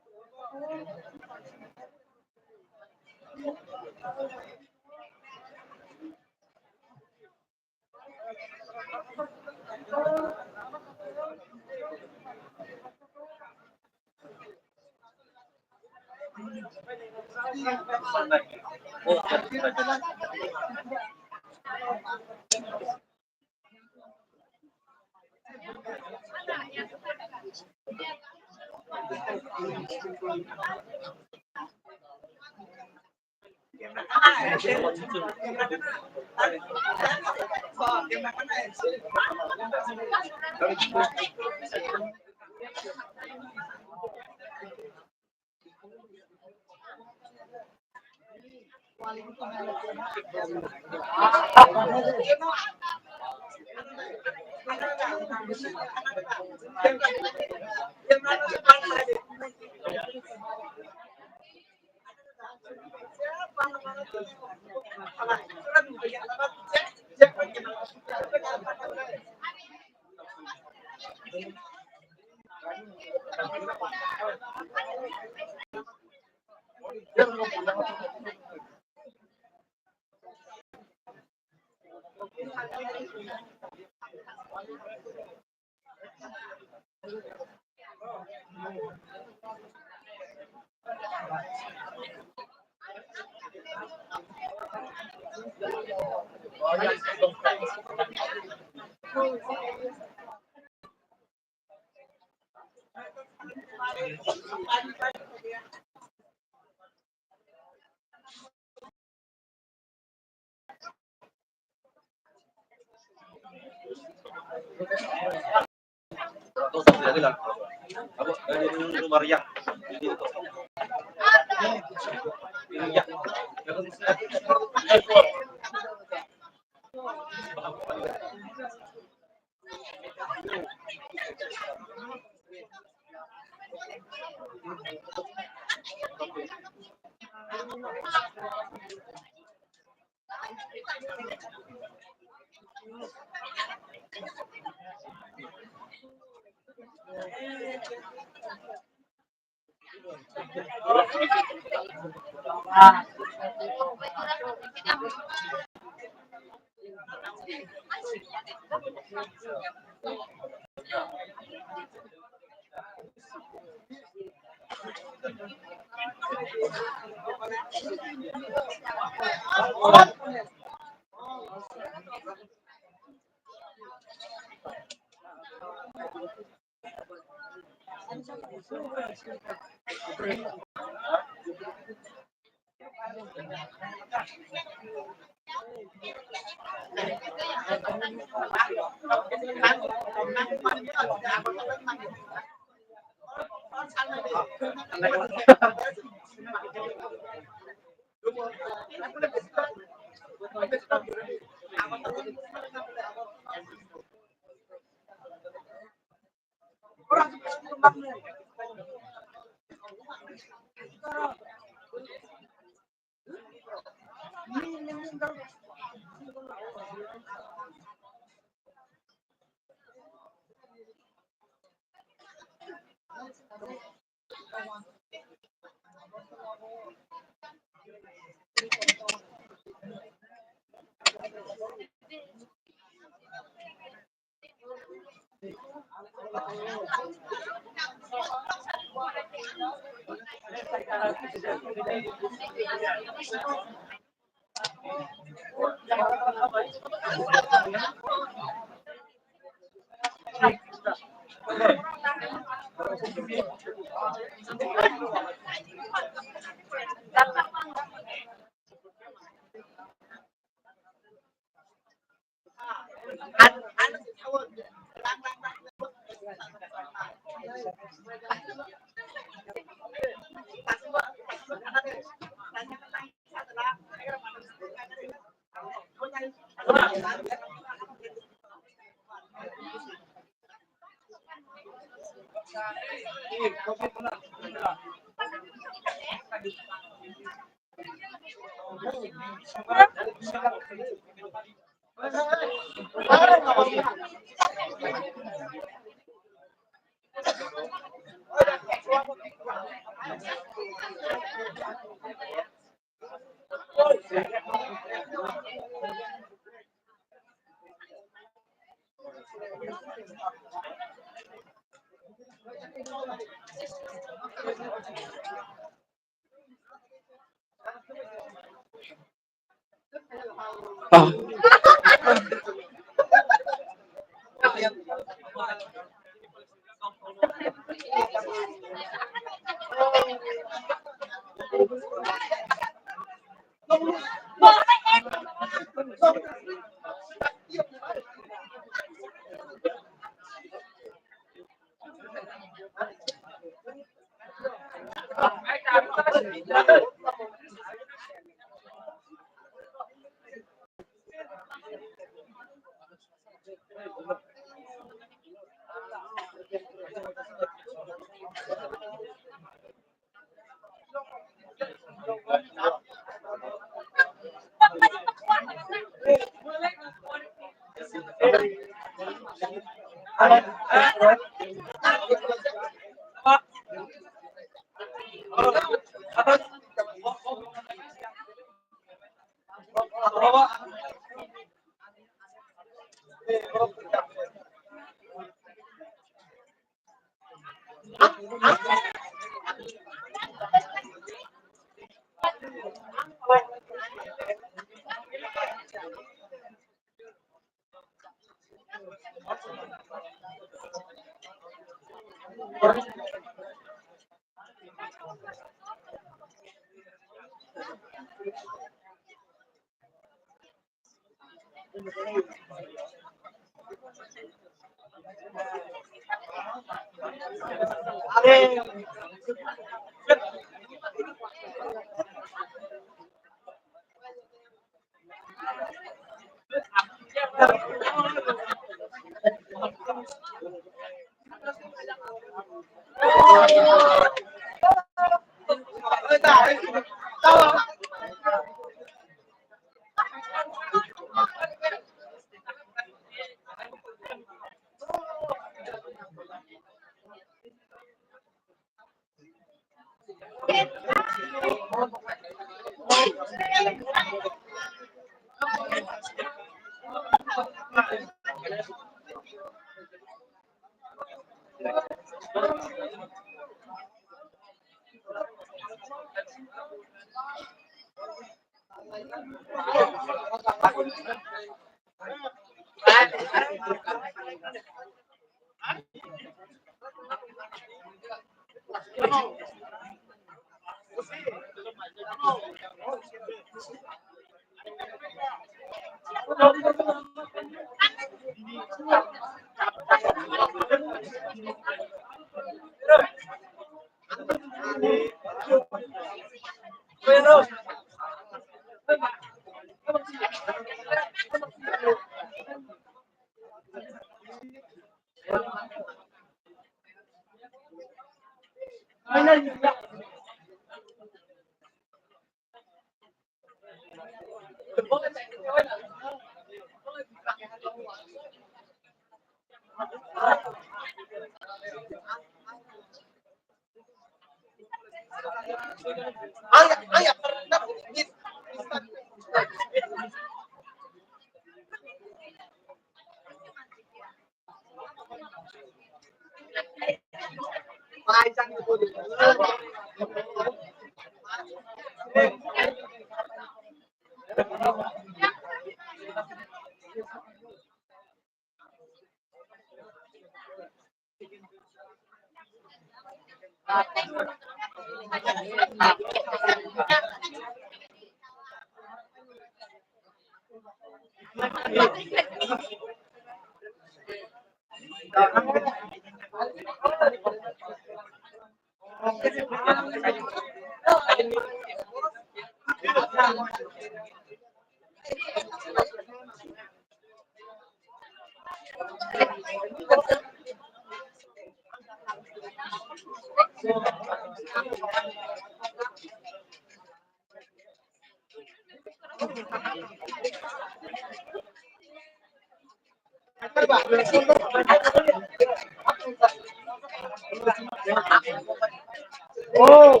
Oh,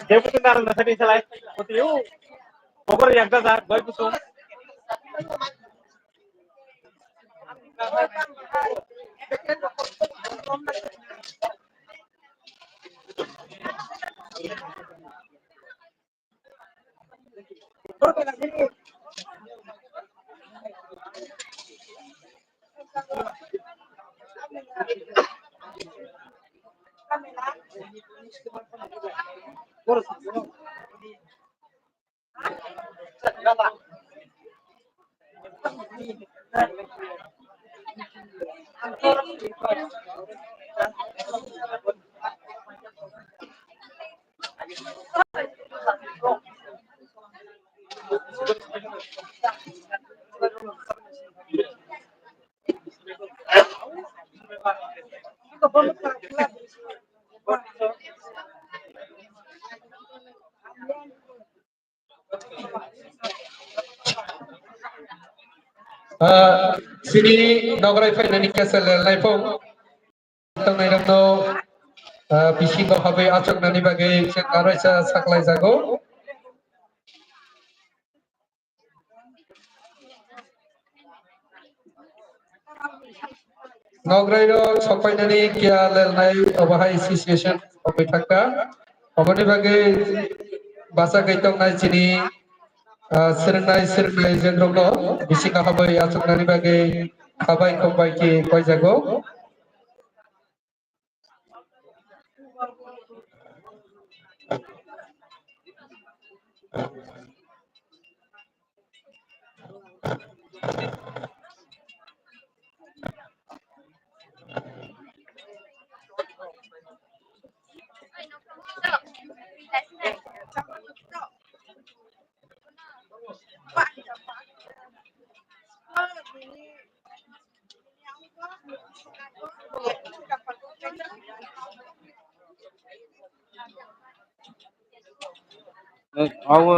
deputy narang na sani salai. Poti u. Kokor yang ta sa, boy kusum. Ah, chini nograi phainani kesel lelnai phung. Tongnairokno, ah, bisingo habwi achuknani bagwi chwng araisa saklaijago. Nograi rok sokpainani kiya lelnai obo hai association wngwi thangkha. Oboni bagwi bachagwi tongnai chini, ah, swrwngnai swrwngnai jengrokno bisingo habwi achuknani bagwi khabai khumbai khe koijago. Eh, awo.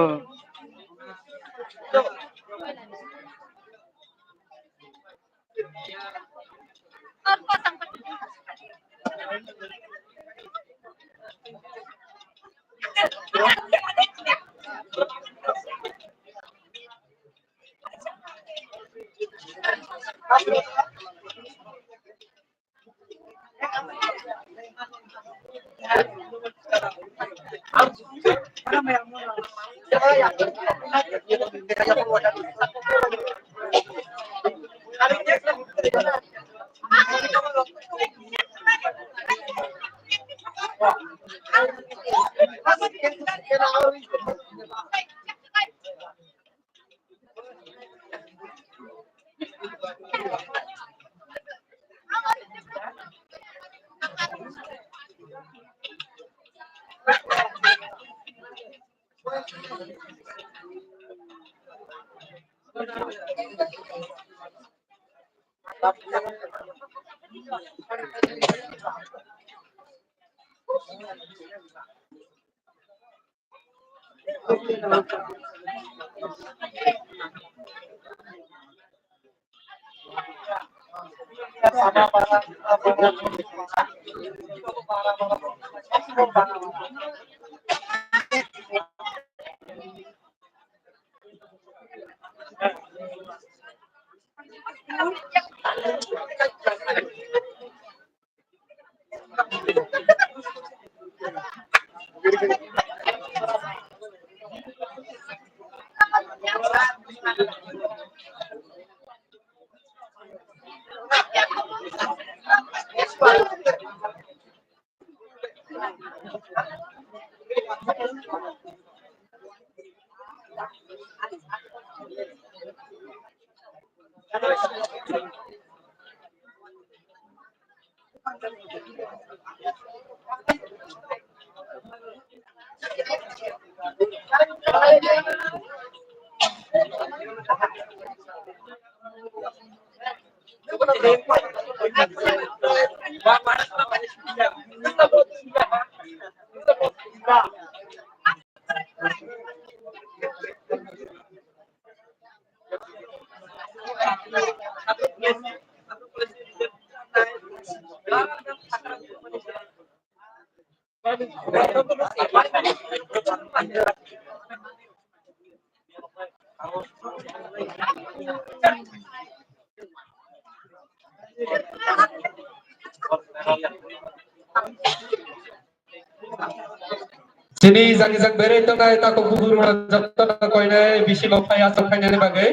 Chini jang jang berwi tongnai takhuk bukhuk rok jotono koinai bisingo phai aswk khainani bagwi.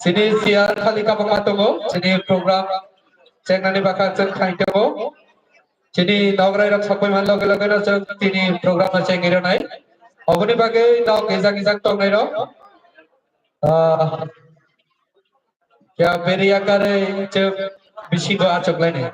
Tini chair khali kabangma tongo, chini program chengnani bakha chwng khai tongo. Chini nograi rok sokpai man loge loge no chwng tini program no chengwi rwnai. Oboni bagwi nok ejak ejak tongnai rok. Ah, ya beri akare chwng bisingo achuk lainai.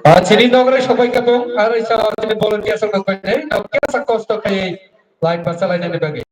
Ah, chini nograi sopai kapung, aro isa chini volunteer sa nogbai nai, nok kesa kosto khai line basa line ni bagi.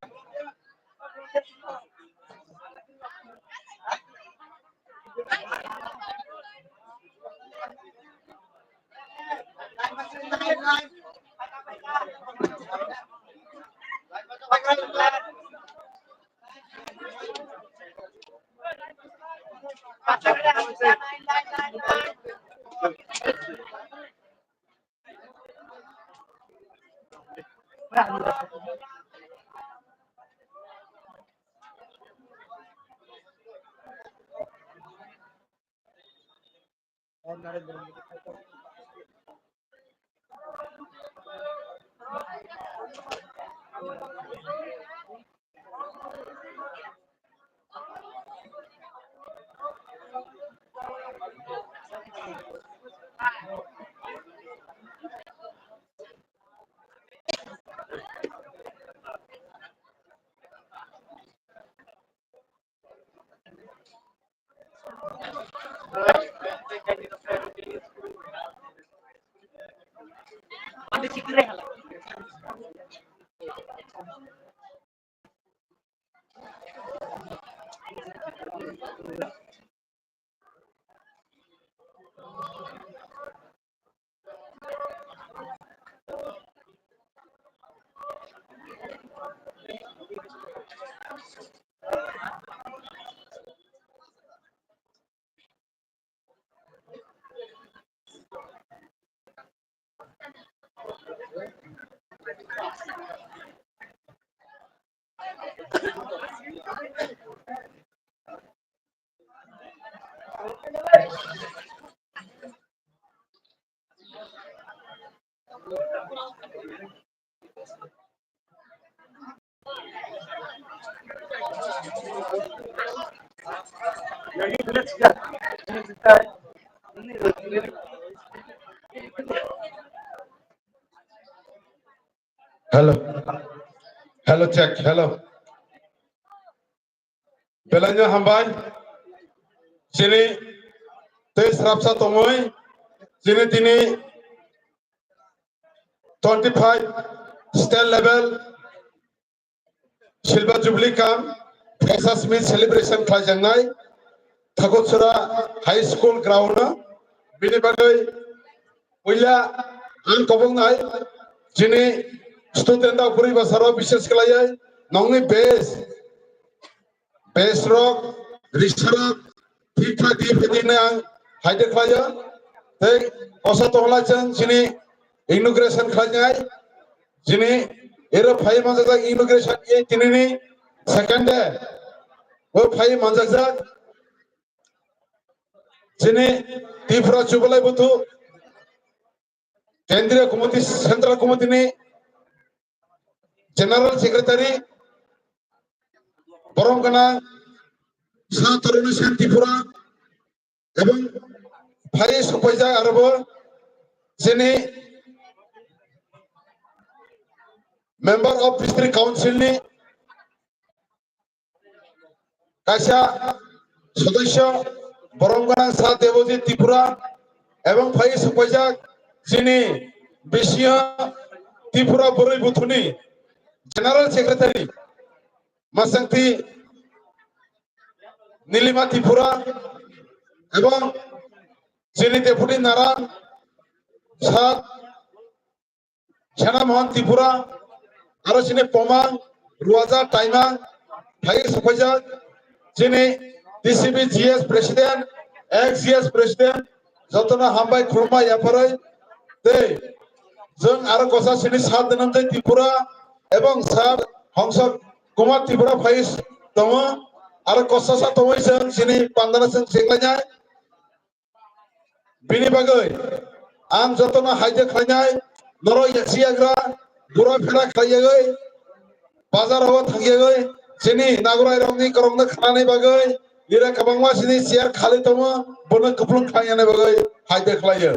Hello. Hello, check. Hello. Belai no hambai. Chini tei srapsa tongwi. Chini tini twenty-five state level Silver Jubilee cum Freshers Meet celebration khlaijaknai Thakuchura High School ground o. Bini bagwi puila ang koboknai chini student rok bwrwi bwsarok bises khlaiwi nongni best, best rok, risarok, thik thak di phediknai ang haide khlaio. Tei kosa tongla chwng chini inauguration khlainai, jini ero phai manjak inauguration ye tinini second day o phai manjak jini Tripura Jubilai Buthu Kendriya Committee, Central Committee ni General Secretary, borom gwnang Sa Taruni Sen Tripura, ebong phai sokpaijak arobo chini Member of District Council ni kaisa sodosyo borom gwnang Sa Debojit Tripura ebong phai sokpaijak chini bisingo Tripura Bwrwi Buthuni General Secretary Masangti Nilima Tripura ebong chini Deputy Naran Sa Sena Mohan Tripura, aro chini Pomang, Ruaja, Taimang, phai sokpaijak, chini T C B G S President, ex G S President, jotono hambai khulumbai yapharwi, tei jwng aro kosa chini Sir Dhananjay Tripura, ebong Sir Hongsa Kumar Tripura phai tongo, aro kosa sa tongwi chwng chini pandana chwng chenglainai. Bini bagwi ang jotono haide khlainai, norok yaksi yagra, bura phera khlaiyagwi, bazar o thangyagwi, chini nagorai rokni korokno khnani bagwi, nira kwbangma chini chair khali tongo, bono kupulung khlainani bagwi haide khlaiyo.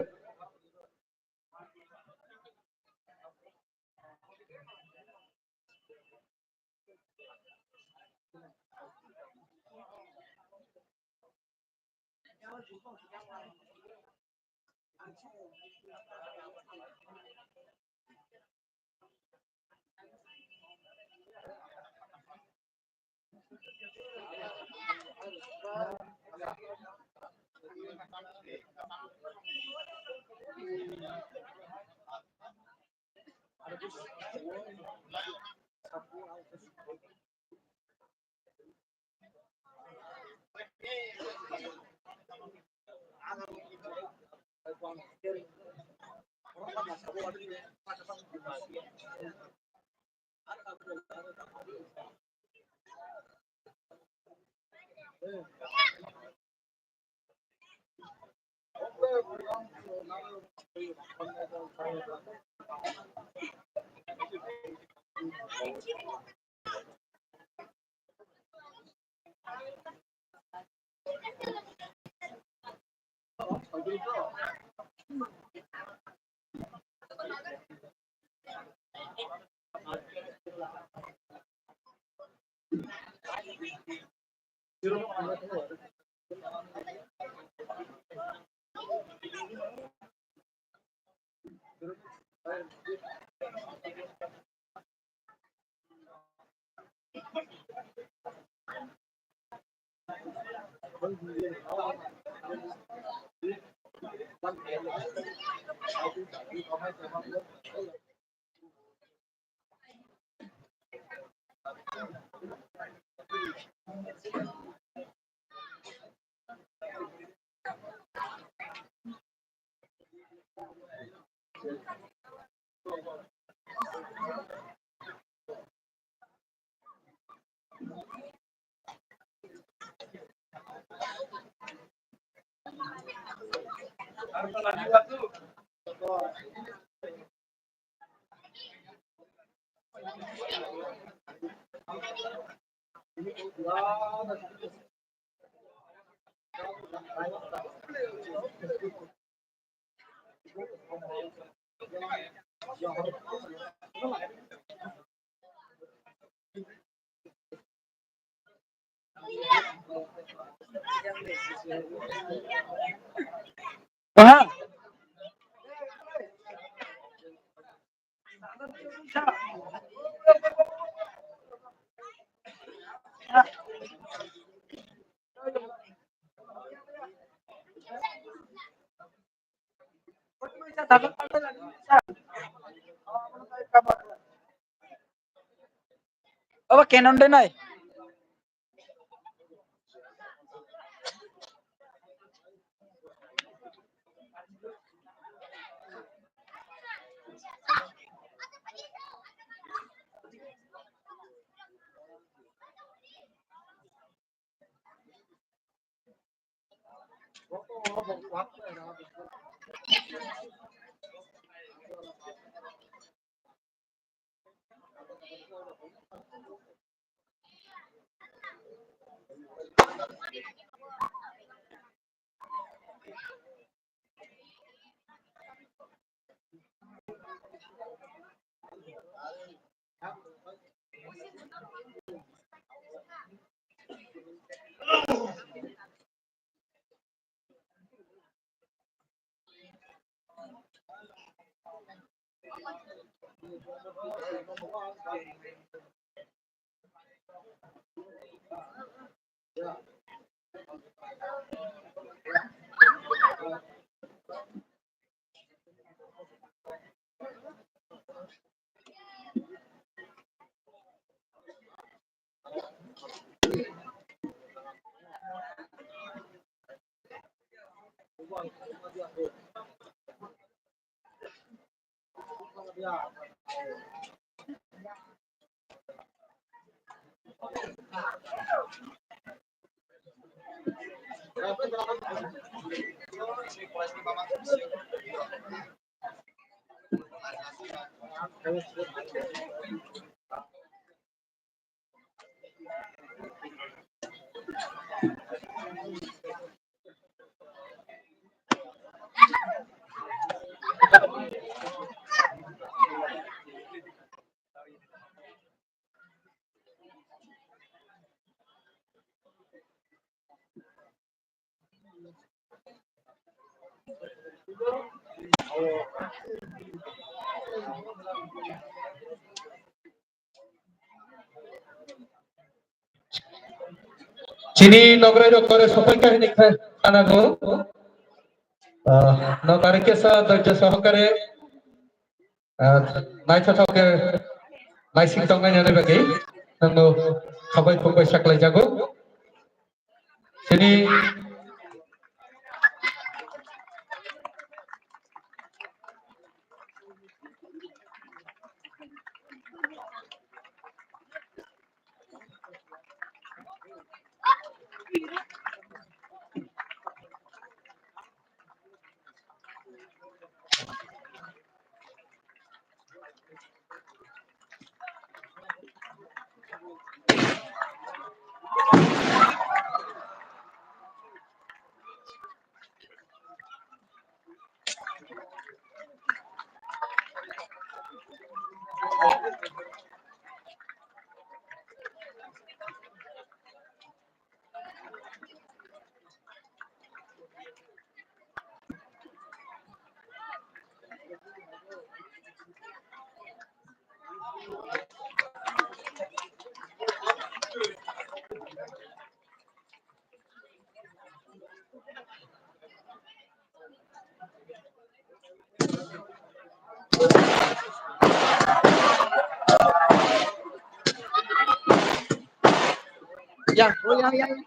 Aha. Aba Canon de nai. Chini nograi rok kore sopai kahini kha-, khanago. Ah, nogari kesa doicha sohokare, ah, naithothok khe naising tongnai nani bagwi nangno khabai khukbai saklai jago. Chini Ya, oh, ya, ya, ya.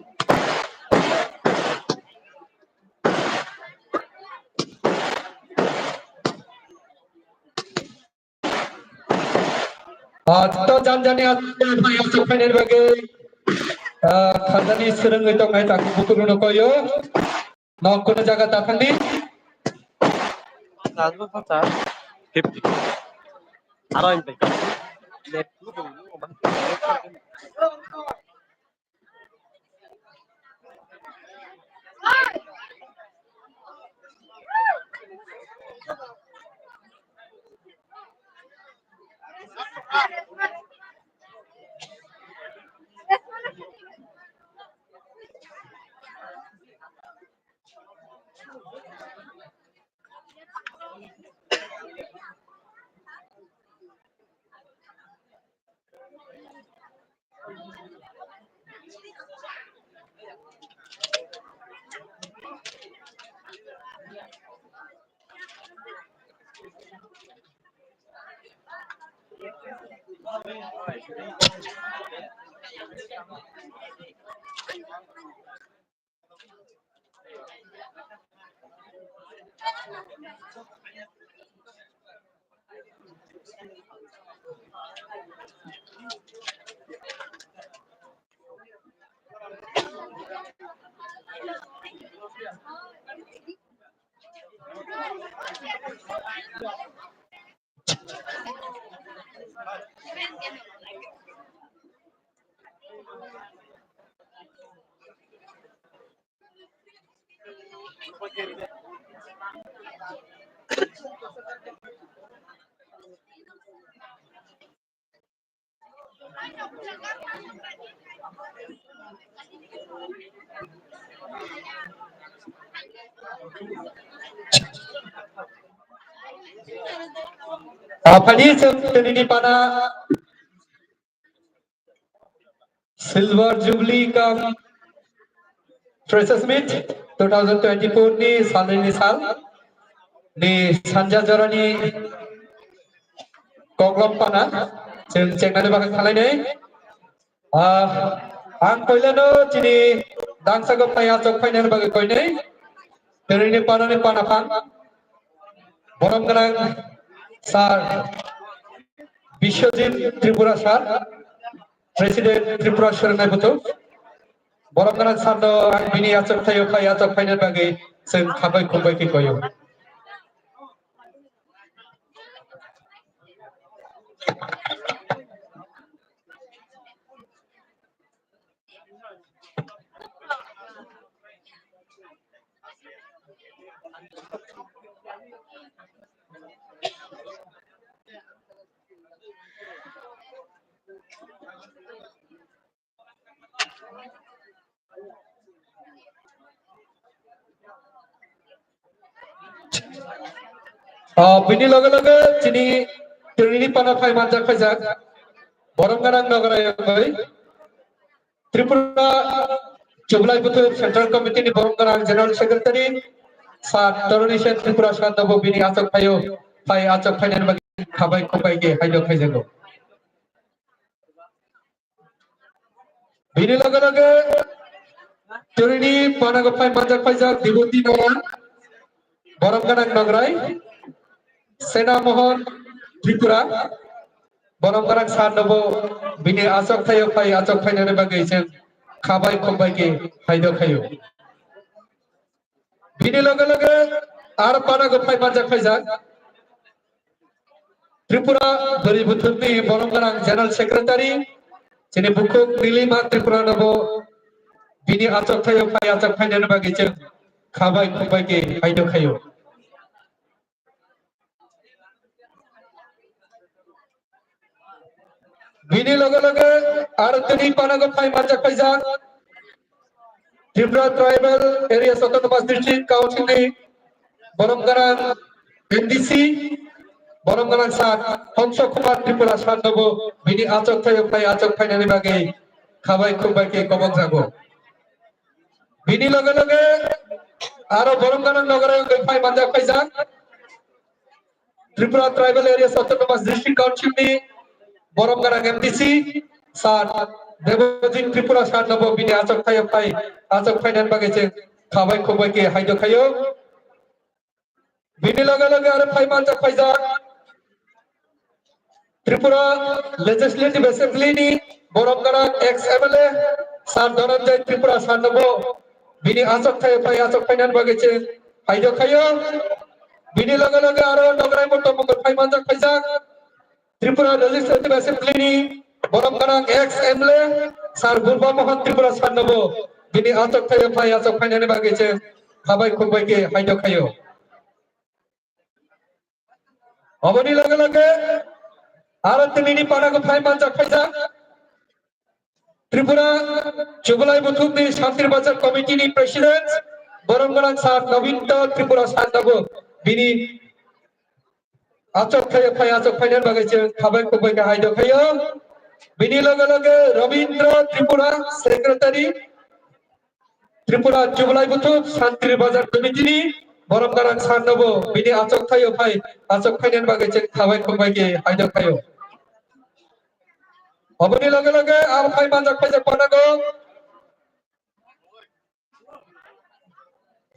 Ah, to janjani aswk phainani bagwi, ah, khajani swrwngwi tongnai takhuk bukukrokno koyo. Nok kono jaga ta thangdi. Fifty. Aro ang teka. Ah, phani chwng tini pana Silver Jubilee cum Freshers Meet two thousand twenty-four ni salni sal ni sanja jorani koklop pana chwng chengnani bagwi khlainai. Ah, ang koilano chini dangsago phai achok phainani bagwi koinai. Tini panani pana phang. Borom gwnang sir Biswajit Tripura sir, President Tripura Swrwngnai Buthum. Borom gwnang sir no ang bini achok thaio phai achok phainani bagwi chwng khabai khumbai khe koio. Ah, bini loge loge chini tini pana phai manjak phaijak. Borom gwnang nograi bai. Tripura Chublai Buthum Central Committee ni borom gwnang General Secretary Sir Toroni Sen Tripura sir no bo bini achok phaio phai achok phainani bagwi khabai khumbai khe haido khaijago. Bini loge loge tini pana go phai manjak phaijak Diboti Nora, borom gwnang nograi, Sena Mohon Tripura, borom gwnang sir no bo bini achok thaio phai achok phainani bagwi chwng khabai khumbai khe haido khaio. Bini loge loge ar pana go phai manjak phaijak Tripura Bwrwi Buthumni borom gwnang General Secretary chini bukhuk Nilima Tripura no bo bini achok thaio phai achok phainani bagwi chwng khabai khumbai khe haido khaio. Bini loge loge aro tini pana go phai manjak phaijak Tripura Tribal Areas Autonomous District Council ni borom gwnang M D C, borom gwnang sir Hongso Kumar Tripura sir no bo bini achok thaio phai achok phainani bagwi khabai khumbai khe kobok jago. Bini loge loge aro borom gwnang nograi wngwi phai manjak phaijak Tripura Tribal Areas Autonomous District Council ni borom gwnang M D C sir Debojit Tripura sir no bo bini achok thaio phai achok phainani bagwi chwng khabai khumbai khe haido khaio. Bini loge loge aro phai manjak phaijak Tripura Legislative Assembly ni borom gwnang ex M L A sir Dhananjay Tripura sir no bo bini achok thaio phai achok phainani bagwi chwng haido khaio. Bini loge loge aro nograi moto mungwi phai manjak phaijak Tripura Legislative Assembly ni borom gwnang ex M L A sir Burba Mohan Tripura sir no bo bini achok thaio phai achok phainani bagwi chwng khabai khumbai khe haido khaio. Oboni loge loge aro tini ni pana go phai manjak phaijak Tripura Chublai Buthumni Shantir Bazar Committee ni President borom gwnang sir Nobinto Tripura sir no bo bini achok thaio phai achok phainani bagwi chwng khabai khumbai khe haido khaio. Bini loge loge Rabindra Tripura Secretary Tripura Chublai Buthum Shantir Bazar Committee ni borom gwnang sir no bo bini achok thaio phai achok phainani bagwi chwng khabai khumbai khe haido khaio. Oboni loge loge aro phai manjak phaijak pana go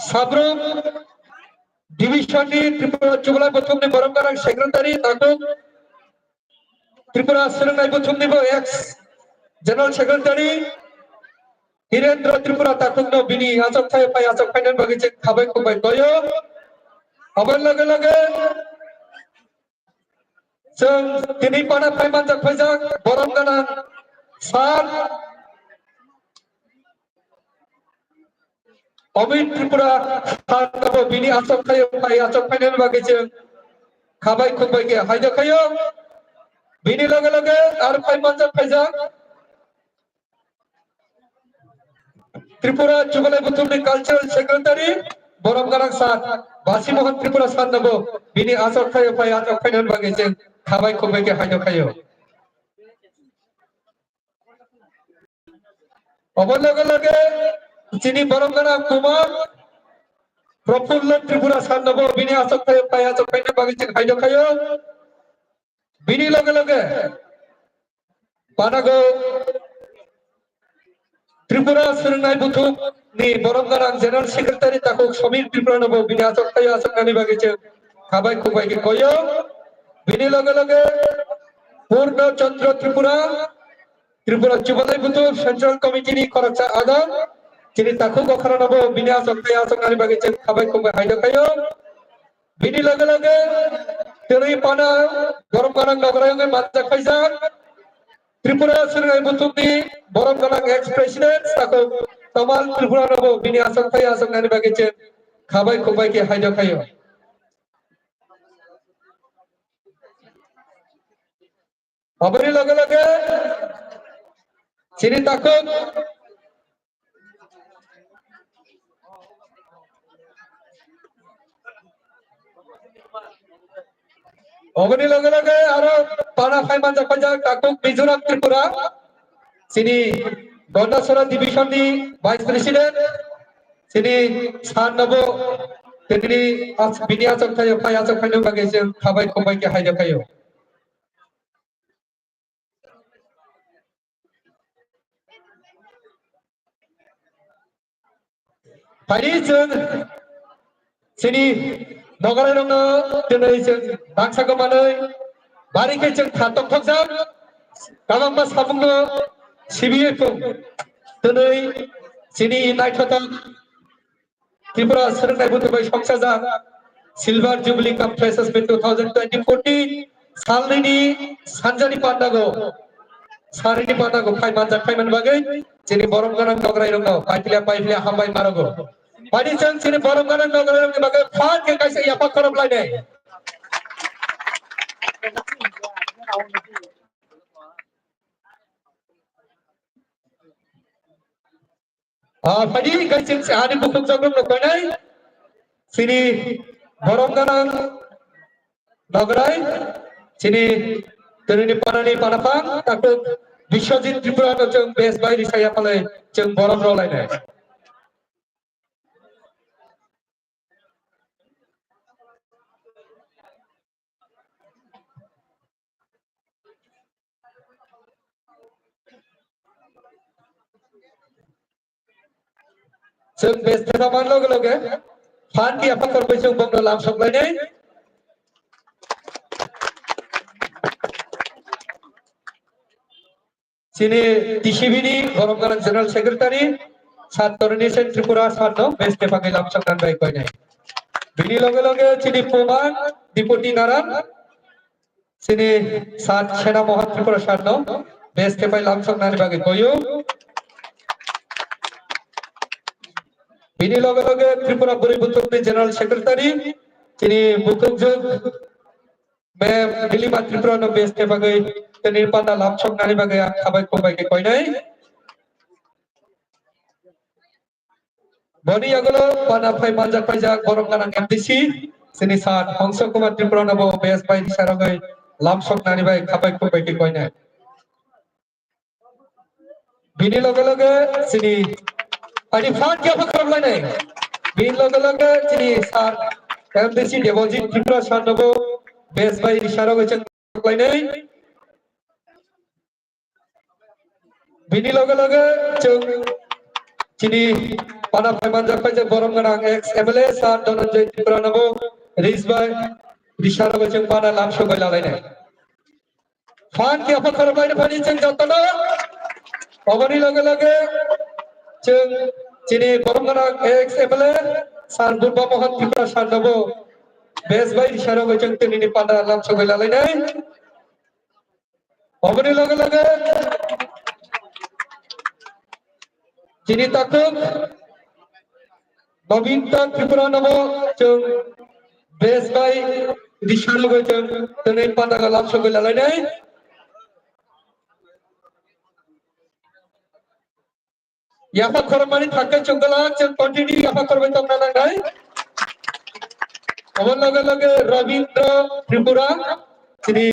Sabrum Division ni Tripura Chublai Buthum ni borom gwnang Secretary takhuk Tripura Swrwngnai Buthum ni bo ex General Secretary Hirendra Tripura takhuk no bini achok thaio phai achok phainani bagwi chwng khabai khumbai koyo. Aboni loge loge Chwng tini pana phai manjak phaijak borom gwnang sir Amit Tripura sir abo bini achuk thaio phai achuk phainani bagwi chwng khabai khukbai khe haida khaio. Bini loge loge ar phai manjak phaijak Tripura Jubilai Buthumni Cultural Secretary, borom gwnang sir, Basi Mohan Tripura sir nobo bini achuk thaio phai achuk phainani bagwi chwng khabai khukbai khe haida khaio. Obo loge loge chini borom gwnang Kumar Prafulla Tripura sir nobo bini achuk thaio phai achuk phainani bagwi chwng haida khaio. Bini loge loge Panago Tripura Swrwngnai Buthum ni borom gwnang General Secretary takhuk Samir Tripura nobo bini achuk thaio achuknani bagwi chwng khabai khukbai khe koyo. Bini loge loge Purno Chandra Tripura, Tripura Jubilai Buthum Central Committee ni khoroksa adong, chini takhuk okra nobo bini achuk thaio achuknani bagwi chwng khabai khukbai haida khaio. Bini loge loge tini pana borom gwnang nograi wngwi manjak phaijak Tripura Swrwngnai Buthumni borom gwnang ex president takhuk Tamal Tripura nobo bini achuk thaio achuknani bagwi chwng khabai khukbai khe haida khaio. Aboni loge loge chini takhuk Oboni loge loge aro pana phai manjak paijak takhuk Mizoram Tripura. Chini Gondasora division ni vice president. Chini sir nobo tini as-, bini achuk thaio phai achuk phainani bagwi chwng khabai khukbai khe haida khaio. Phaidi chwng chini nograi rokno twnwi chwng baksa kwmanwi bari khe chwng kha tongthokjak. Kabangma samungno sibiwi phung twnwi chini naithothok Tripura Swrwngnai Buthum bai songchajak Silver Jubilee cum Freshers Meet two thousand twenty-four ni salnini sanjani pandago, sarini pandago phai manjak phaimani bagwi chini borom gwnang nograi rokno paiphilia paiphilia hambai marogo. Phaidi chwng chini borom gwnang nograi rokni bagwi phan khe kaisa yapha khorop lainai. Ah, phaidi kaiching se ani bukhuk jogrum no koinai. Chini borom gwnang nograi, chini twnini panani panaphang, takhuk Biswajit Tripura no chwng best bai risaya palai chwng borom rolainai. Chwng best thema man loge loge phan khe yapha khorbai chwng bongno lamsok lainai. Chini T C B ni borom gwnang General Secretary, Sir Toruni Sen Tripura sir no best thema khe lamsok nan bai koinai. Bini loge loge chini Pumang Deputy Naran, chini Sir Sena Mohan Tripura sir no best khe pai lamsok nani bagwi koyo. Bini loge loge Tripura Bwrwi Buthumni General Secretary, chini bukhuk jwk Ma'am Dilima Tripura no best khe bagwi tini panda lamsok nani bagwi ang khabai khumbai khe koinai. Boni yagulo pana phai manjak paijak borom gwnang M D C, chini sir Hongso Kumar Tripura no bo best bai ni sarogwi lamsok nani bai khabai khumbai khe koinai. Bini loge loge chini ani phan khe apha khorok lainai. Bini loge loge chini sir M D C Debojit Tripura sir no bo best bai ni sarogwi chwng lainai. Bini loge loge chwng chini pana phai manjak paijak borom gwnang ex M L A sir Dhananjay Tripura no bo ris bai risaro bo chwng pana lamsok bai lalainai. Phan khe apha khorok lainai phani chwng jotono. Oboni loge loge chwng chini borom gwnang ex M L A sir Purba Mohan Tripura sir no bo best bai risaro bo chwng tini ni pana lamsok bai lalainai. Oboni loge loge chini takhuk Nobinta Tripura nobo chwng base bai risa rogwi chwng tini panda go lamsogwi lalainai. Yapha khorokmani thangkhe chwng glak chwng continue yapha khorokbai tongna nangnai. Omo loge loge Rabindra Tripura, chini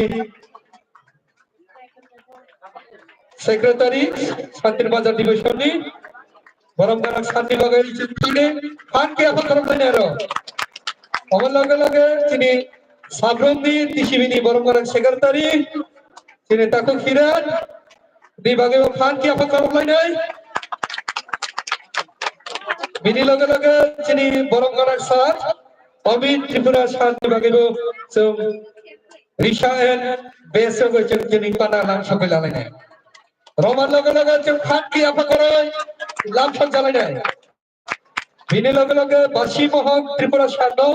secretary, Santir Bazar division ni, borom gwnang sir ni bagwi chwng tini phan khe yapha khorokbai nai aro. Omo loge loge chini Sabrum ni T C B ni borom gwnang secretary, chini takhuk Hiran, Ni bagwi bo phan khe yapha khorokbai nai. Bini loge loge chini borom gwnang sir, Amit Tripura sir ni bagwi bo chwng risa and base rogwi chwng tini panda lamsogwi lalainai. Romar loge loge chwng phan khe yapha khorokbai lamsok jalainai. Bini loge loge Basi Mohon Tripura sir no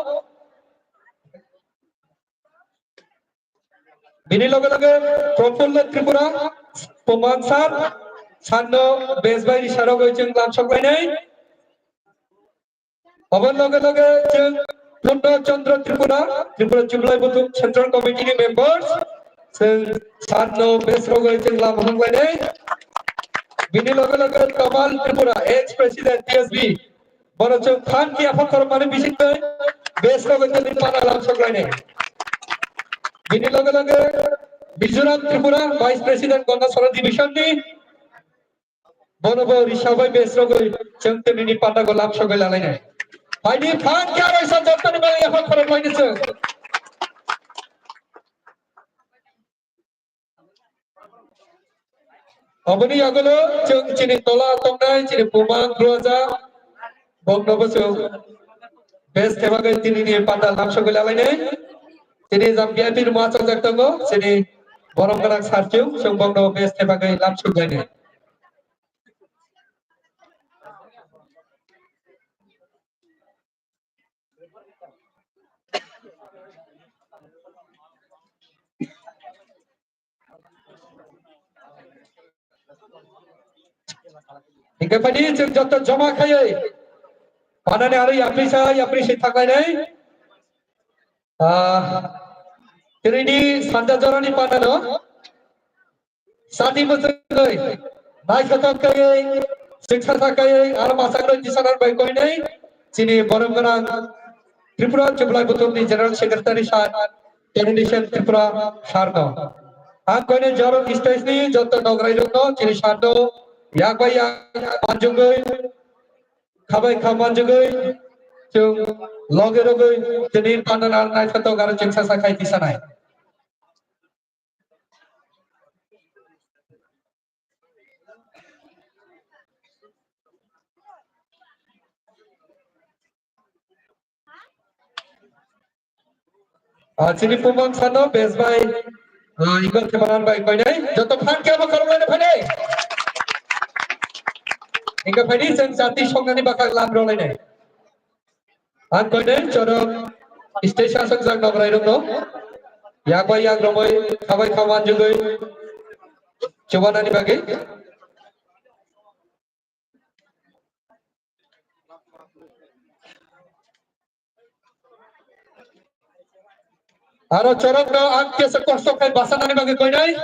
Bini loge loge Prafulla Tripura, Puman sir, sir no base bai risa rogwi chwng lamsok lainai. Obo loge loge chwng Purno Chandra Tripura, Tripura Chublai Buthum Central Committee ni members, chwng sir no base rogwi chwng lamsok lainai. Bini loge loge Kamal Tripura, ex president T S B, Bono chwng phan khe yapha khorokmani bisingtwi base rogwi tini panda lamsok lainai. Bini loge loge Mizoram Tripura Vice President Gandachara Division ni bono bo risa bai base rogwi chwng tini ni panda go lamsogwi lalainai. Phaidi phan khe aro isa jottoni bagwi yapha khorokmani chwng. Oboni yagulo chwng chini tola tongnai chini buma Druaja bokno bo chwng base thebagwi tini ni panda lamsogwi lalainai. Chini jam V I P room o achajak tongo chini borom gwnang sir chwng chwng bokno base thebagwi lamsogwi lainai. Hingke phaidi chwng joto joma khaiwi panani aro yapri sa yapri si thaklainai. Ah, tini sanja jorani panano. Sati mwchwngwi, naithothok kaiwi, swngsa kaiwi, aro mwchangwi tisanar bai koinai, chini borom gwnang Tripura Chublai Buthumni General Secretary sir, Coordination Tripura sir no. Ang koinai jorok stage ni joto nograi rok no, chini sir no, yak bai yak manjugwi, kha bai kha manjugwi, chwng loge rogwi, chini panana naithothok aro chwngsa sa khai tisanai. Ah, chini pumang sano base bai, ah, ikon kebanan bai koinai. Joto phan khe abo khoroknai phainai. Hingke phaidi chwng jati songnani bwkhak lam rolainai. Ang koinai chorok stage aswk jak nograi rokno yak bai yak romwi kha bai kha manjugwi chubanani bagwi. Aro chorokno ang kesa kosto khai basanani bagwi koinai.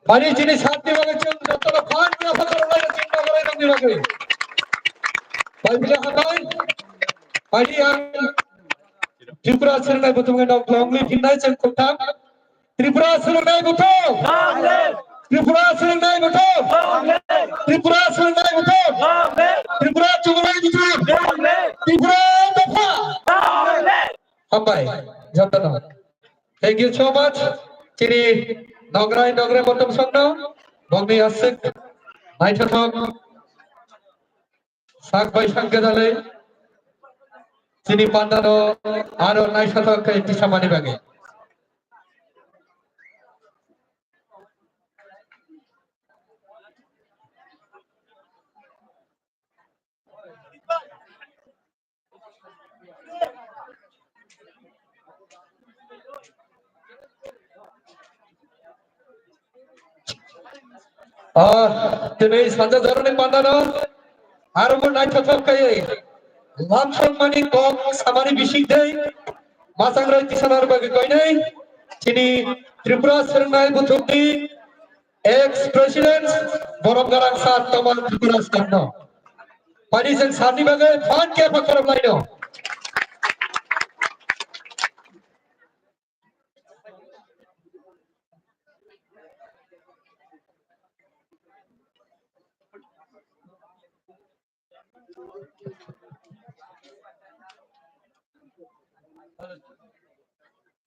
Bari jini shanti bagwi chwng jotono phan khe aphano rwlainai chwng nograi rokni bagwi. Bai bile hambai. Bari ang Tripura swrwngnai buthumungni nok longwi phinnai chwng khungtham. Tripura swrwngnai buthum. Tripura swrwngnai buthum. Tripura swrwngnai buthum. Tripura chumungnai buthum. Tripura dopha. Hambai jotono. Thank you so much. Chini nograi nograi bottom songno bongni aswk naithothok Sak bai sak gwdalwi chini pandano aro naithothok khe tisamani bagwi. Ah, tini sanja jorani pandano aro bo naithothok kaiwi lamsokmani kok samani bising tei machang roi tisanani bagwi koinai chini Tripura Swrwngnai Buthukni ex president Borom Garang sir Taman Tripura sir no. Pani jeng sir ni bagwi phan khe phakhorok laino.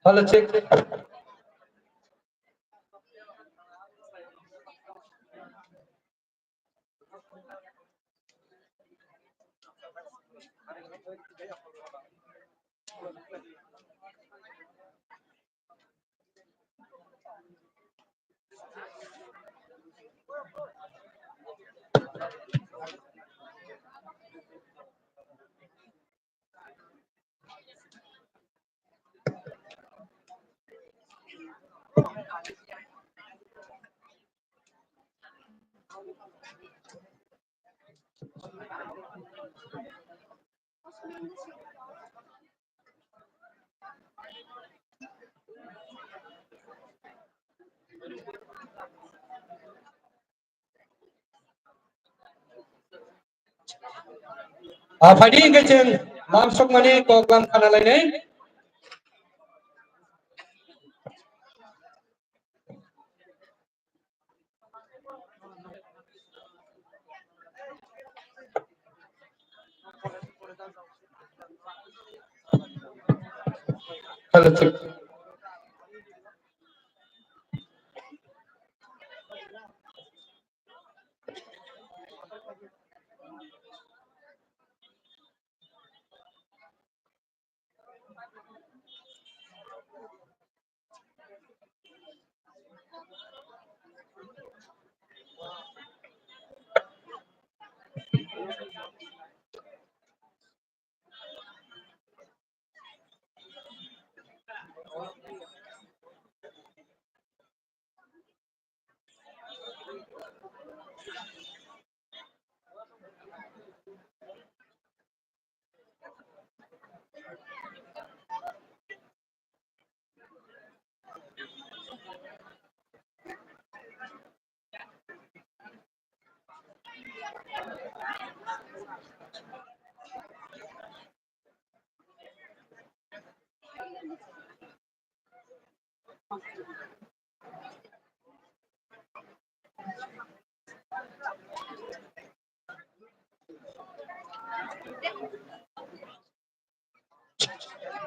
Hello, check. Ah, phaidi hingke chwng lamsokmani kok lam khana lainai. Hello, check.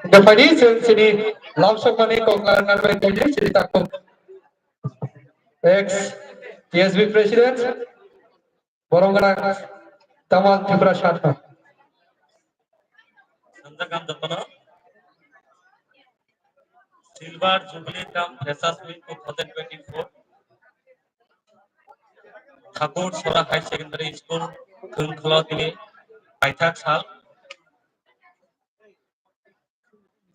Hingke phaidi chwng chini lamsokmani kok lam khana bai koinai chini takhuk ex T S B president Borom Garang Taman Tripura Sharma. Samjak ang jotono Silver Jubilee cum Freshers Meet two thousand twenty-four. Thakur Sora High Secondary School, Khumkholo tini paithak sal.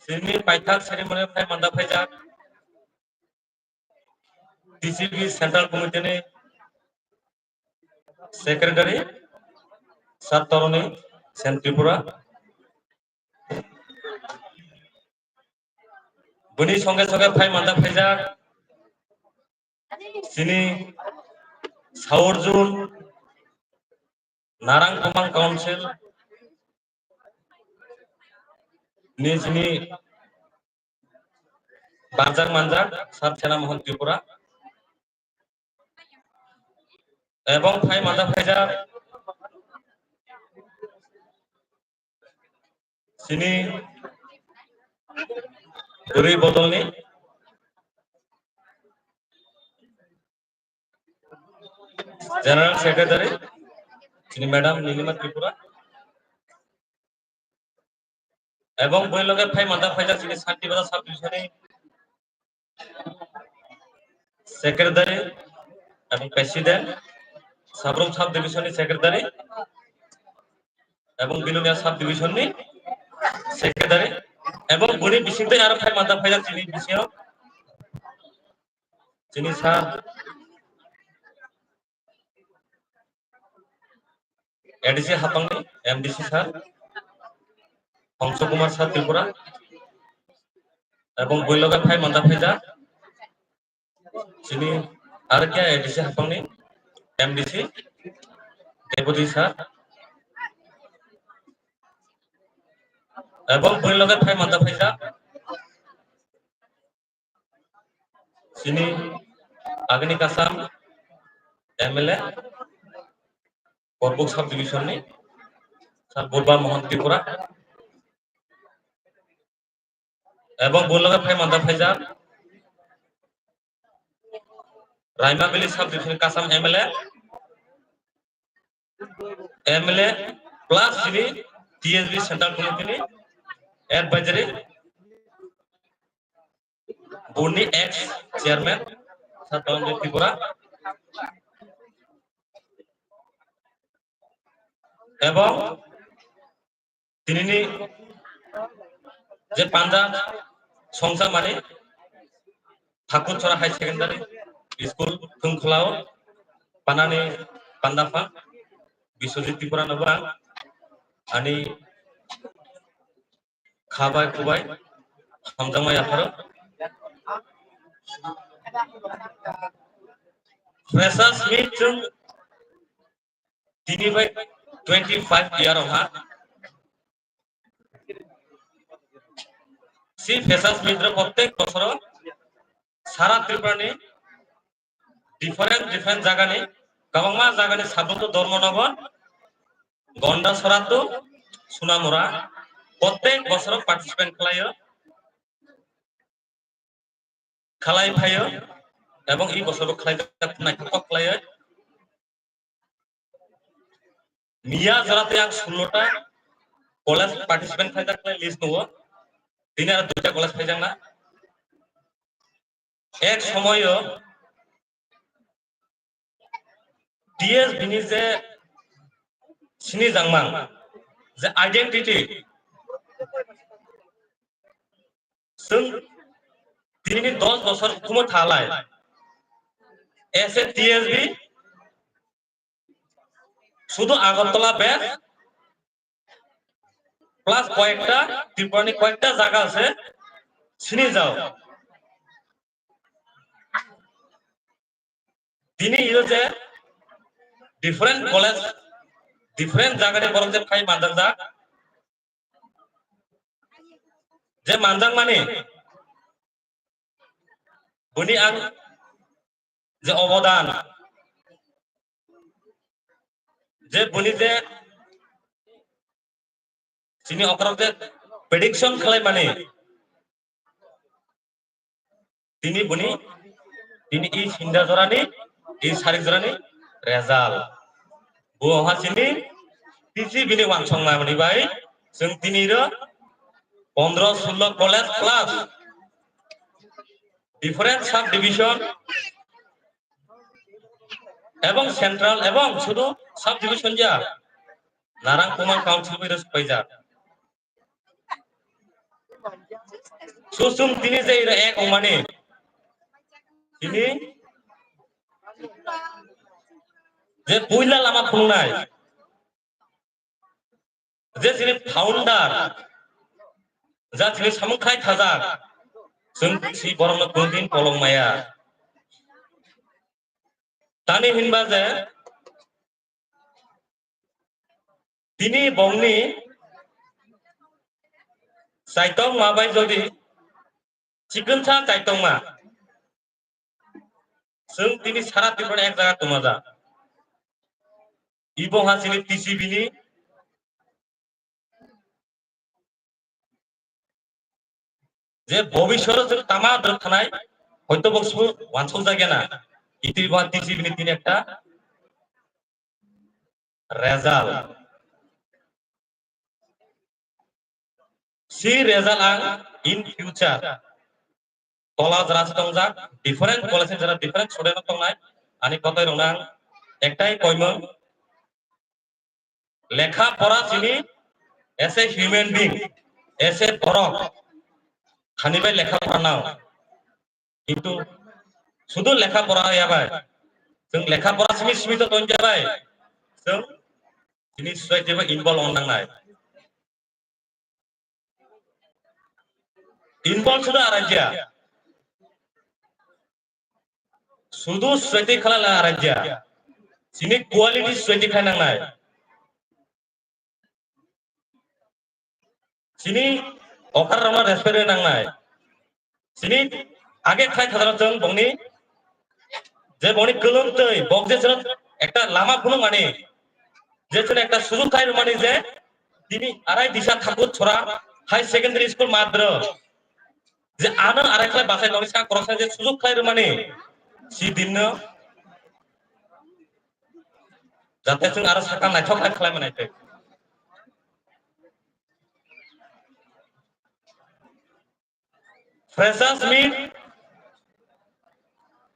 Chini paithak ceremony phai manda phaijak T C B Central Committee ni Secretary, Sir Toroni, Sen Tripura. Bini songe songe phai manda phaijak chini Saurjun Narang Kumang Council ni chini barjak manjak Sir Sena Mohan Tripura. Ebong phai manda phaijak chini bwrwi bodolni General Secretary Chini madam Nilima Tripura. Ebong boni loge phai manda phaijak chini Santi Bazar sub division ni secretary ebong president, Sabrum sub division ni secretary ebong Bilonia sub division ni secretary ebong boni bisingtwi aro phai manda phaijak chini bisingo chini sir A D C hapangni M D C sir, Hongso Kumar sir Tripura, ebong boni loge phai manda phaijak chini R K A D C hapangni M D C Deputy sir, ebong boni loge phai manda phaijak chini Agni Kasam M L A, Korbuk sub division ni, Sir Purba Mohan Tripura. Ebong boni loge phai manda phaijak Raima Valley sub division Kasam M L A, M L A plus chini T S B Central Committee ni advisory board ni ex chairman Sir Pawan Tripura. Ebong tinini je panda songsa mani Thakur Chora High Secondary School Thungkhulao panani panda pha Biswajit Tripura no bang ani khabai khubai hamjakma yapharo. Freshers meet chwng tini bai twenty five year ha. Si freshers meet ro prottek bosoro sara Tripura ni different different jaga ni kwbangma jaga ni Sabroto Dharmanagar, Gonda Soratu, Sunamura prottek bosoro participate khlaio, khlai phaio, ebong i bosoro khlai jak naithotok khlaio. Miya jora tei ang sullo ta college participant khlai jak khlai list nugo. Tini aro duita college phai jak na. Ek somoyo T S B ni je sini jangmang, je identity, chwng tini dos bosor hukumo thalai. S A T S B শুধু Agartala batch plus কয়েকটা ত্রিপুরানি কয়েকটা জায়গা আছে চিনি যাও। Tini iro je different college, different jagani borok je phai manjak jak. Je manjak mani buni ang je obodan, je buni je chini okrok je prediction khlai mani, tini buni, tini i sinda jorani, i sarik jorani result. Bo ha chini T C B ni wansong mani bai, chwng tini ro pondro sullo college plus different sub division ebong central ebong sudu sub division ya narang kumang council bai rwsuk paijak. Susum tini je ira ek ongmani. Tini je puila lama phungnai. Je chini founder, ja chini samung khai thajak, chwng si borokno kunudin kolong maya. Tani hinba je tini bongni chaitokma bai jodi chikonsa chaitokma, chwng tini sara Tripura ek jaga tongma ja. Ibo ha chini T C B ni je bobiswt je tama drop thanai hoito bo sbo wansuk jagya na. Iti bo T C B ni tini ekta result. Si result ang in future tola jora se tongjak, different college ni jora different student rok tongnai, ani kotai rok nang ektai koimung lekha pora sini as a human being, as a borok khani bai lekha pora nang. Kintu sudu lekha pora ya bai. Chwng lekha pora simi simi to tonja bai. Chwng sini society bai involve on nangnai. Involve sudu araja. Sudu society khala la araja. Sini quality society khai nangnai. Sini okar rokno respect rwi nangnai. Sini age khai thadaro chwng bongni je bongni kwlwng twi bok je chwng ekta lama phunuk mani, je chwng ekta sujuk khai rwmani je tini arai disa thakur chora high secondary school madro je ano arai khlai bachai noni sa koroksa je sujuk khai rwmani si dinno jate chwng aro sakang naithok khai khlai manai twi. Freshers meet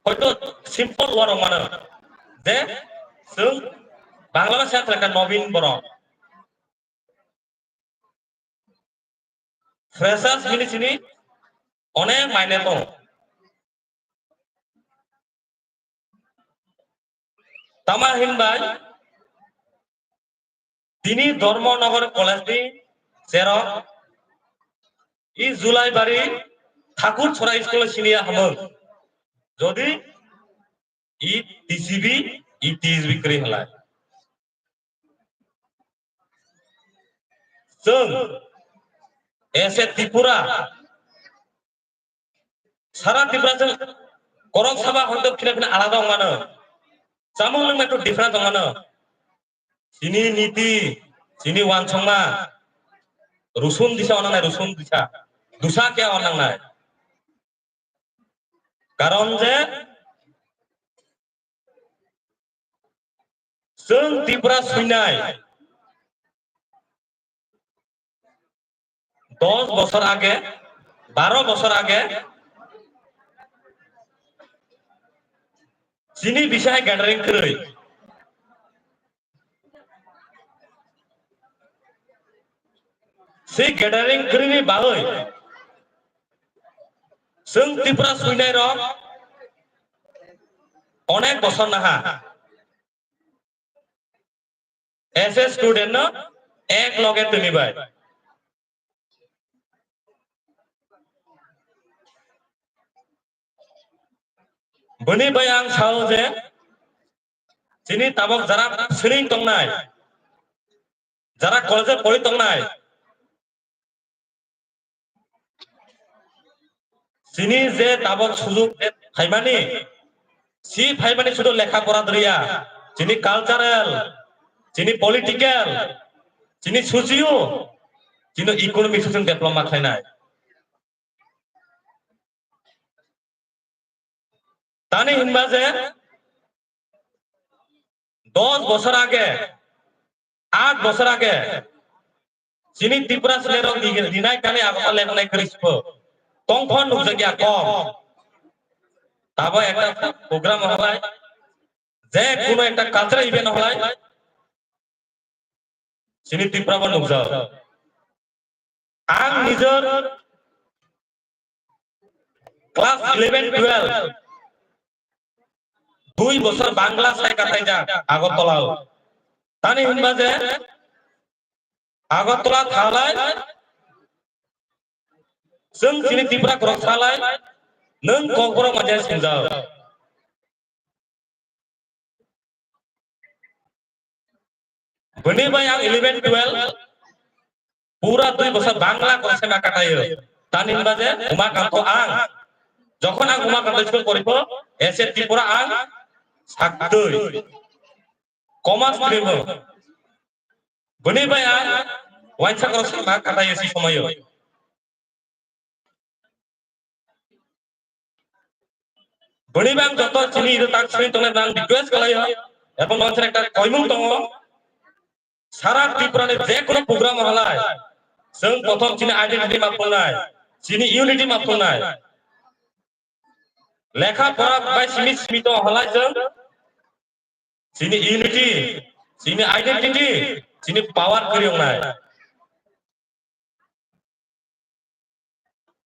hoito simple word rok mano je chwng Bangla bhasha thwlai kha nobin borok. Freshers meet ni sini onek mane tongo. Tama hinbai tini Dharmanagar College ni cherok i Julaibari Thakur Chora School siniya hamung. Jodi i T C B, i T S B kwrwi halai. Chwng as a Tripura, sara Tripura chwng korok saba hoito phina phina alada wngmano. Chamung nwngma ekটু different wngmano. Chini niti, chini wansongma, rusun disa onangnai, rusun disa. Dusa khe onangnai. Karon je chwng Tripura swinai dos bosor age, baro bosor age chini bisai gathering kwrwi. Se gathering kwrwini bagwi chwng Tripura swinai rok onek bosor naha S S student no ek loge twi bai. Bini bai ang sao je chini tabok jara swrwng tongnai, jara college pori tongnai, chini je tabok sujuk phaimani, si phaimani sudu lekha pora doriya, chini cultural, chini political, chini socio, chini economic sudu development khlainai. Tani hinba je dos bosor age, aat bosor age, chini Tripura sile rok di-, dinai kani Agartala le nai kri spo. Tongphon nukjakya kom. Tabo ekta program halai, je kuno ekta cultural event halai, chini Tripura bo nukjak. Ang nijor class eleven twelve dui bosor Bangla sai kataijak Agartala o. Tani hinba je Agartala thalai chwng chini Tripura khorok salai nwng kokborok manjak singjak. Bini bai ang eleven twelve pura dui bosor Bangla khorok sai ma kataio. Tani hinba je Umakanto ang. Jokhon ang Umakanto school poripho, S A Tripura ang saktwi. Commerce stream o. Bini bai ang waisa khorok sai ma kataio si somoio. Bini bang joto chini iro tak sini tongnai bang request kalaio. Ebong nonsen ekta koimung tongo. Sara Tripura ni je kono program halai, chwng kothom chini identity ma phungnai, chini unity ma phungnai. Lekha pora bai simi simi to halai chwng chini unity, chini identity, chini power kwrwi wngnai.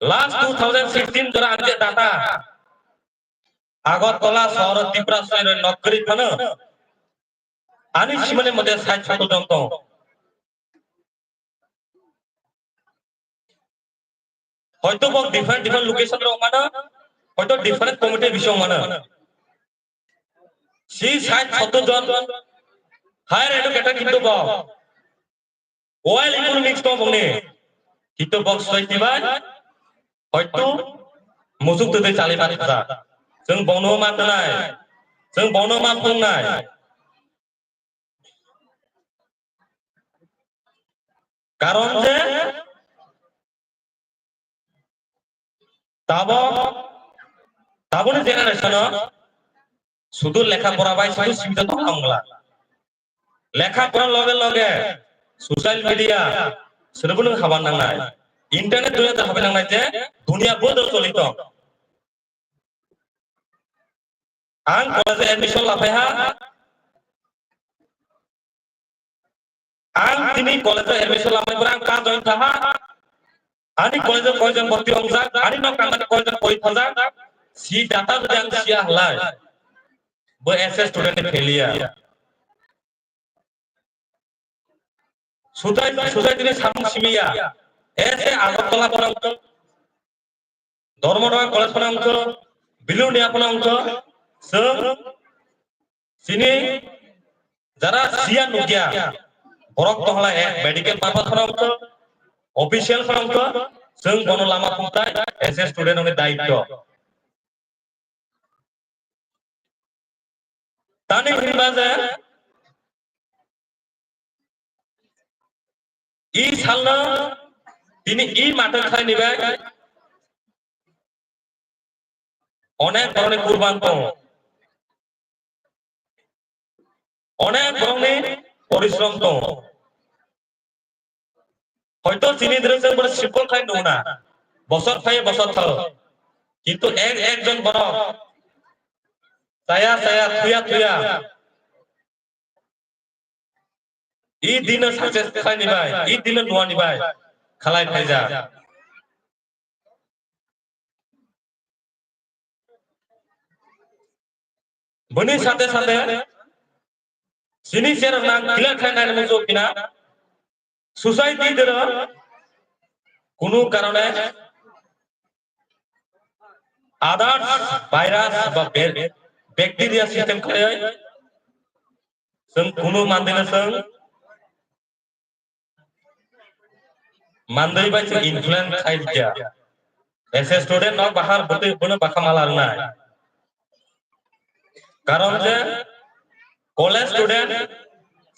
Last two thousand sixteen jora ang je data, Agartala sohor Tripura sohor nokri phano ani simani mote sait soto jon tong. Hoito bo different different location rok mano, hoito different committee bising mano. Si sait soto jon higher educated kintu bo Oil economics tong bongni. Kintu bok soi tibai. Hoito musuk twi chalima thajak. Chwng bono ma twnai. Chwng bono ma phungnai. Karon je Tabo, taboni generation o sudu lekha pora bai sudu sibida tong wngla. Lekha pora loge loge social media srwbwno habar nangnai. Internet dunia ta habar nangnai je dunia bodo choli tong. Ang college admission laphai ha. Ang tini college admission lamai pore ang ka join thaha. Ani college koijon bhorti ongjak, ani nok kangani koijon pori thajak. Si data jodi ang siya halai. Bo S S student ni failure. Sutai, sutai tini samung simiya. S A Agartala phano Dharmanagar college phano wngkha, Bilonia phano wngkha, chwng chini jara siya nukya, borok tohla ek medical purpose phano wngkha, official phano wngkha, chwng bono lama phungtai, as a student hwnwi daityo. Tani hinba je, I salno tini I mathang khlaini bai onek borokni kurban tongo, onek borokni porishrom tongo. Hoito chini dress ang bono simple khai nuna. Bosor phai bosor thao. Kintu ek ek jon borok chaya chaya thuya thuya. I dino success khai ni bai, i dino nua ni bai. Khalai phaija. Bini sate sate sini serok nang clear khai nai mujo kina society dero kunu karone others virus ba bacteria system khai chwng kunu mandino chwng Mandai bai se influence khai dia. As a student no bahar bwtwi bono bakha mala rwnai. Karon je college student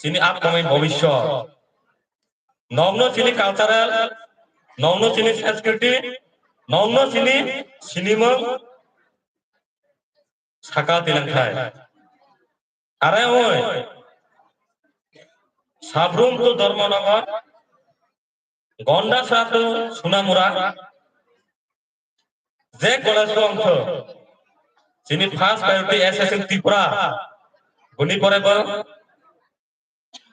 chini upcoming bhobishyot. Nokno chini cultural, nokno chini sanskriti, nokno chini sinimung saka tilang khai. Are oi, Sabrum to Dharmanagar, Gondasra to Sunamura, je college ko wngkho, chini first priority S S M Tripura, boni pore bo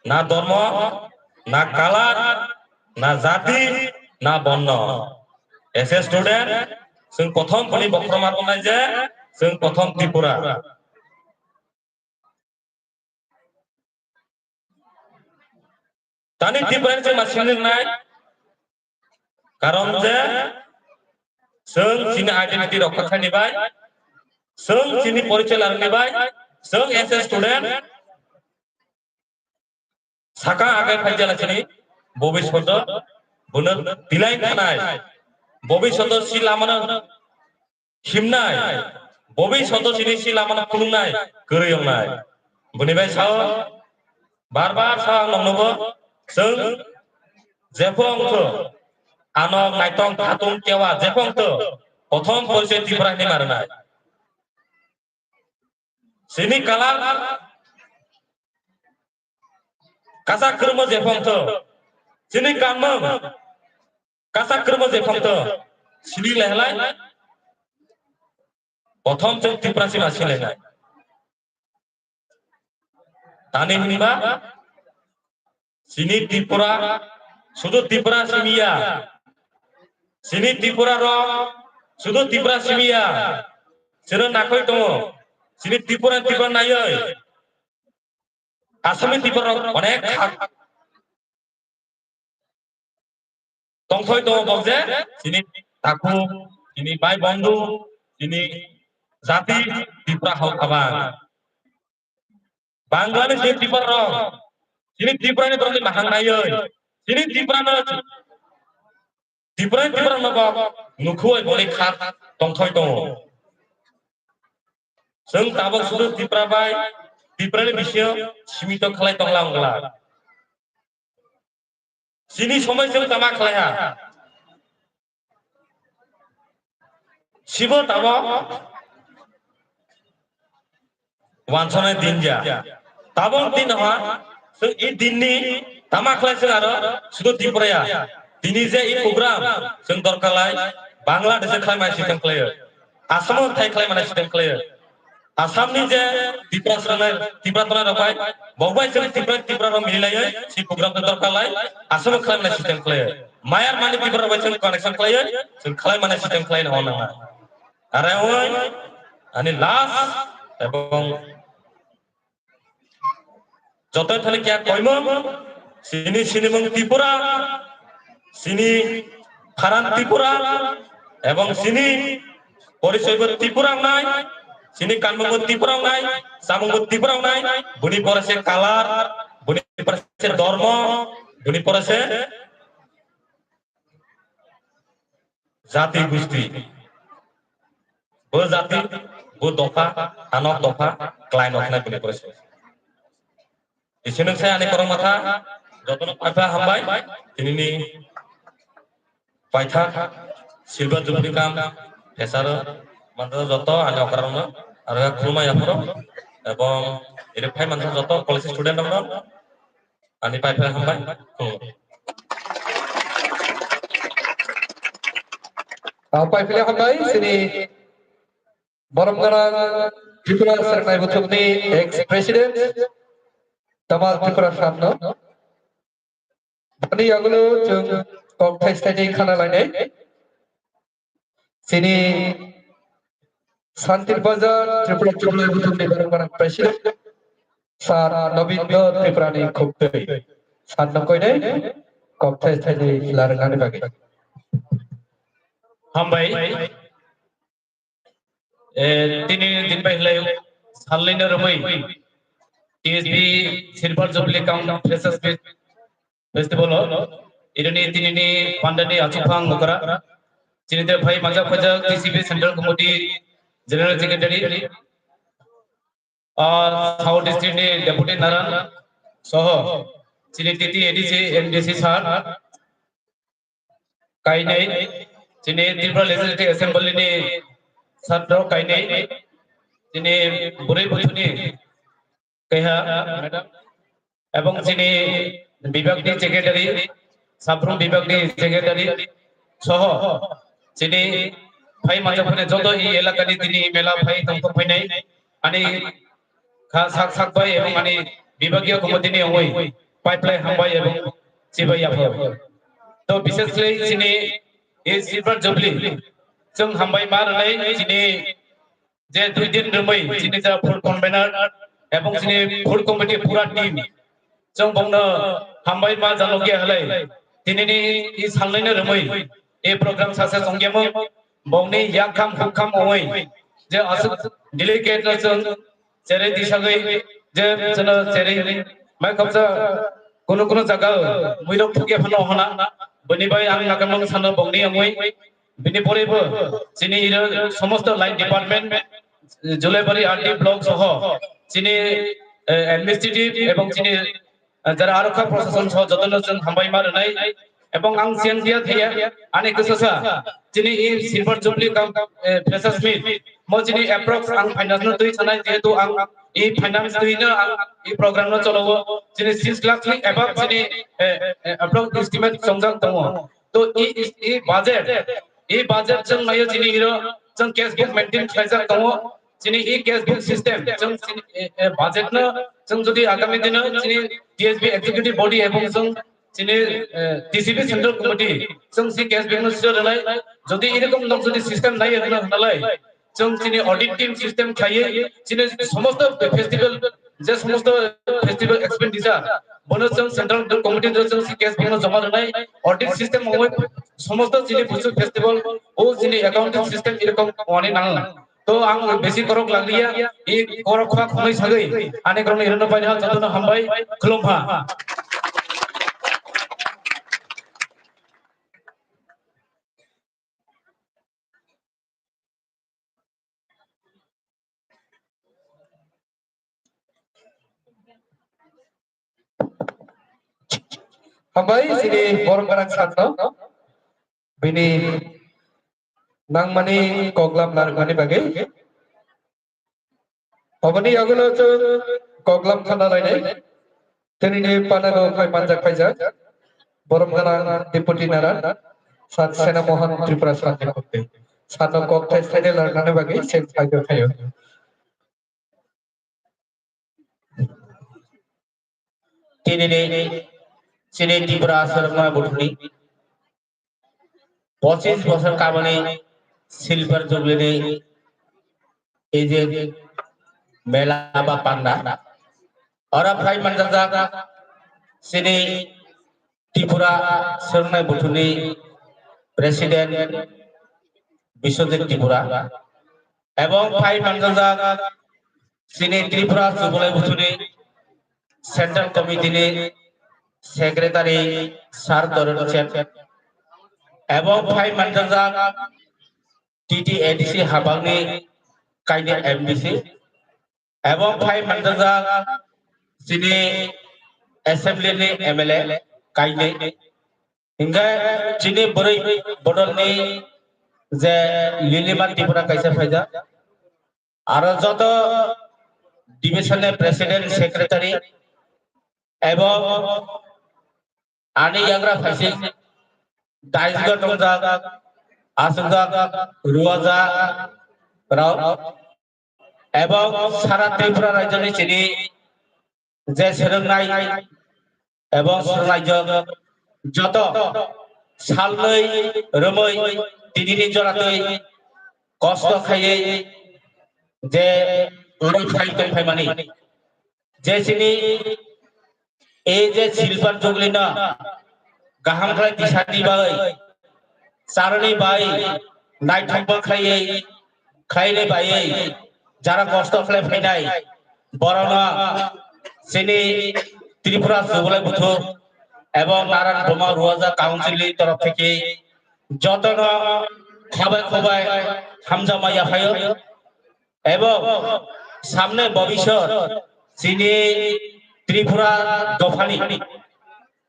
na dharma, na color, na jati, na borno. S S student, chwng prothom boni bokhorok ma tongnai je, chwng prothom Tripura. Tani difference ma sini nai. Karon je chwng chini identity rokha khaini bai, chwng chini porichoy larwkni bai, chwng as a student saka agai phaijala chini bobishoto bono tilai khanai, bobishoto si lamano himnai, bobishoto chini si lamano phunuknai, kwrwi wngnai. Boni bai sao, bar bar sao ang noknobo, chwng jepho wngkho, ano naitong khatung kewa jepho wngkho, prothom porichoy Tripura hinwi ma rwnai. Chini kalar Kasak kwrwngma jephang tho. Chini kanmung. Kasak kwrwngma jephang tho. Sini lehlai. Prothom chwng Tipra sima sini lehlai. Tani hinba. Chini Tripura. Sudu Tripura simiya. Chini Tripura rok. Sudu Tripura simiya. Chwrwng nakhoi tongo. Chini Tripura Tripura naioi. Asami Tripura rok onek hak tongthoi tongo bokje, chini takhuk, chini bai bondhu, chini jati Tripura hok abang. Bangladesh ni Tripura rok, chini Tripura ni borok ni mahang naioi, chini Tripura no Tripura, Tripura no bo nukhung bai boni kha tongthoi tongo. Chwng tabuk sudu Tripura bai, Tripura ni bisingo simito khlai tongla wngla. Chini somoi chwng tama khlai ha. Sibo tabuk wansonai din ja. Tabuk din ha, so i din ni tama khlai chwng aro sudu Tripura ya. Tini je i program chwng dorkar lai, Bangladesh khlai mai system khlai. Asamo thai khlai mana system khlai. Assam ni je Tripura sanai, Tripura tonai rok bai, bok bai chwng Tripura, Tripura rok mili lai, si program to dorkar lai, asamo khlai mana system khlai. Mayar mani Tripura rok bai chwng connection khlai, chwng khlai mana system khlai na hona. Are oi, ani last ebong joto thani kya koimung, sini sinimung Tripura, sini pharan Tripura, ebong sini porichoi bo Tripura nai, sini kanmung bo Tripura nai, samung bo Tripura nai, buni pore se color, buni pore se dormo, buni pore se jati gusti. Bo jati, bo dopha, hanok dopha, klai nok nai bini pore se. Isinung sai ani korong matha, jotono paitha hambai, tinini paitha, silver jubilee kam, phesaro, mantra joto ani okrarokno, aro khulumai aphoro, ebong iri phai mantra joto college student rokno, Ani pai phai hambai. Hmm. Ah, pai phai hambai, sini borom gwnang Tripura Sernai Buthumni ex president, Tamal Tripura Sahab no. Bani yagulo chwng kok thai thai khana lainai. Chini Santir Bazar Tripura Chuklai Buthumni barang barang president Sir Nobindra Tripurani khukdei. Sir no koinai kok thai thai larangani bagwi. Hambai. Eh, tini din bai hlai salni no romwi T S B Silver Jubilee Count Freshers Meet Festival o, irini tinini pandani achukphang nokra. Chini de phai manjak phajak T C B Central Committee General Secretary, ah, South District ni Deputy Naran soho, chini T T A D C, M D C sir, kainai, chini Tripura Legislative Assembly ni satro kainai, chini Burui Buthuni Keha, madam, ebong chini bibak ni secretary, sabrum bibak ni secretary, soho, chini phai manjak phai joto i elaka ni tini mela phai tongthok phainai, ani kha sak sak bai ebong ani bibak ya committee ni ongoi, pipeline hambai ebong chibai yapho. To bishesh khlai chini i Silver Jubilee, chwng hambai ma rwnai chini je dui din romwi chini jara full convener ebong chini full committee pura team chwng bongno hambai ma janokya halai tinini i salnaino romwi i program success ongya mung bongni yakham hukham ongwi je aswk delegate no chwng cherwi tisagwi je chwngno cherwi mai khopsa kunu kunu jaga muirok thukya phano hona bini bai ang nagamung sano bongni ongwi Bini pore bo chini iro somosto line department, Julaibari R D block soho chini, eh, administrative ebong chini, eh, jara arokha prosason soho jotono chwng hambai ma rwnai. Ebong ang siyan dia thaya ani kwsasa chini i Silver Jubilee cum, eh, Freshers Meet mo chini approx ang finance no twi sanai jehetu ang i finance twi no ang i program no cholo. chini six lakh ni above chini, eh, eh, approx estimate chongjak tongo. To i, i, i budget, i budget chwng naio chini hiro chwng cash book maintain khlaijak tongo. Chini i cash book system chwng chini, eh, eh, budget no chwng jodi agami dino chini T S B executive body ebong chwng chini, eh, T C B central committee chwng si cash book no siro rwnai. Jodi irokom nok jodi system nai rwna hwnalai, chwng chini audit team system khaiwi chini somosto festival, je somosto festival expenditure, bono chwng central committee do chwng si cash book no joma rwnai, audit system ongwi somosto chini busu festival o chini accounting system irokom wngmani nango. To ang besi korok lagriya, i korok khwak hwnwi sagwi ani korokno irono paina jotono hambai, khulumha. Hambai chini borom gwnang sakno bini nangmani koklam narwkmani bagwi. Oboni yagulo chwng koklam khana lainai. Tini ni panano khai manjak khaijak. Borom gwnang Deputy Naran, Sat Sena Mohan Tripura Sat ni Kutte. Sano kok thai thai de larnani bagwi chwng phaido khayo. Tini ni chini Tripura Swrwngma Buthuni pochis bosor kabani Silver Jubilee ni ei je mela ba panda. Oro phai manjak chini Tripura Swrwngnai Buthuni President Biswajit Tripura, ebong phai manjak chini Tripura Jubilee Buthuni Central Committee ni Secretary Sir Doren Sen, ebong phai manjak T T A D C habangni kaini M D C, ebong phai manjak chini assembly ni M L A kaini. Hingke chini bwrwi bodolni je Lilima Tripura kaisa phaijak. Aro joto division ni president, secretary, ebong ani yagra phaising daisgo tongjak, aswkjak, ruwajak rok, ebong sara Tripura rajyoni chini je swrwngnai ebong swrwngnaijak joto salnwi romwi tinini joratwi kosto khaiwi je oro phai tongphaimani. Je chini ei je Silver Jubilee no kaham khlai tisani bagwi, charwni bai naithokma khlaiwi, khlaini baiwi jara kosto khlai phainai, borokno chini Tripura Jubilee Buthu ebong Naran Buma Ruwaja Council ni torof theke jotono khabai khubai hamjakma yaphaio. Ebong samne bobisot chini Tripura dophani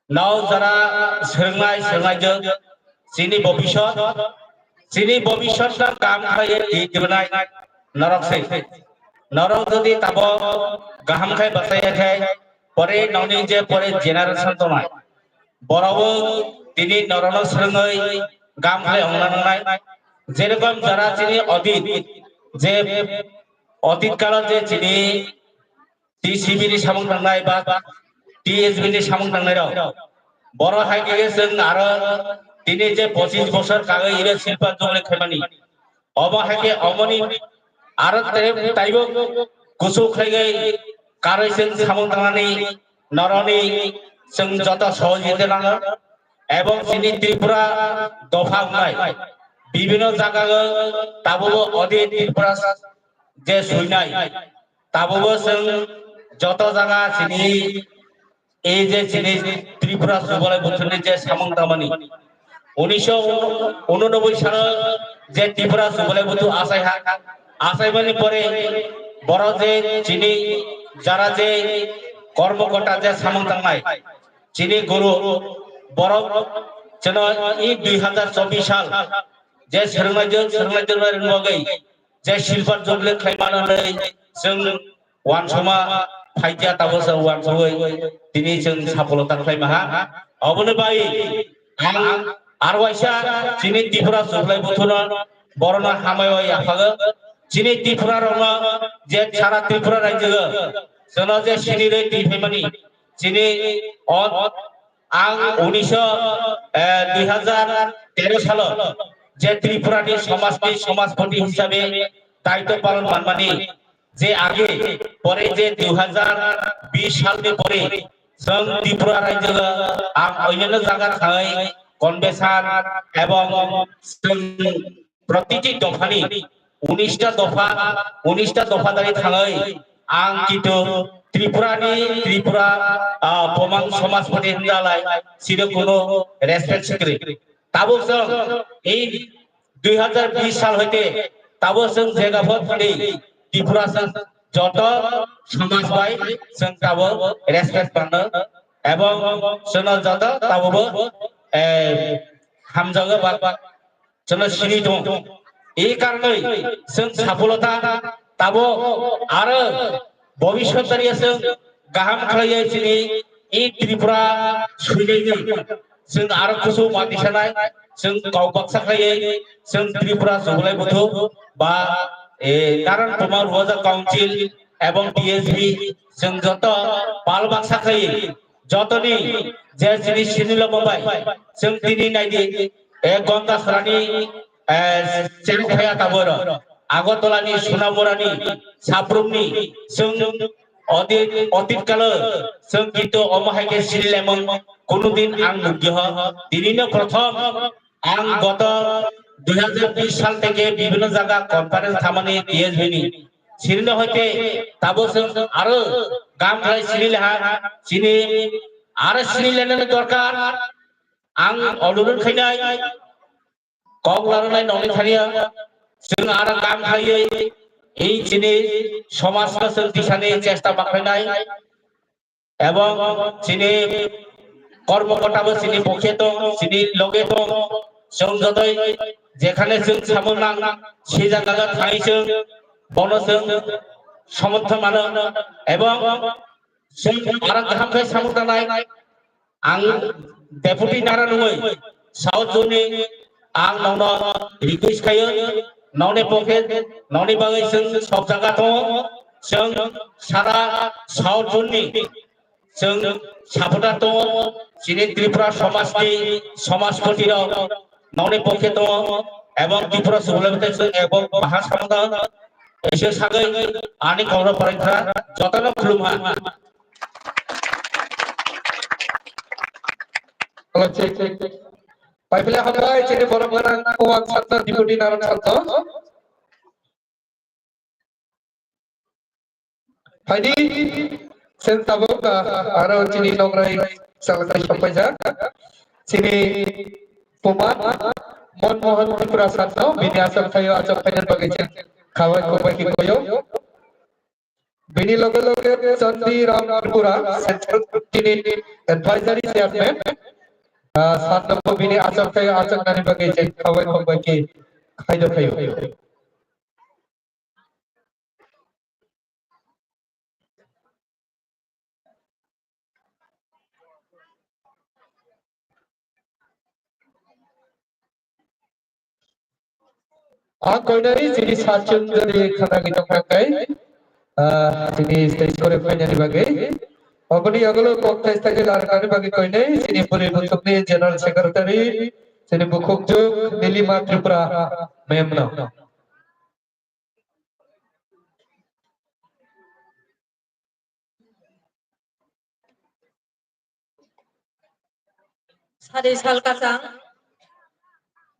nao jara swrwngnai swrwngnaijak chini bobisot, chini bobisot no kam khlaiwi twi tibwnai norok se. Norok jodi tabok kaham khai bachai khe pore noni je pore generation tongnai, borokbo tini norokno swrwngwi kam khlai ongna nangnai. Jerokom jara chini odit, je odit kalo je chini T C B ni samung tangnai ba T S B ni samung tangnai rok, borok hai khe chwng aro tini je pochis bosor kagwi iro Silver Jubilee khaimani. Obo hai khe omoni aro tei-, taibo kuchuk khlaiwi karwi chwng samung tangnani noroni chwng joto sohojogita nango. Ebong chini Tripura dopha wngnai bibino jagao tabukbo odit Tripura je suinai, tabukbo chwng joto jaga chini ei je chini Tripura Jubilee Buthuni je samung tangmani, unisho unonoboi salo je Tripura Jubilee Buthu achai ha, achaimani pore borok je chini jara je kormokota je samung tangnai, chini guru borok chwngno i dui hazar chobbish sal je swrwngnaijak, swrwngnaijak bagwi je Silver Jubilee khlai mano hwnwi chwng uansukma phaikya tabuk se uansugwi tini chwng sapolota khlai maha. Oboni bai ang aro waisa chini Tripura Juglai Buthuno borokno hambai bai yaphago. Chini Tripura rokno je sara Tripura rajyo chwngno je sinirwi twi phaimani chini o ang unisho, eh, dui hajar tero salo je Tripura ni somaj ni somajpoti hisabe daityo palon manmani je age pore je dui hajar bish salni pore chwng Tripura rajyo ang onyanno jaga thangwi convention ebong chwng protiti dophani unista dopha, unista dopha dali thangwi ang kintu Tripura ni, Tripura, ah, Bomang Somajpati hinjalai siro kuno respect sikri. Tabuk chwng ei dui hajar bish sal hoite tabuk chwng jega phot phani Tripura chwng joto somaj bai chwng tabuk respect pano ebong chwngno joto tabukbo, eh, hamjago ba chwngno sini tong. Ei karnoi chwng sapolota tabo aro bobiswt tariya chwng kaham khlaiya chini ei Tripura suinai chwng aro kusu mati sanai chwng kok baksa khlaiya chwng Tripura Juglai Buthu ba, eh, Naran Kumar Roja Council ebong T S B chwng joto pal baksa khlaiya. Jotoni je chini sinilo mobile, chwng tini naidi, e Gonda Sarani, e, cheruk phaya taboro, Agartala ni, Sonamura ni, Saprumni, chwng odi-, otit kalo, chwng kintu omo hai khe sini lemung, kunu din ang nukdi ho. Tini no prothom, ang goto dui hajar bish sal theke bibhinno jaga conference thamani T S B ni. Sirino hoite tabo chwng aro gam khlai sini leha, sini aro sini lenani dorkar. Ang onurod khainai, kok laranai nongni thaniya, chwng aro gam khlaiwi, ei chini somajno chwng tisani chesta ma khlainai. Ebong chini kormokota bo chini pokhe tong, chini loge tong, chwng jotoi jekhane chwng samung nang, se jaga thangwi chwng bono chwng somorthon mano, ebong chwng aro kaham khe samung tangnai. Ang Deputy Nara nungwi South Zone ni ang nono request khayo, noni pokhe, noni bagwi chwng sok jaga tongo, chwng sara South Zone ni chwng supporter tongo, chini Tripura somaj ni somajpoti rok noni pokhe tongo, ebong Tripura Juglai Buthu chwng ebong baha samung tang, ese sagwi ani kokno pore kha, jotono khulumha. Hello, check, check, check. Pai pele hambai, chini borok gwnang Kuwang Santo, Deputy Naran Santo. Phaidi, sen tabuk, ah, aro chini nongrai salai sokpaijak. Chini Puman Monmohan Tripura Santo, bini achok thaio, achok phainani bagwi chini khawai khokbai khe koyo. Bini loge loge Chandi Ram Tripura, Central Committee ni Advisory Chairman, ah, sanno bini achak tei achak nani bagwi je khawai khokbai khe khaido khaio. Ang koinani chini sachung jodi khana gwi tongkha khe, ah, chini stage kore phainani bagwi. Oboni yagulo kok thai thai larnani bagwi koinai chini puri buthukni General Secretary, chini bukhukjuk Nilima Tripura ma'am no. Sari sal kachang,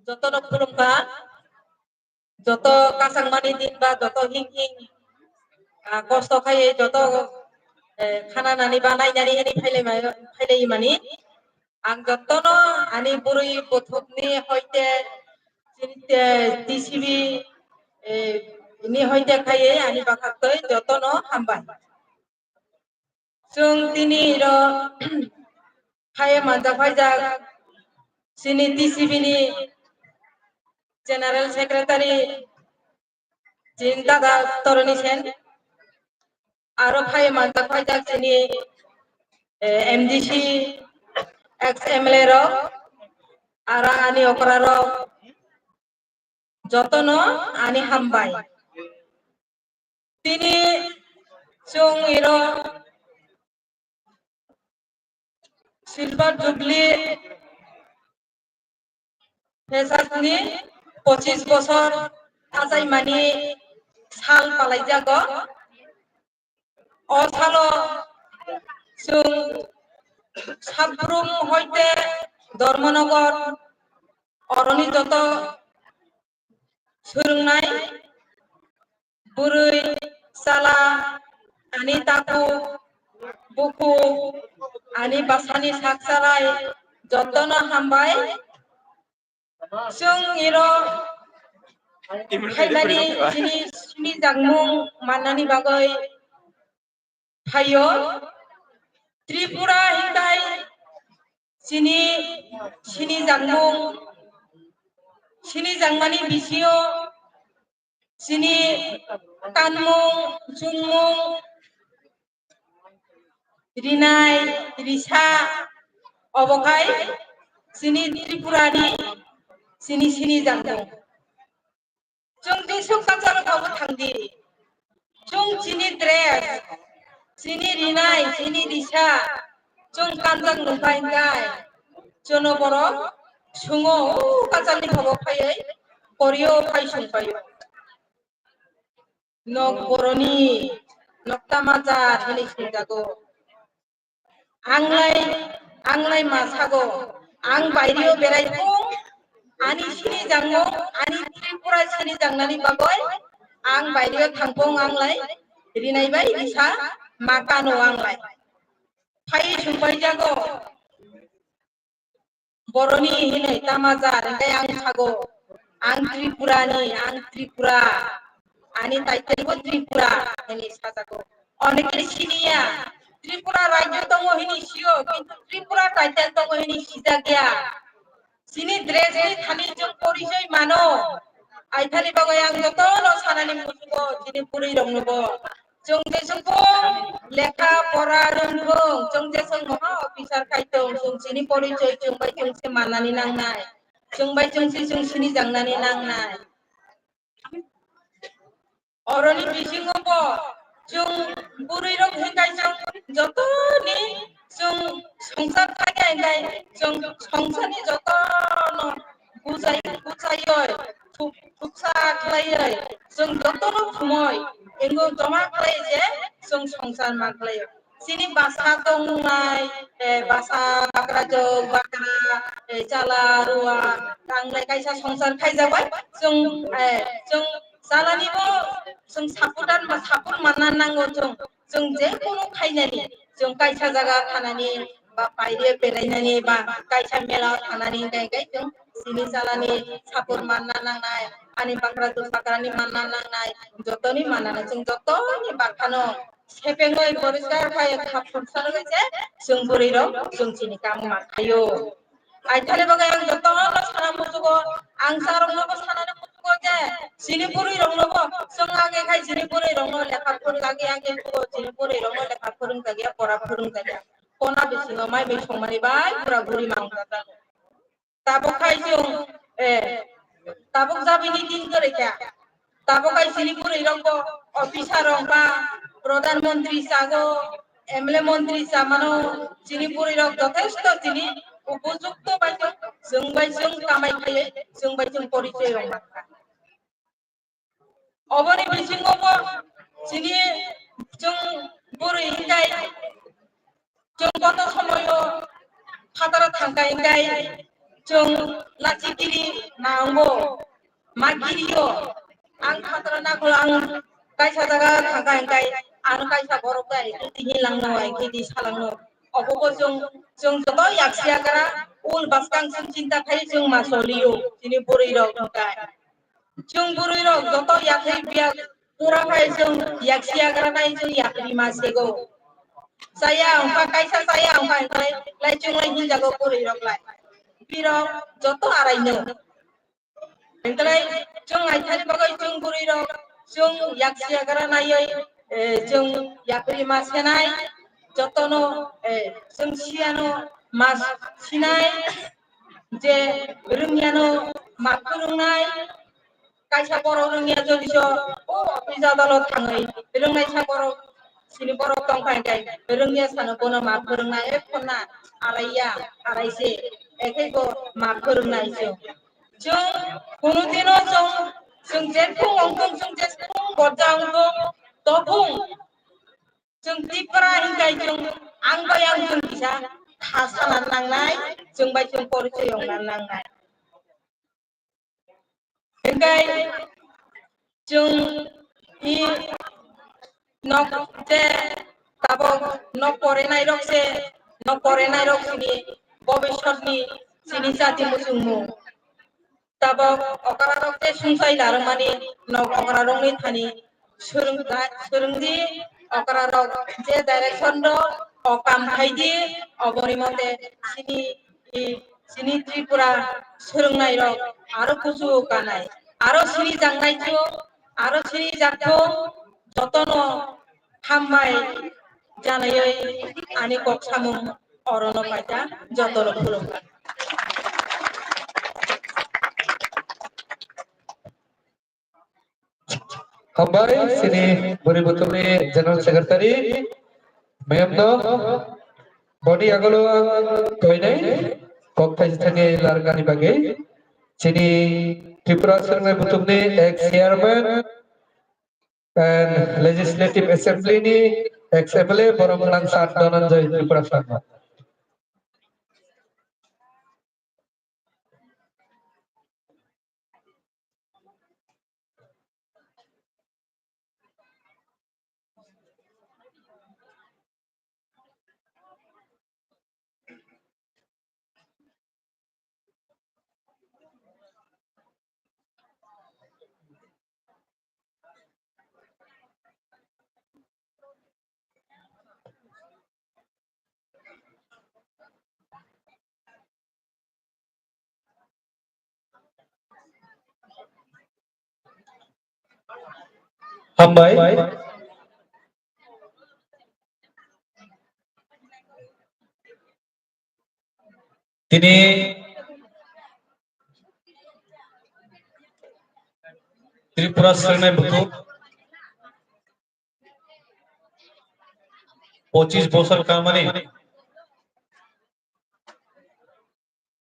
joto no khulumkha, joto kachang mani din ba joto hing hing, ah, kosto khaiye joto, eh, khana nani ba nai nani hini phailai mai, phailai mani. Ang jotono ani bwrwi buthukni hoite chini te T C B, eh, ni hoite khaiye ani bakhaktwi jotono hambai. Chwng tini ro khaiye manjak phaijak chini T C B ni General Secretary chini dada Toroni Sen. Aro phai manjak phaijak chini, eh, M D C, ex M L A rok, aro ani okra rok, jotono ani hambai. Tini chwng iro Silver Jubilee Freshers ni pochis bosor achaimani sal palaijago. O salo chwng Sabrum hoite Dharmanagar oroni joto swrwngnai bwrwi, chala, ani takhuk, bukhuk, ani bwsani sak chalai jotono hambai. Chwng iro phaimani chini sini jangmung mannani bagwi phaio. Tripura hintai chini sini jangmung, sini jangmani bisingo chini kanmung, chumung, rinai, risa, obo khai chini Tripura ni chini sini jangmung. Chwng jesuk kachalo tongo thangdi. Chwng chini dress, chini rinai, chini risa, chwng kanjak nungpai kai. Chwngno borok sungo, o kachalni thogo phaiwi, korio phai sungpaio. Nok boroni, nok tamajar hinwi sungjago. Anglai, anglai ma sago, ang baireo berai thung, ani sini jangmo, ani Tripura sini jangnani bagoi, ang baireo thangpung anglai, rinai bai risa ma kano anglai. Phai sungpai jago. Boroni hinwi tamajar, hingke ang sago, ang Tripura ni, ang Tripura, ani title bo Tripura hinwi sajago. Onekini siniya, Tripura rajyo tongo hinwi sio, kintu Tripura title tongo hinwi sijakya. Chini dress ni thani chwng porichoi mano. Aithani bagwi ang jotono sanani muchugo, chini bwrwi rokno bo. Chwng jeswk lekha pora rwngthung, chwng jeswk moha officer khai tong, chwng chini porichoi chwng bai chwng se manani nangnai, chwng bai chwng se chwng sini jangnani nangnai. Oroni bisingo bo chwng bwrwi rok hinkai chwng jotoni chwng songsar khlai hinkai chwng songsarni jotono bujai, bujaioi, thuk-, thuksa khlaioi, chwng jotono thumoi, engo joma khlai je chwng songsar ma khlaio. Chini basa tongnai, eh, basa bakrajwk, bakra, eh, chala, rua, tangnai kaisa songsar khaijakbai. Chwng, eh, chwng chalani bo chwng support ma, support manna nango chwng. Chwng je kunu khainani, chwng kaisa jaga thanani, ba paire berainani, ba kaisa mela thanani, hingkai, hingkai chwng chini chalani support manna nangnai, ani bakrajwk bakrani manna nangnai, jotoni manna nang, chwng jotoni bakhano sepengoi poriskar khai khap khumsa rwgwi je chwng bwrwi rok chwng chini kaam ma khaio. Aithani bagwi ang jotono sana muchugo, ang charokno bo sanani muchugo je chini bwrwi rokno bo chwng age khai chini bwrwi rokno lekha phwrwng age age muchugo chini bwrwi rokno lekha phwrwng jakya pora phwrwng jakya kona bisingo mai bai songmani bai pura bwrwi mang jajago. Tabuk khai chwng, eh, tabuk jabini din kwrwi kha. Tabuk khai chini bwrwi rok bo officer rok ba pradhan mantri chago, M L A mantri chamano chini bwrwi rok jothesto chini upojukto bai chwng, chwng bai chwng kamai khaiwi chwng bai chwng porichoi rok mankha. Oboni bisingo bo chini chwng bwrwi hinkai chwng koto somoyo phataro thangka hinkai chwng lachi kiri nango ma kirio ang phataro nakol ang kaisa jaga thangka hinkai ano kaisa borok bai kiti hinlangno ai kiti salangno obo bo chwng chwng joto yaksi yagra ul baskang chwng chinta khai chwng ma solio chini bwrwi rok hinkai. Chwng bwrwi rok joto yakhai biya pura khai chwng yaksi yagra khai chwng yakri ma sego. Chaya wngkha kaisa chaya wngkha hinkhai lai chwng lai hinjago bwrwi rok lai. Birok joto araino. Hinkhai chwng aithani bagwi chwng bwrwi rok chwng yaksi yagra naiwi eh, chwng yapri ma senai, jotono, eh, chwng siyano ma sinai, je rwngyano ma phwrwngnai, kaisa borok rwngya jodi so, o office adalot thangwi rwngnaisa borok, sini borok tongkha hinkhe rwngya sano bono ma phwrwngnai, ekhorna araiya, araise, ekhaibo ma phwrwngnai chwng. Chwng kunu dino chwng, chwng jephung wngthung, chwng jephung borja wngthung, tophung chwng Tripura hinkai chwng ang bai ang chwng kisa kha sana nangnai, chwng bai chwng porichoi wngna nangnai. Hinkai chwng i nok je tabok nok porenairok se, nok porenairok sini bobisotni sini jati muchungmung. Tabok okrarok je sungsai larwkmani nok okrarokni thani swrwng-, swrwngdi, okrarok je direction rok o kam khaidi, oboni mote sini, i, sini Tripura swrwngnairok aro kuchugo kanai, aro sini jaknai chu, aro sini jakthok, jotono hambai janaiwi ani kok samung orono paita, jotono khulumkha. Hambai, sini bwrwi buthumni General Secretary, ma'am no, boni agulo ang koinai, kok thaisa thangwi larwknani bagwi, sini Tripura Swrwngnai Buthumni ex chairman and Legislative Assembly ni ex M L A borok nang sat Dhananjay Tripura Sharma. Hambai. Tini Tripura Swrwngnai Buthum pochis bosor kanmani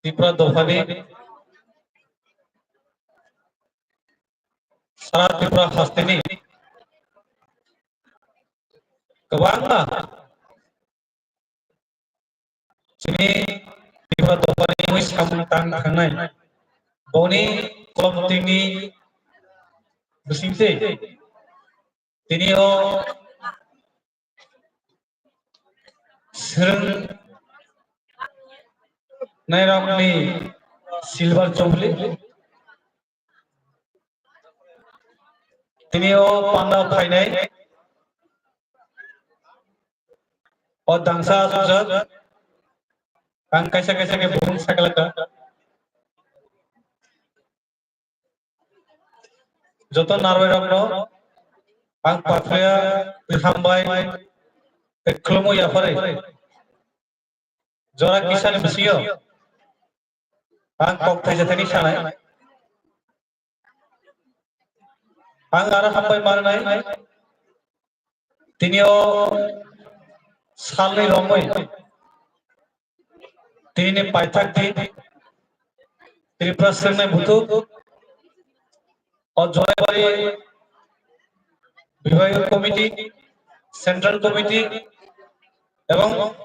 Tripura dophani sara Tripura hasteni kwbangma chini Tripura dophani mui samung tang thangnai boni kolomtingni bisingtwi tini o swrwng nairokni silver jubilee. Tini o panda phainai o dangsa sujak ang kaisa kaisa khe buphang saklaka. Joto narwai rokno ang pathaya hambai khulumui yapharwi jora kisani bisingo ang kok thaisa thani sanai. Ang aro hambai manai. Tini o salni romwi tini paithak di Tripura Swrwngnai Buthum o Joraibari Bibhagiyo Committee, Central Committee ebong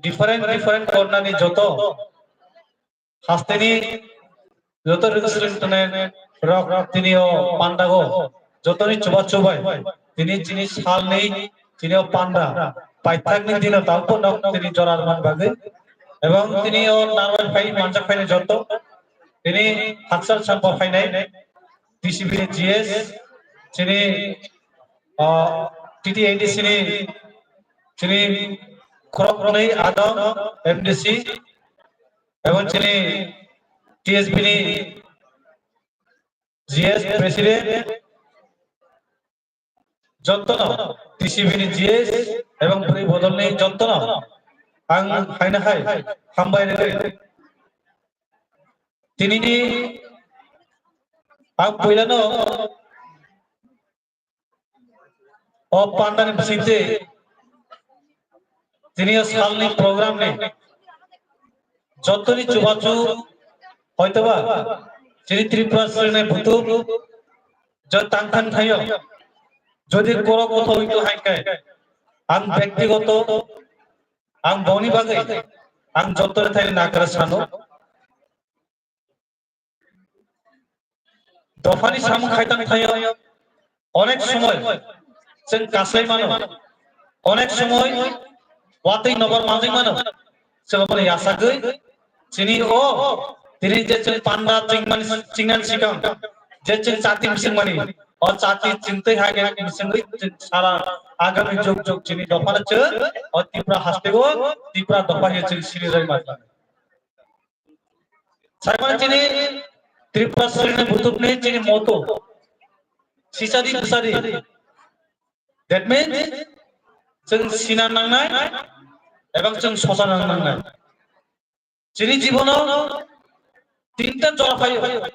different different corner ni joto hasteni joto rwng swrwng tongnai rok tini o pandago jotoni chuba chubai tini chini salni tini o panda paithakni dino tabukno tini jora rwmani bagwi ebong tini o narwai phai manjak phainai joto tini hakchal champa phainai T C B ni G S chini o T T A D C ni chini khoroknwi adong M D C Ebong chini T S B ni G S President jotono T C B ni G S ebong bwrwi bodolni jottono ang haino hai hambai rwgwi tinini ang puilano o pandani bisingtwi tini o salni program ni jottoni chubachu hoitoba chini Tripura sreni butuk jo tangthang thaio jodi korok kotho hoito hai khe ang bektigoto ang boni bagwi ang jottoni thani nakra sano. Dophani samung khaitang thaio onek somoy chwng kaslai mano, onek somoy watwi nobar manjak mano, chwng aboni yasagwi chini o tini je chwng panda chwngmani chwngnan sikang je chwng chati bisingmani o chati chwngtwi hai khe bisingwi chwng sara agami jug jug chini dophano chwng o Tripura hasteo Tripura dopha hiye chwng siri rwmani. Saimano chini Tripura sreni butukni chini motto. Sisadi bwsadi. That means, chwng sina nangnai, ebong chwng sosa nang nangnai. Chini jibono tinta jora phaio.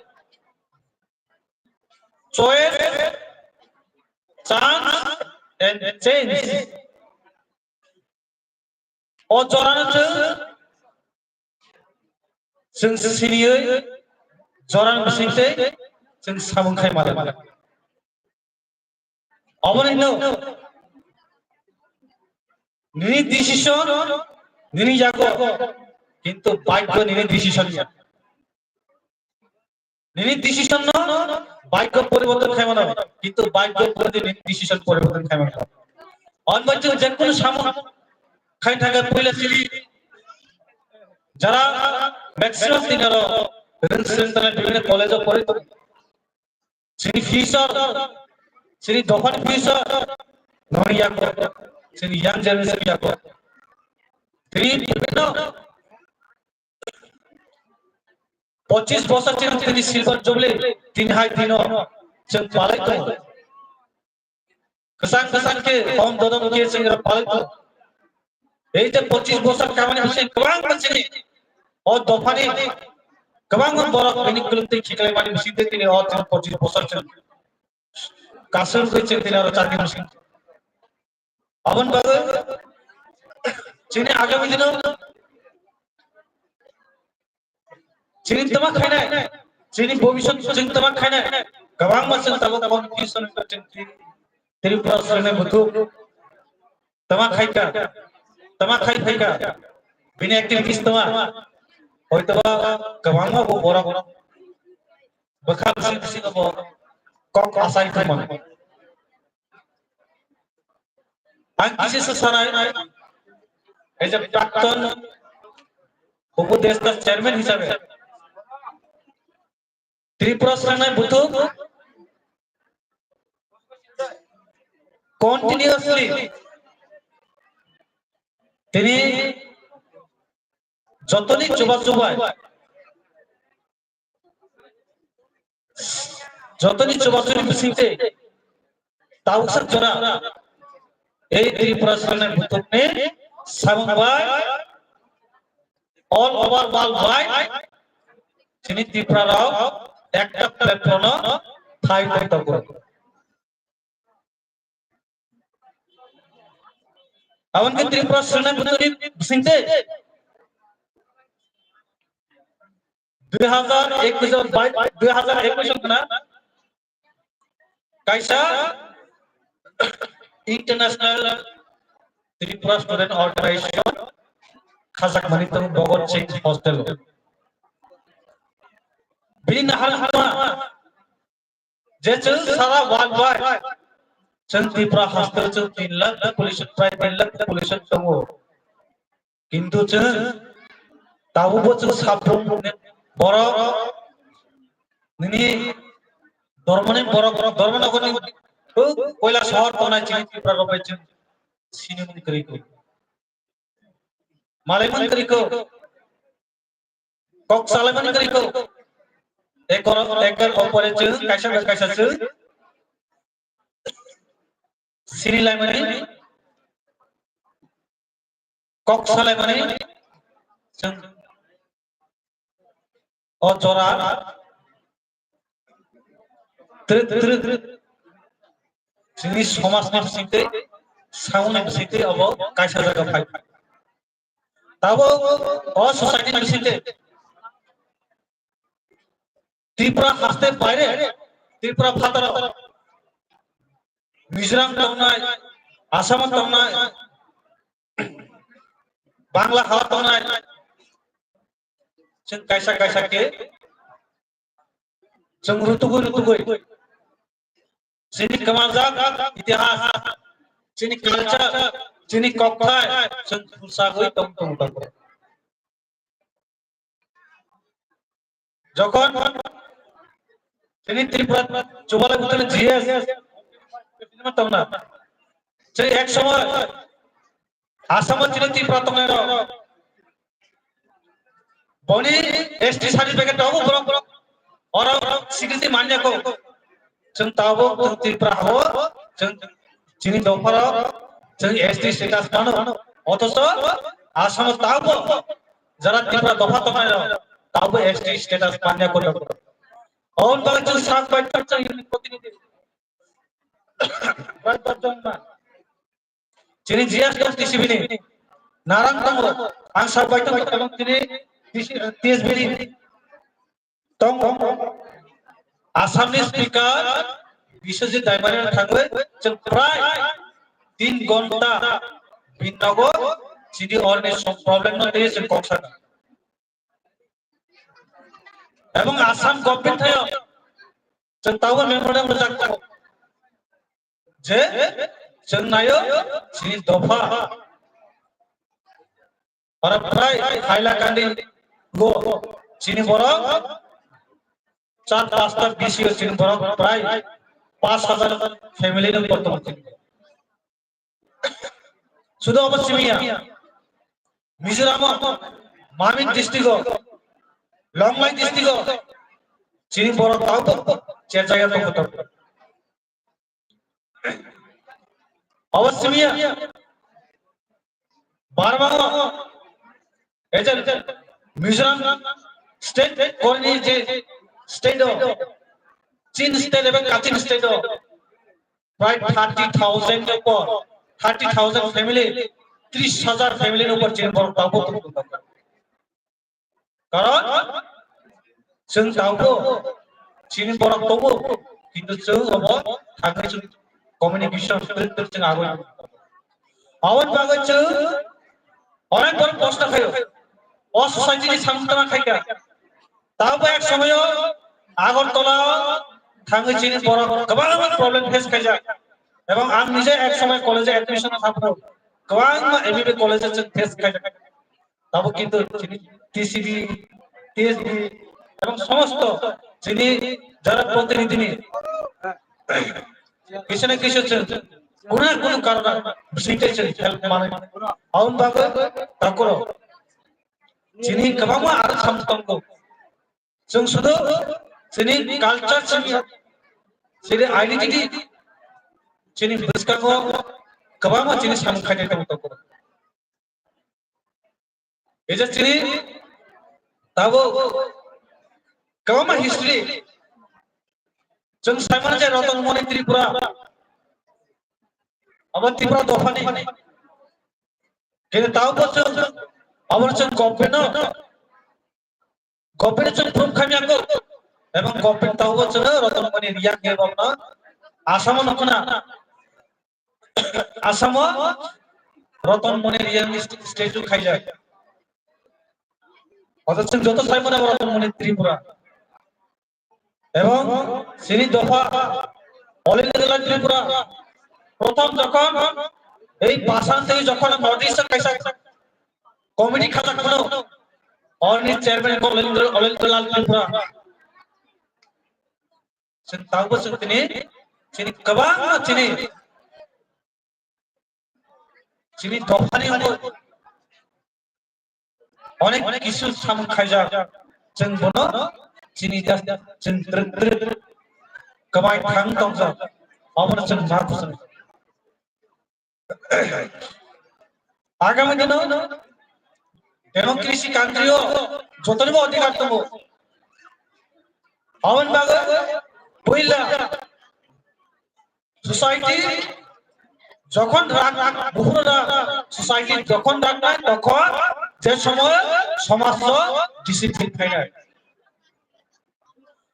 Choice, chance, and change. O jorano chwng, chwng siniwi jorani bisingtwi chwng samung khai mano. Oboni no nini decision nini yago, kintu bhagyo nini decision ya. Nini decision no bhagyo poriborton khai mano, kintu bhagyo poriborton nini decision poriborton khai mano. On bai chwng je kono samung khai thangkhe puila chini jara maximum tinaro rwng swrwng tongwi bibhinno college o pori tongo. Chini future, chini dophani future, noni yago, chini young generation yago. Chini bibhinno pochis bosor chini tini silver jubilee, tini hai dino chwng palai tongo. Kwchang kwchang khe, hom dodom khe chwng palai tongo. Ei je pochis bosor kamani bising kwbangma chini o dophani kwbangma borok bini kwlwng twi khiklaimani bisingtwi tini o chini pochis bosor chwng kasur gwi chwng tini aro chakri bising. Aboni bagwi chini agami dino chini tama khainai, chini bobisot chwng tama khainai, kwbangma chwng tabuk confusion wngkha chwng Tripura sreni buthuk tama khaikha, tama khai phaikha, bini activities tama hoitoba kwbangma bo borok bwkha bising bisingo bo kok asai thumano. Ang kisi se sanai, as a prakton upodeshta chairman hisabe Tripura srwngnai buthuk continuously tini jotoni chuba chubai jotoni chubachu ni bisingtwi tabuksa jora ei Tripura srwngnai buthukni samung bai all over world bai chini Tripura rok ekta platform no thai tong tongo. Aboni khe Tripura srwngnai buthukni bisingtwi dui hazar ekush, dui hazar ekush wngkha na kaisa International Tripura Student Organization khajakmani tongo Bhagat Singh Hostel o. Bini nahar wngkha je chwng sara world wide chwng Tripura hostel chwng tin lakh population, prai tin lakh population tongo. Kintu chwng tabukbo chwng sabrumni borok nini dormoni borok, borok dormo nokni koila sohor tongnai chini Tripura rok bai chwng sinimung kwrwi kho. Malaiman kwrwi kho. Kok salaimani kwrwi kho. Ekor, ekor opore chwng kaisa bai kaisa chwng sini laimani, kok salaimani, chwng o jora twrwk twrwk chini somajni bisingtwi, samungni bisingtwi abo kaisa jaga phai. Tabo o society ni bisingtwi Tripura haste baire, Tripura phataro, Mizoram tongnai, Assam tongnai, Bangla ha tongnai, chwng kaisa kaisa khe chwng rutugwi rutugwi chini kwmajak itihas, chini culture, chini kokthai chwng khulsagwi tong tong tong. Jokhon chini Tripura chubalai butani G S tongna, chini ek somoy Assam o chini Tripura tongnai rok. Boni S T certificate tongo borok borok. Oro borok sikiti manya ko. Chwng tabo chwng Tripura ho, chwng chini dopha rok, chwng S T status mano. Othocho Assam o tabo jara Tripura dopha tongnai rok, tabo S T status manya ko. Oboni bagwi chwng sak bai tak chwng unit protinidhi. Prai dosjon na. Chini G S dong T C B ni. Narang tongo. Ang sabai tongo, tongo chini T C, T S B ni. Tongo. Assam ni speaker Biswajit Daimani thangwi chwng prai tin gonta bini nogo chini orni som problem no tei chwng kok sakha. Ebong Assam government thayo chwng tabo memorandum rwjak tongo. Je chwng nayo chini dopha. Ora prai Hailakandi go chini borok char pasta B C O chini borok prai paanch hajar family no bortoman chini. Sudu obo simiya. Mizoram o, Mamit district o, Longlai district o, chini borok tau tong, cherjaya tong tong. Obo simiya. Barma o, ejen, Mizoram state korni je state o, Chin state ebong Kachin state o, prai thirty thousand ni upor, thirty thousand family, tris hajar family ni upor chini borok tabuk tabuk tongo. Karon chwng tabuk chini borok tongo, kintu chwng obo thangwi chwng communication twrwk twrwk chwng agwi. Aboni bagwi chwng onek borok kosto khaio. O society ni samung tama khaikha. Tabo ek somoyo Agartala thangwi chini borok kwbangma problem face khaijak. Ebong ang nije ek somoy college admission thangphuru kwbangma M B B college chwng face khaijak. Tabo kintu chini T C B, T S B ebong somosto chini jara protinidhi ni kisa na kisa chwng kuna kuna karona bisingtwi chwng help manwi. Aboni bagwi takoro chini kwbangma aro samung tongo. Chwng sudu chini culture, chini, chini identity, chini bwskango kwbangma chini samung khainai tong tongo. Eja chini tabo kwbangma history. Chwng saimano je Ratan Moni Tripura, abo Tripura dophani. Kini tabo chwng abo chwng government no Government chwng proof khamya kho, ebong government tabo chwng Ratan Moni Reang ni bokno Assam o nukna, Assam o Ratan Moni Reang ni st-, statue khaijak. Oto chwng joto sai mano Ratan Moni Tripura. Ebong chini dopha All India Tripura prothom jokhon ei Basan tei jokhon North East kaisa committee khajak mano, oni chairman ko Olendra, Olendra Lal Tripura. Chwng tangbo chwng tini, chini kwbangma chini, chini dophani omo onek kisu samung khaijak. Chwng bono chini jas chwng twrwk twrwk kwbai thang tongjak. Omono chwng ma bujang. Agami dino democracy country o jotoni bo adhikar tongo. Aboni bagwi puila society jokhon rak, buhur rak, society jokhon rak nai, tokhon je somoy somaj o discipline phainai.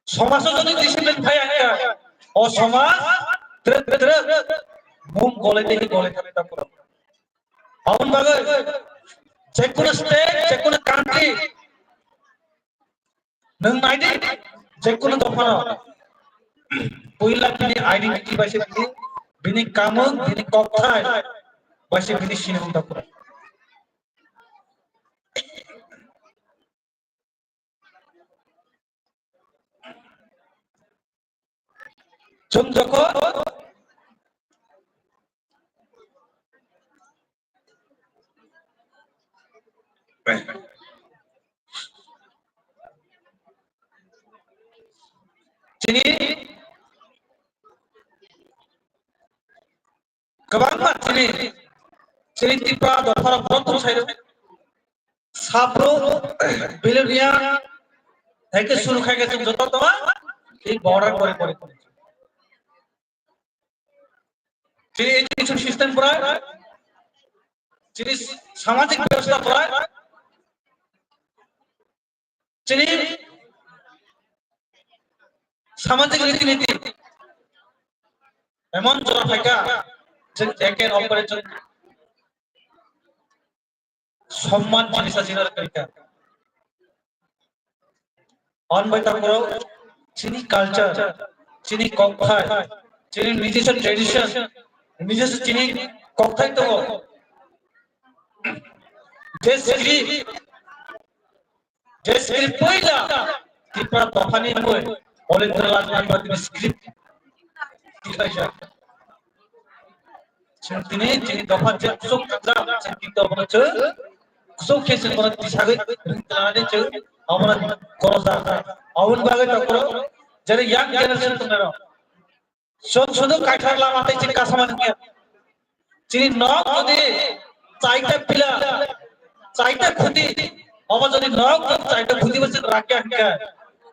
Somaj o jodi discipline phaiya hwnkhe, o somaj trep trep mum golai tei golai thangwi tongkho. Aboni bagwi jekunu state, jekunu country, nwng naidi, jekunu dophano puila bini identity bai se bini, bini kamung, bini kokthai bai se bini sinimung tongkho. Chwng jokhon chini kwbangma chini, chini Tripura dopharok joto sairok sabrok bilonia thaike suru khaike chwng joto tongma tei border pore pore. Chini education system pore, chini samajik bebosta pore, chini samajik riti niti emon jora phaikha, chwng eke opore chwng somman jinisa jinal karikha. On bai tangro chini culture, chini kokthai, chini nijesa tradition, nijesa chini kokthai tongo. Je script, je script poila Tripura dophani mui Olendra Lal Bhante script tikaijak. Chwng tini, tini dopha je kusuk kajak, chwng tini dopha chwng kusuk khe chwng bono tisagwi ring tlanani chwng abono korojak. Aboni bagwi tongphuru jere young generation tongnai rok. Chwng sudu kaithar lama tei chini kasamani wngya. Chini nok jodi chaita pila, chaita khuti, obo jodi nok jodi chaita khuti bo chwng rakya hwnkhe,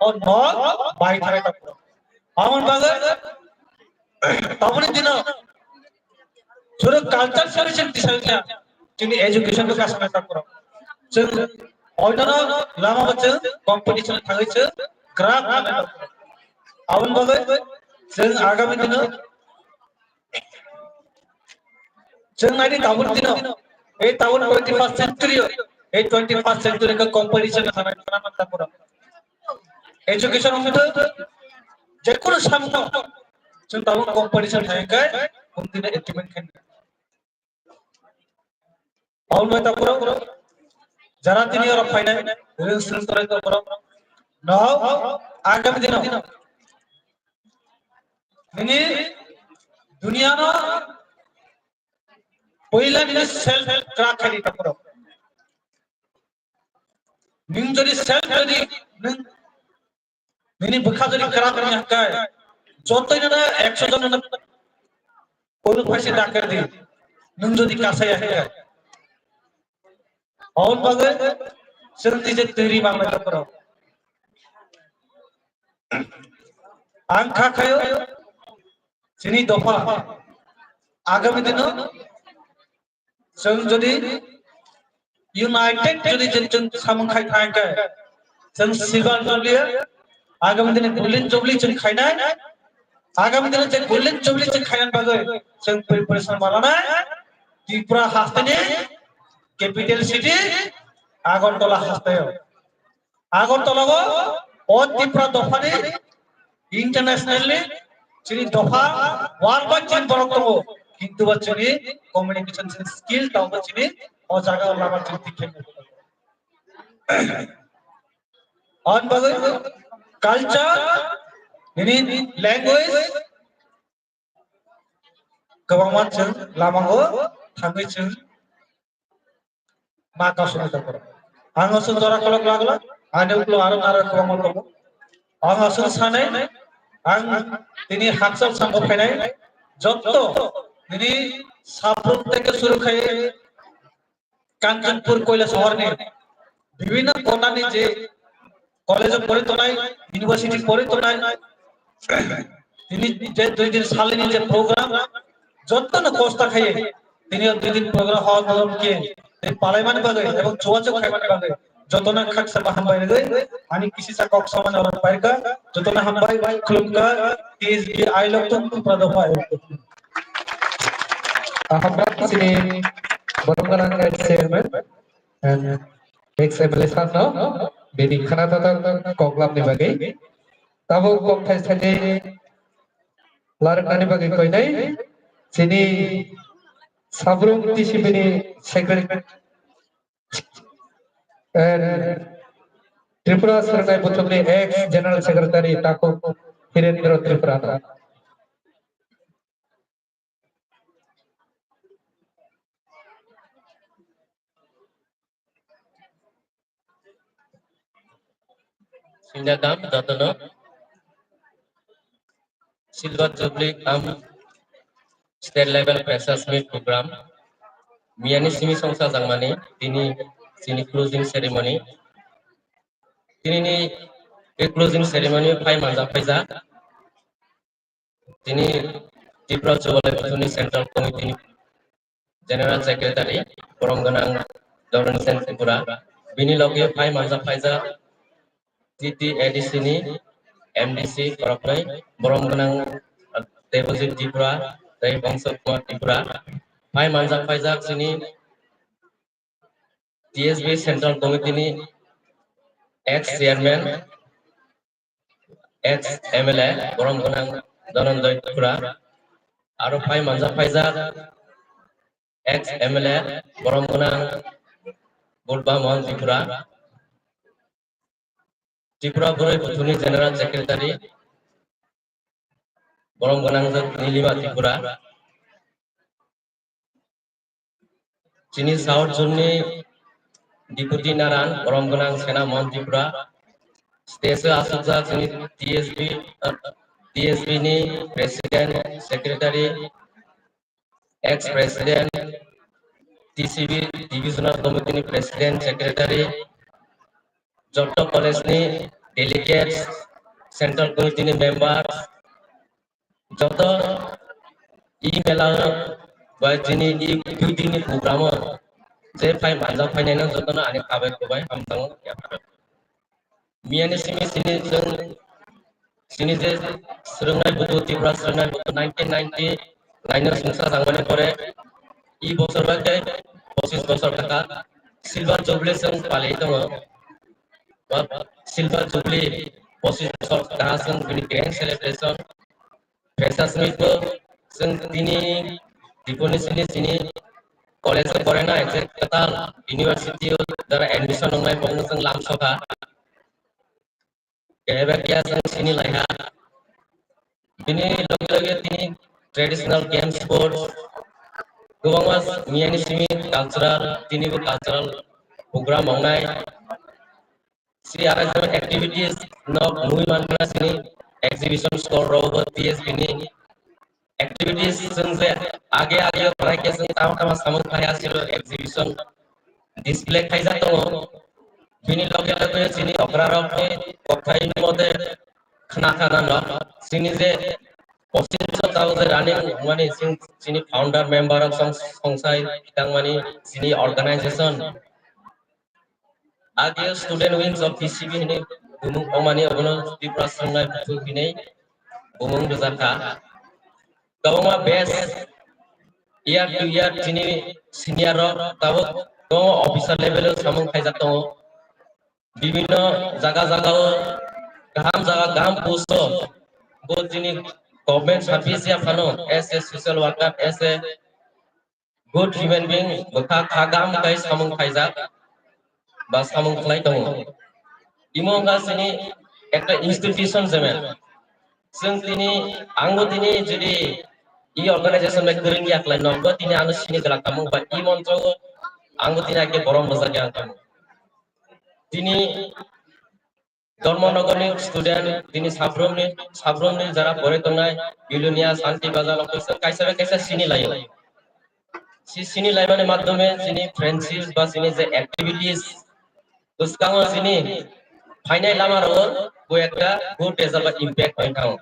o nok bai tharai tongphuru. Aboni bagwi taboni dino chwng culture solution tisagya, chini education bo kasana tongphuru. Chwng oinano lama bo chwng competition thangwi chwng graph manai tongphuru. Aboni bagwi chwng agami dino chwng naidi taboni dino, ei taboni twenty first century o, ei twenty first century khe competition thangwi khana man tongphuru. Education wngthu, jekunu samung chwng tabuk competition hai khe, wngtwino achievement khaina. Paul mai tongphuru, jara tini oro phainai, ring sing torai tongphuru. No, agami dino nini duniyano puila nini self help track khaidi tongphuru. Nwng jodi self jodi nwng nini bwkha jodi kwrak wngya hwnkhe, jotoi nono ekso jon nono polo phaise dakar di, nwng jodi kasaya hwnkhe. Aboni bagwi chwng tije twi ri mangnai tongphuru. Ang kha khayo chini dopha agami dino chwng jodi united jodi je chwng samung khai thang khe, chwng silver jubilee, agami dini golden jubilee chwng khainai, agami dini je golden jubilee chwng khainani bagwi chwng preparation malanai, Tripura hasteni capital city Agartala hasteo. Agartala o, o Tripura dophani internationally chini dopha world wide chini borok tongo, kintu ba chini communication chini skill tamo chini o jaga o lama chini tikhe. On bagwi culture, nini language, kwbangma chwng lama o thangwi chwng ma kasugwi tongkha. Ang aswk jora kolok lagla, ani uklo aro naro kwbangma tongo. Ang aswk sanai, ang tini hakchal sango phainai, jotto tini Saprum theke suru khai Kanchanpur Koilasahar ni bibhinno kota ni je college o pori tongnai, university pori tongnai, tini je dui din salini je program, jotono kosto khai tini o dui din program hor morom ke tini palai mani bagwi ebong chubachu khai mani bagwi jotono khaksa ba hambai rwgwi ani kisi sa kok samani oro pairka, jotono hambai, khulumkha, T S B I lok tung tung prado pai. Aham chini borok gwnang ex chairman and ex M L A sir no bini khana tatak kok lamni bagwi. Tabuk kok thai thai larwknani bagwi koinai chini Saprum T C B ni secretary and Tripura Swrwngnai Buthumni ex general secretary Takhuk Hirendra Tripura no. Singda kam jotono Silver Jubilee cum State Level Freshers Meet Program miyani simi songsa jangmani tini chini closing ceremony. Tini ni closing ceremony phai manjak phaijak. Tini Tripura Jubilee Buthumni Central Committee ni General Secretary, borom gwnang Dorani Sen Tripura, bini loge phai manjak phaijak T T A D C ni M D C khoroknwi, borom gwnang, uh, Debojit Tripura tei Bongso Kumar Tripura, phai manjak phaijak chini T S B Central Committee ni ex chairman, ex M L A, borom gwnang Dhananjoy Tripura, aro phai manjak phaijak ex M L A, borom gwnang Budba Mohan Tripura, Tripura Boroi Buthumni General Secretary, borom gwnang Nilima Tripura, chini South Zone ni Deputy Naran, borom gwnang Sena Mohan Tripura, stage o asukjak chini T S B, uh, T S B ni President, Secretary, ex President, T C B Divisional Committee ni President, Secretary, joto college ni delegates, Central Committee ni members, joto e mela o bai chini e dui din ni program o je phai manjak phainai no jotono ani khabai khubai hamjakgo. Miyani simi sini chwng sini je swrwngnai buku, Tripura swrwngnai buku nineteen ninety nine o songsa jangmani pore e bosor bai khe pochis bosor thaka Silver Jubilee chwng palai tongo. Silver Jubilee pochis bosor thaka chwng bini grand celebration. Freshers meet bo chwng tini Tripura ni sini sini college o porainai je kwtal university o jara admission wngnai bongno chwng lamsokha. Kebak ya chwng sini laiha. Bini loge loge tini traditional games sports kwbangma miyani simi cultural tini bo cultural program wngnai. Si aro jemon activities no mui manna sini exhibition store rogo T S B ni activities chwng je age age o khlai khe chwng tama tama samung khai asiro exhibition display khaijak tongo. Bini loge loge chini okra rok ni kokthai ni mote khna khna no chini je office o tabuk je running mani chini founder member rok song songsai tangmani chini organization. Age student wings of T C B hini bumung omani obono Tripura Swrwngnai Buthum hinwi bumung rwjakha. Kwbangma batch year to year chini senior rok tabuk kwbangma officer level o samung khaijak tongo. Bibhinno jaga jaga o kaham jaga kaham post o bo chini government service ya phano as a social worker, as a good human being, bwkha kha gam kai samung khaijak ba samung khlai tongo. Imo wngkha chini ekta institution jemen. Chwng tini, angbo tini jodi e organization bai kwrwng ya khlai nokbo tini ano sini gwlak tamo ba e moncho o angbo tini ake borom bwjak ya tamo. Tini Dharmanagar ni student, tini Sabrum ni, Sabrum ni jara pore tongnai, Bilonia, Santi Bazar, kaisa bai kaisa sini laio. Si sini laimani madhyome chini friendships ba chini je activities bwskango chini phainai lama rogo bo ekta good result ba impact bai thango.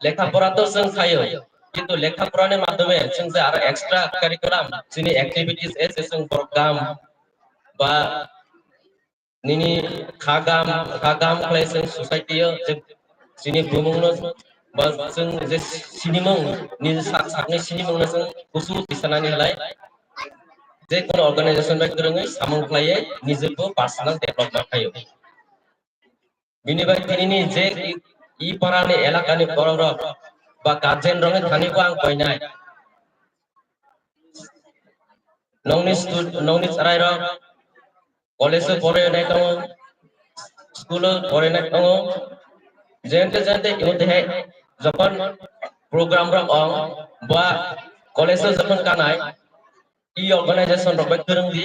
Lekha pora to chwng khaio, kintu lekha porani madhyome chwng je aro extra curriculum chini activities ese chwng program ba nini kha gam, kha gam khlai chwng society o je chini bumung no ba chwng je sinimung, nini sak sakni sinimung no chwng kusu tisanani halai je kono organization bai kwrwngwi samung khlaiwi nijwkbo personal development khaio. Bini bai tinini je i, i parani elakani borok rok ba guardian rokni thani bo ang koinai. Nongni stu-, nongni chwrai rok college o porinai tongo, school o porinai tongo, jente jente imo tihai jokhon program rok ong ba college o jokhon kanai, i organization rok bai kwrwng di,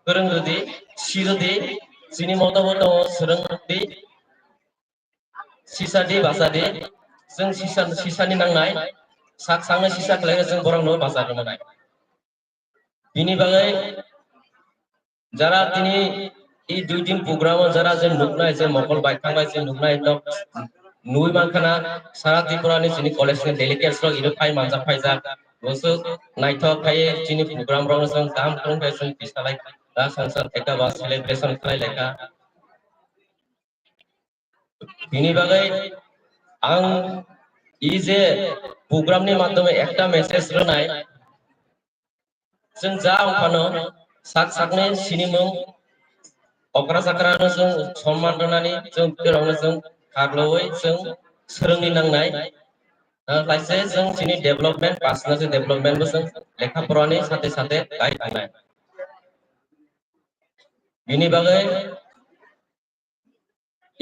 kwrwng rwdi, sirwdi, chini moto bo tongo, swrwng di, sisa di, basa di, chwng sisa, sisani nangnai, sak sakno sisa khlaino chwng borokno basa rwmani. Bini bagwi jara tini i dui din program o jara je nuknai, je mokol bai thangbai je nuknai, nok nui mankha na sara Tripura ni chini college ni delegates rok ino phai manjak phaijak. Boswk naithok khai chini program rok no chwng kaham khwlwng khe chwng tisa lai ka, song song ekta ba celebration khlai lai kha. Bini bagwi ang i je program ni madhyome ekta message rwnai, chwng ja wng phano sak sakni sinimung okra chakra no chwng sonman rwnani chwng bwtwi rok no chwng kharlwi chwng swrwngni nangnai. Ah, kaisa chwng chini development, personal development bo chwng lekha porani sate sate kai thangnai. Bini bagwi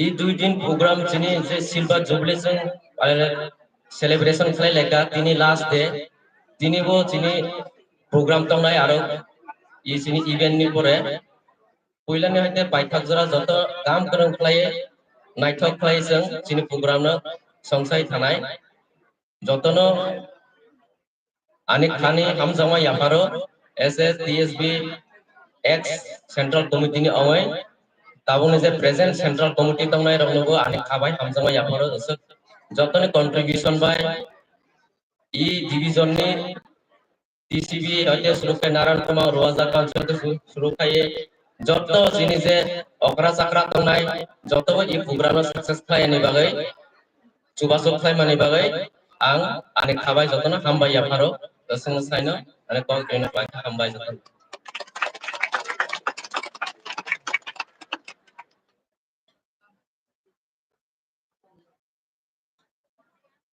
i dui din program chini je silver jubilee chwng, eh, celebration khlai lai kha, tini last day, tini bo chini program tongnai aro i chini event ni pore. Puila ni haite paithak jora joto kam kwrwng khlai, naithok khlai chwng chini program no songsai thanai. Jotono ani khani hamjakma yapharo, S S T S B ex central committee ni ongoi, tabukni je present central committee tongnai rokno bo ani khabai hamjakma yapharo, aswk jotoni contribution bai e division ni T C B hoite suru khai, Naran Kumar Roaza Council hoite su-, suru khai, joto chini je okra chakra tongnai, joto bo e program no success khlai ani bagwi, chubachu khlai mani bagwi ang ani khabai jotono hambai yapharo, aswk saino ani kok rwna bai hambai jotono.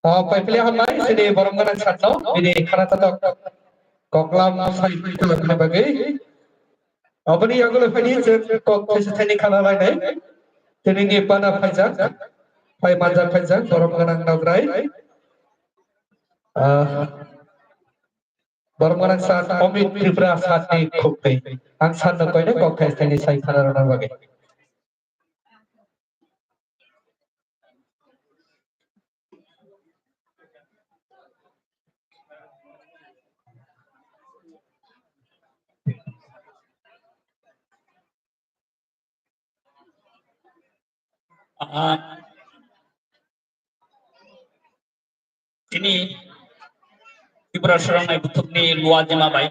O, paipili hambai, sini borom gwnang satno, bini khana tatok koklam sai tongna bagwi. Oboni yagulo phani je kok thaisa thaini khana lainai. Tini ni pana phaijak, phai manjak phaijak, borom gwnang nograi. Ah, borom gwnang sat Omit Tripura satni khukti. Ang satno koine kok thaisa thaini sai khana rwna bagwi. Ah, tini Tripura Sorongnai Buthukni Luwa Dima bai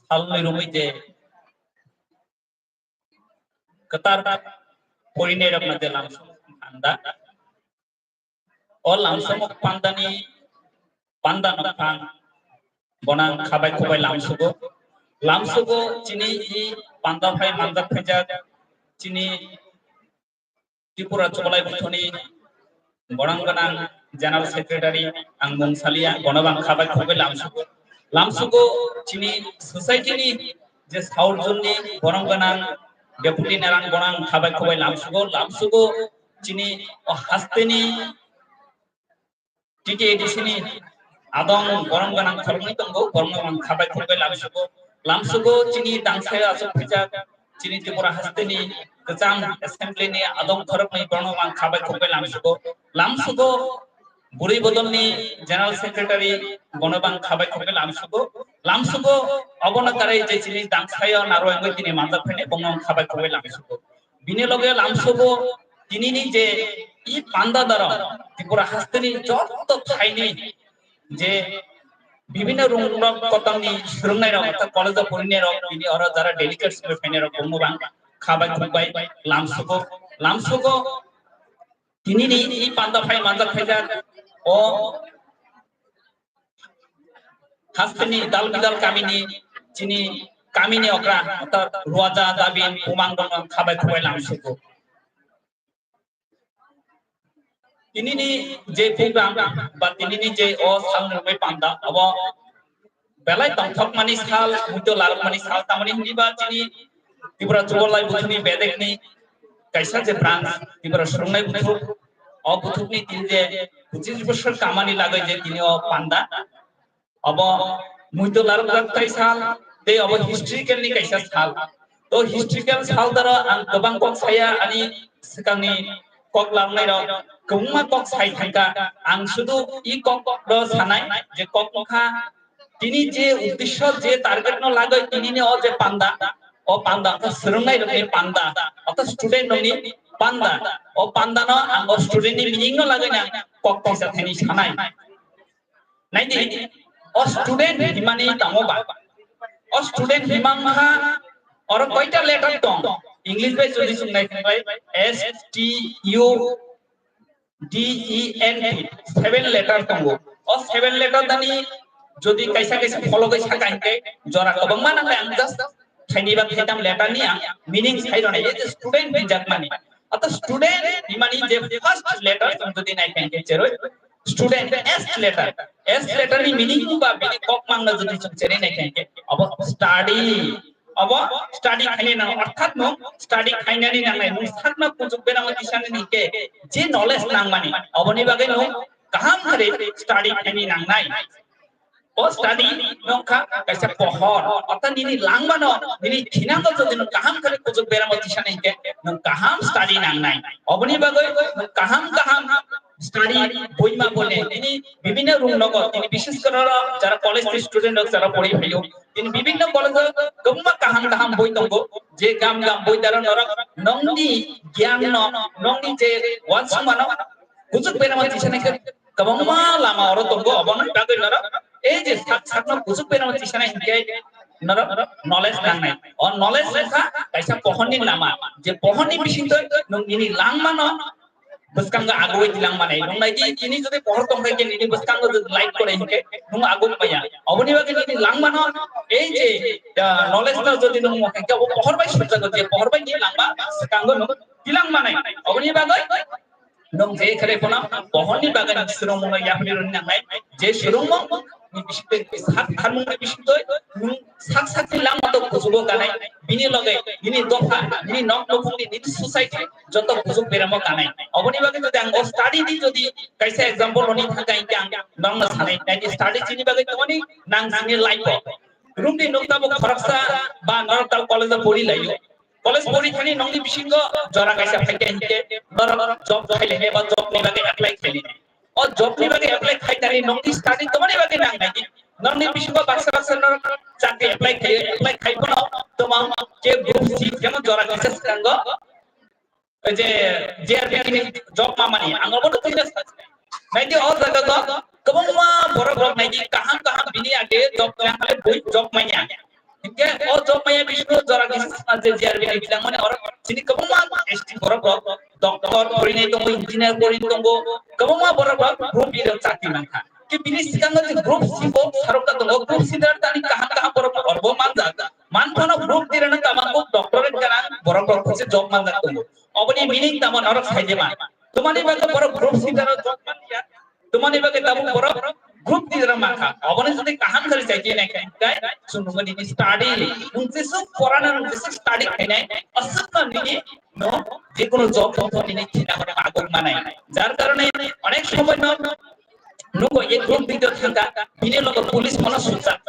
salnwi romwi je kwtar porinai rokno je lamsong panda. O lamsong pandani panda nokphang bonang khabai khubai lamsugo. Lamsugo chini i panda phai manjak phaijak chini Tripura Chubalai Buthuni borang gwnang General Secretary ang mung salia, bono bang khabai khubai lamsugo. Lamsugo chini society ni je South Zone ni borang gwnang Deputy Nerang bonang khabai khubai lamsugo, lamsugo chini o hasteni T T A D C ni adong borong gwnang khoroknwi tongo, borongno ang khabai khurbai lamsugo. Lamsugo chini dangsai aswk phaijak, chini Tripura hasteni kwcham assembly ni adong khoroknwi borongno ang khabai khurbai lamsugo. Lamsugo Bwrwi bodolni General Secretary bono bang khabai khogwi lamsugo. Lamsugo obono karai je chini dangsayo narwengwi tini manjak phainai bono khabai khogwi lamsugo. Bini loge lamsugo tinini je i panda daro Tripura hasteni joto thaini je bibhinno rungrok kotorni swrwngnairok, orthat college-o porinairok, bini oro jara delegates hibai phainairok, bomo bang khabai khukbai lamsugo, lamsugo. Tinini i panda phai manjak phaijak o hasteni dal bidal kamini chini kamini okra, orthat Ruaja, Dabin, Bumang dongno khabai khukbai lamsugo. Tinini je program ba tinini je o salni rwngwi panda, abo belai tongthokmani sal, muito larwkmani sal, tamoni hinwi ba chini Tripura Chubolai Buthuni bedekni kaisa je branch, Tripura Swrwngnai Buthuk, o buthukni tini je pochis bosor kamani lagwi je tini o panda, obo muito larwkjak tai sal, tei obo historical ni kaisa sal. To historical sal daro ang kwbang kok saya, ani swkangni kok larwknairok kwbangma kok sai thangkha. Ang sudu i kok ro sanai je kok wngkha tini je uddesho, je target no lagwi tinini o je panda, o panda wngkha swrwngnairokni panda, orthat student rokni panda. O panda no ang o student ni meaning no lagwi nang kok tisa thani sanai. Naidi, o student himani tamo ba? O student himang ha, oro koita letter tong? English bai jodi sung nai khe bai, S T U D E N T, seven letter tongo. O seven letter dani jodi kaisa kaisa phologwi saka hinkhe jora kwbangma nanglai, ang just thaini ba thaitham letter ni ang meaning sai rwnai, je student hinjakmani. Orthat student himani je first letter tong jodi nai khe hinkhe cheroi student, S letter. S letter ni meaning ba bini kok mangno jodi chwng cherwi nai khe, abo study. Abo study khainai nang, orthat nwng study khainani nangnai, nwng sakno kuchuk beramo tisani hinkhe je knowledge nangmani, aboni bagwi nwng kaham khe study khainani nangnai. O study nwng kha kaisa pohor, orthat nini langmano, nini thinango jodi nwng kaham khe kuchuk beramo tisani hinkhe nwng kaham study nangnai. Aboni bagwi nwng kaham kaham study boima bole tini bibhinno room nogo tini bishes kore oro jara college ni student rok jara pori phaio, tini bibhinno college o kwbangma kaham kaham boi tongo, je gam gam boi daro norok nongni gyan no, nongni je uansukmano kuchuk beramo tisani khe kwbangma lama oro tongo. Obono bagwi norok ei je sak sakno kuchuk beramo tisana hinkhe norok knowledge nangnai. O knowledge wngkha kaisa pohorni lama, je pohorni bisingtwi nwng nini langmano bwskango agoi tilang manai. Nwng nai di, tini jodi pohor tong khe nini bwskango jodi light kore hinkhe nwng agoi maya. Oboni bagwi nini langmano ei je, ah, knowledge no jodi nwng mo khe bo pohor bai sujak je pohor bai ni langma bwskango nwng tilang manai. Oboni bagwi nwng je khere phano pohorni bagwi swrwngmung no yapri rwni nangnai, je swrwngmung ni bisingtwi sak tharmung ni bisingtwi nwng sak sakni langma to kuchugo kanai, bini loge nini dopha, nini nok nukhungni, nini society joto kuchuk beramo kanai. Oboni bagwi jodi ang o study ni jodi kaisa example rwni thangkha hinkhe ang nokno sanai, naidi study chini bagwi tongmani nang chini life o. Room ni nokta bo khoroksa ba norok ta college o pori laio. College pori thani nokni bisingo jora kaisa phaikha hinkhe norok job khailai ba job ni bagwi apply khailai. O job ni bagwi apply khainani nokni study tongmani bagwi nangnai di. Nokni bisingo baksa baksa norok chakri apply khai, apply khai bono tongma je group C jemon jora kaisa swkango je J R B ni job mamani ang obo tongna sa. Naidi o jaga go kwbangma borok rok naidi kaham kaham bini age job tong hale bui job manya. Hinkhe o job maya bisingo jora kisa swkang je J R B ni bilang mane oro chini kwbangma S T borok rok doctor porinai tongo, engineer porinai tongo, kwbangma borok rok group B rok chakri mankha. Ke bini swkango je group C bo sarokta tongo, group C dara tani kaham kaham borok rok orbo manjak. Manphano group D rano tabangkuk doctorate ganang borok rok se job manjak tongo. Oboni meaning tamo norok saijema. Tomani bagwi borok group C dara job manliya. Tomani bagwi tabuk borok group D rok mankha. Oboni jodi kaham khe chai khe nai khe, chwng nungwi nini study, nung jesuk porana, nung jesuk study khainai, aswkno nini no jekunu job tongthok nini thina hwnwi aguk manai. Jar karone onek somoy no nungo ek group D o thangkha, bini logo police phano sujak.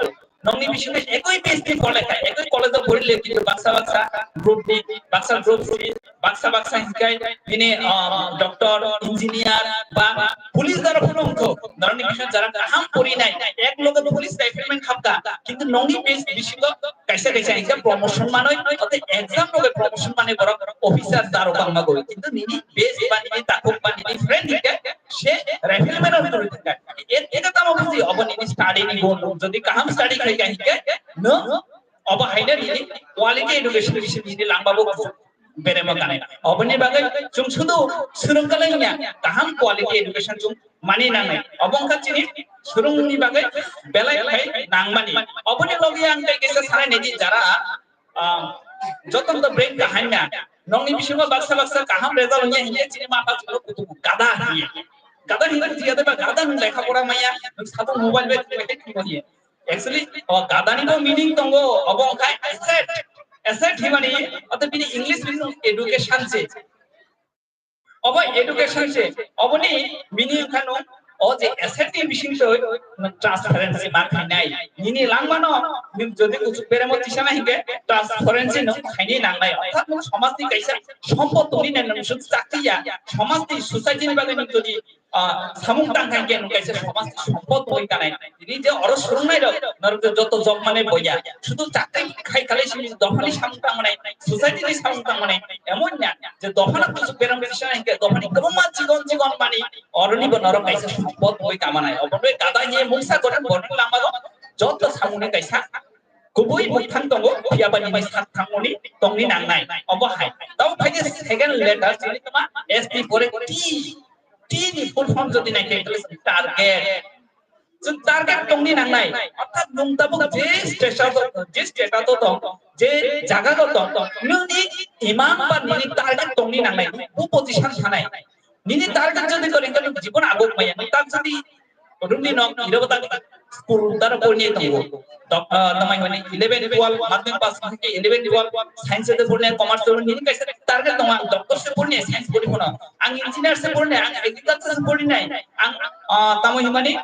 Nokni bisingo ekoi batch ni pore kha, ekoi college o pori le, kintu baksa baksa group D, baksa group C, Baksa baksa hinkhe bini, ah, doctor, engineer ba police dara phano wngkho. Norokni bising jara kaham porinai, ek loge police rifleman khapka, kintu nongni base bisingo kaisa kaisa hinkhe promotion manoi, ote exam loge promotion manoi borok officer daro bangma goi. Kintu nini base ba nini takhuk ba nini friend hinkhe se rifleman o gori thangkha. E, eka tamo buji obo nini study ni gun, jodi kaham study khaika hinkhe no obo haino nini quality education bisi nini langma bo beremo kanai. Oboni bagwi chwng sudu swrwng kalai ya, kaham quality education chwng mani nangnai. Obo wngkha chini swrwngni bagwi belai khai nangmani. Oboni logi ang tei kisa sanai nai di jara, ah, joto to brain kaham ya. Nongni bisingo baksa baksa kaham result wngya hinkhe chini ma pha chwngno kutubu gada hiye. Gada hiye jiya de ba gada hin lekha pora maya, nwng sabo mobile bai thwngwi thwngwi hiye. Actually, o gadani bo meaning tongo, obo wngkha asset. Asset himani, ote bini English meaning education se. Obo education se, oboni meaning wngkha no, o je asset ni bising toi transparency ma khainai. Nini langmano, nini jodi kuchuk beremo tisana hinkhe transparency no khaini nangnai. Orthat no somajni kaisa sompot tongwi nai nang suk chakriya, somajni society ni bagwi nang jodi ah, samung tang khe nwng kaisa somaj ni sompot oi kanai. Tini je oro swrwngnai rok, norok je joto job mane boya. Sudu chakri khai khalai simi dophani samung tang mane, society ni samung tang mane, emon ya, je dophano kuchuk berem kisa hinkhe dophani kwbangma chikon chikon mani, oroni bo norok kaisa sompot oi kamanai. Obo bai gada ye mungsa godan borni lama go, joto samung ni kaisa kubui bukthang tongo, phiya ba nini sak thangmani tongni nangnai. Obo hai. Tamo phaikhe second letter, chini tama S T pore T. T ni full form jodi naikhe, target. Chwng target tongni nangnai. Orthat nwng tabuk je stage o, je stage o tong, je jaga o tong, nini imang ba nini target tongni nangnai. Bu position sanai. Nini target jodi kore, hingke nwng jibon agok maya. Nwng tak jodi room ni nok, iro tak school daro porni tongo. Dok-, ah, tamai mani eleven, twelve, madhyamik pass hingke eleven, twelve, science de porni, commerce de porni, nini kaisa target tongo, ang doctor se porni, science porni kono. Ang engineer se porni, ang agriculture se porni nai, ang, ah, tamai mani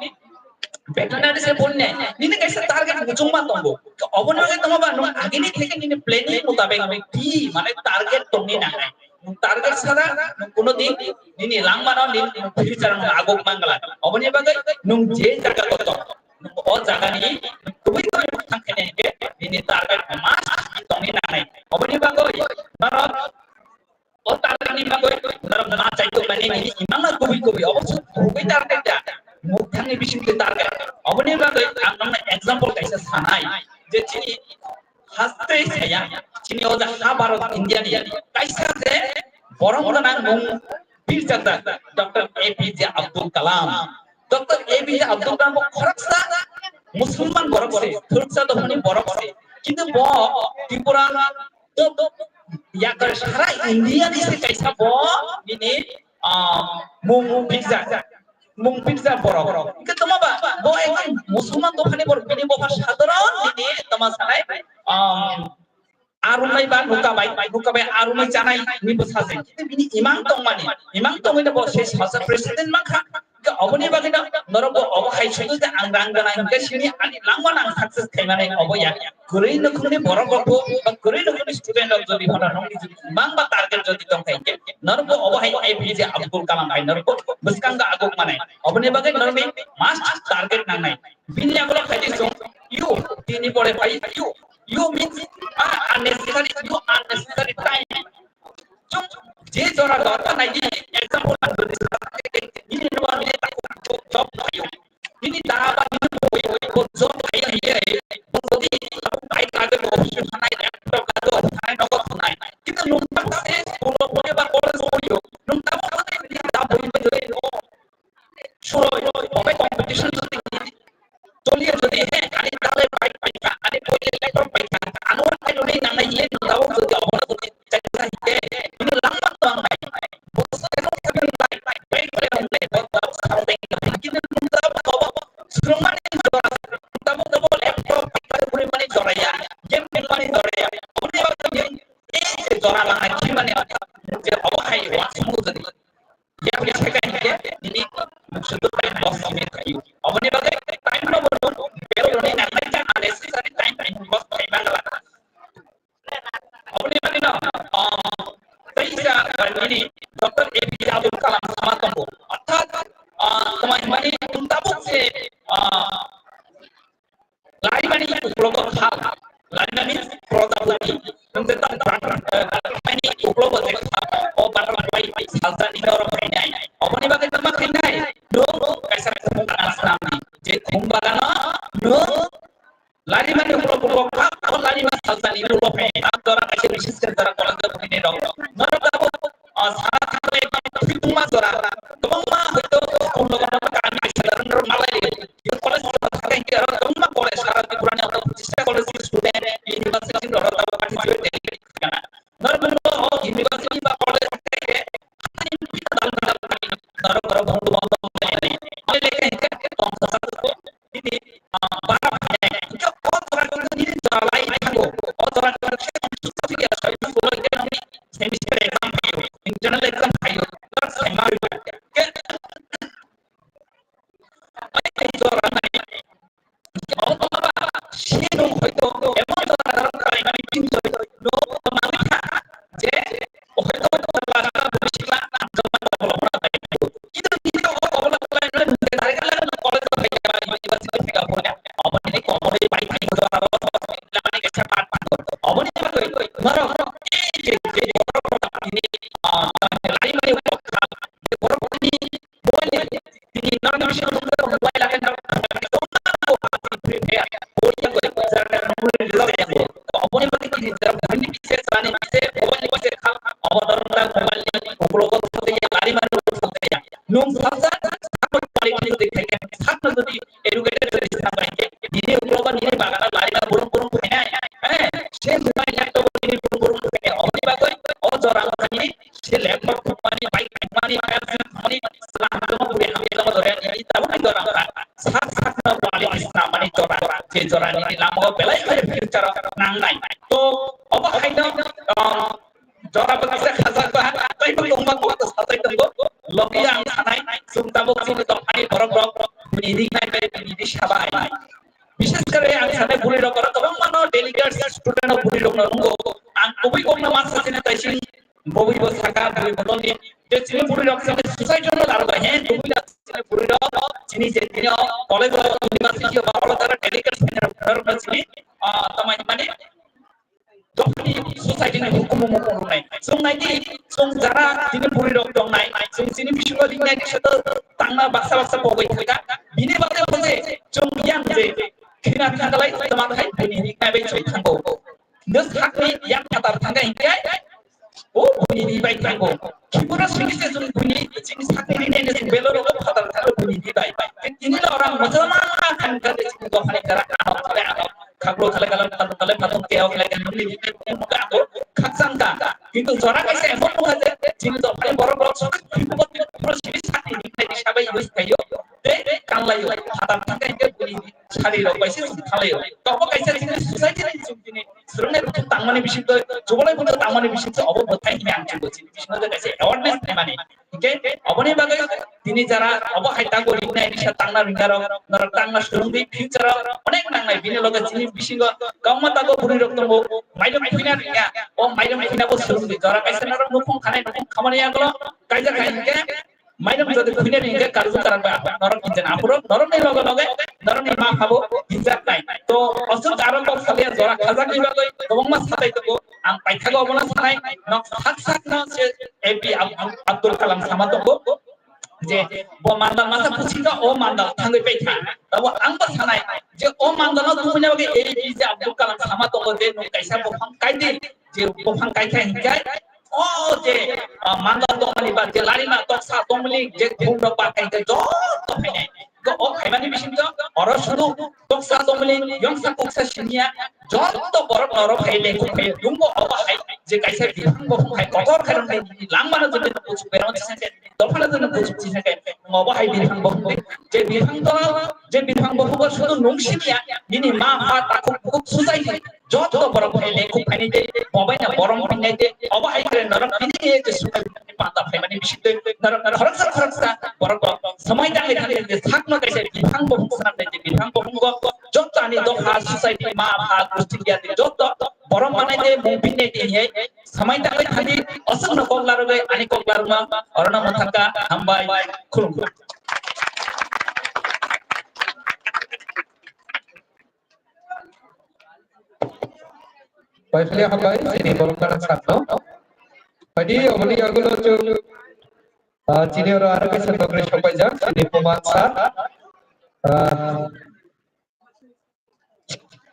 veterinary se porni nai. Nini kaisa target muchungma tongo. Oboni bagwi tongma ba nwng agini theke nini planning mutabek nwng di, mane target tongni nangnai. Nwng target sara, nwng kuno din nini langmano nini future no agok mangala. Oboni bagwi nwng je jaga o tong, nwng o jaga ni tubui tubui thang khe nini target mas tongni nangnai. Oboni bagwi norok o target ni bagwi norok ma chai tong nani nini imang no kubui kubui. Obo su kubui target da. Muktang ni bising target. Oboni bagwi ang nokno example kaisa sanai. Je chini haste saya, chini o ha Bharat India ni kaisa je borom gwnang mung birjak da, Doctor A P J Abdul Kalam. Doctor A P J Abdul Kalam bo khoroksa Musulman borok se, thursa dophani borok se. Kintu bo Tripura to, to yakar sara India ni se kaisa bo nini, ah, mung birjak. Mung birjak borok. Hingke toma ba, bo ekdom Musulman dophani borok, bini bopha sadharon nini toma sanai, um, arumai ba nuka bai, nuka bai arumai chanai ni bwsa se. Kintu bini imang tongmani, imang tongwi bo se sasa president mankha. Hingke oboni bagwi no norok bo obo hai sudu je ang rang gana hingke sini ani langma nang success khaimani obo ya. Kwrwi nukhungni borok rok bo, ba kwrwi nukhungni student rok jodi hono nokni jodi imang ba target jodi tongkha hingke, norok bo obo hai A P J Abdul Kalam hai norok bo bwskango aguk manai. Oboni bagwi norokni must target nangnai. Bini yagulo khaidi song, you, tini pore pai, you, you means, ah, unnecessary, you unnecessary time. Chwng je jora dota nai di, example ang jodi sa, nini no ani job payo. Nini da ba nini boi, bo job payo hiye, bo jodi bai lage bo office sanai, laptop lage bo sanai, nogo sanai. Kintu nwng ta se school o pore ba college o pore yo, nwng ta bo nini da boi jodi no Suroi, obai competition jodi toliya jodi he, ani dalai pai paikha, ani poile laptop paikha, ano pai roni nangnai ye no tabo jodi obono jodi chaisa hike, ini langma to ang nai. Boso eno kami lai, pai pai rong nai, bo tabo sampai kami kini nung tabo tabo surumani jora, tabo tabo laptop paikha roni mani jora ya, game mani jora ya, oboni bagwi game, eh, jora langnai, kimani je obo hai wa sumu jodi. Yang biasa kan ya, ini maksudnya time loss ini kayu. Aboni bagai time no bono, bel roni nangnai kan unnecessary time, time loss time mana lah. Aboni bagai no, ah, tei Doctor A P J Abdul Kalam sama tongo. Orthat, ah, tamo hinmani tabuk se, ah, Larimani uklogo khal, larimani means Prajapati. Nwng je ta butterfly ni uklogo je khal, o butterfly saljani norok khainai. Oboni bagwi tamo khainai, nwng kaisa khum bagan swnamdi. Je khum bagano nwng larimani uklogo khal, o larima saljani uklogo khainai. Tam jora kaisa bises khe jora college o khainai rok. Norok tabuk, o, sana thangwi ekdom thwitungma jora. Kwbangma hoito khum bagano kami salarok malai. College o thangkhe aro kwbangma college, sara Tripura ni aro pochisha college ni student, university ni aro participate khaikha. Norok bo university ba college thangkhe norok aro bondhu bandhab malai. Malai khe hwnkhe tongthok sa ko nini, ah, bara phai. Hwnkhe o jora khe nini jora lai thango. O jora khe semester exam phaio, internal exam phaio. Sema rwbai. Hwnkhe Mobile ni tini norok ni bisingo tongkha mobile lakai norok thangkha tongkha bo hati free fire bo yang koi jara mobile ni lok yang bo oboni bagwi tini jara mobile ni bise chani bise mobile ni bise khal obo dorong ta mobile ni uklogo thangkha ya lari mani uklogo thangkha ya nung salsa sakno quality ni twi khaikhe sakno jodi educated jodi swnam bai khe nini uklogo nini bagana lari mani burung burung phainai eh se mobile laptop nini burung burung phainai oboni bagwi o jora thani Se laptop thumani, bike thumani, car thumani, sala hamjakma bwrwi hamjakma jora nini tabukni jora wngkha. Sak sakno quality swnamani jora, je jora nini lamao belai khe future o nangnai. To obo haino, ah, jora bo kisa khajak ba, tei bo tongma kok to sajai tongo. Logi ang sanai, chwng tabuk chini dophani borok rok, bini ringnai bai, bini risa bai. Bishes kore ang sanai bwrwi rok, oro kwbangma no delegate student rok bwrwi rok no nungo. Ang kubui kokno ma sachini taising Bobwi bo saka, bobwi bo tongdi. Je chini bwrwi rok chini society no laro ba, he, bobwi rok chini bwrwi rok chini je chini college o, university o, ba college o delegate senior rok chini, ah, tamai mani, dophani society ni hukumu mukumu nai. Chwng nai di, chwng jara chini bwrwi rok tong nai, chwng chini bisingo ring nai di, se to tangna baksa baksa pogwi thangka. Bini bagwi bo je chwng yang je khina thangka lai, tama khai bini ring nai bai chwng thango. Nw sakni yak phatar thangkha hinkhe, o buini ri bai thango. Khibura simi se chwng buini chini sakni ri nai se belo rogo phatar thangkha buini ri bai. Tini no orang musalman thangkha de chini dohani kara ano thale ano khaklo thale kalam thale thale phatung teo thale kalam ni ri nai buini muka ako khakchang ka. Kintu jora kaisa emon muka je chini dohani borok borok sok khibura simi sakni ri nai sabai use khayo. Te kanlayo phatar thangkha hinkhe buini ri sari rok bai se chwng thalaio. Tobo kaisa chini society ni chwng chini swrwngnai buthuk tangmani bisingtwi, chubalai buthuk tangmani bisingtwi obo bwthai hwnwi ang chukgo chini bisingo je kaisa awareness naimani. Hinkhe oboni bagwi tini jara obo hai tago ringnai nisa tangna ringna rok norok tangna swrwngdi future o onek nangnai bini loge chini bisingo kwbangma tago bwrwi rok tongo mairum phina ringya o mairum phina bo swrwngdi jora kaisa norok nukhung khanai nukhung khamani yagulo kaijak hai hinkhe Mairum jodi khuinani hinkhe karju karan bai norok hinjana aphuru norokni loge loge norokni ma phabo hinjak nai. To osuk aro kok salia jora khajak ni bagwi kwbangma satai tongo. Ang paithago obono sanai nok sak sak no se A P Ab-, Ab-, Abdul Kalam sama tongo. Je bo mandal masa pusi ka o mandal thangwi paikha. Tabo ang bo sanai je o mandal no tungmani bagwi A P J Abdul Kalam sama tongo je nung kaisa buphang kaidi je buphang kaikha hinkhe O je, ah, mandal tongmani ba je larima toksa tongmani je khum rok ba kaisa joto phainai. To o phaimani bisingtwi oro sudu toksa tongmani yongsa kuksa siniya joto borok norok hai lengkuk phai dungo obo hai je kaisa bihang bo hai kotor khairok langmano jodi kuchuk berang chisake dophano jodi kuchuk chisake obo hai bihang bo je bihang to je bihang bo sudu nung siniya nini ma pha takhuk bukhuk sujai joto borok phaile khuk phainai tei bobaina borom phainai tei obo hai kre norok bini je sukai panda phaimani bisingtwi norok khoroksa khoroksa borok bo samai tangwi thangwi je sakno kaisa bihang bo swnamnai je bihang bo joto ani dopha society ma pha gusti giya joto borom manai de mung pinne de he samai tangwi thandi aswkno kok larogwi ani kok larma orona mathaka hambai khulumkha. Paiphle hambai chini borom gana sakno. Padi oboni agulo chuk, ah, chini oro aro kaisa nokre sopaijak chini Puman sir. Ah,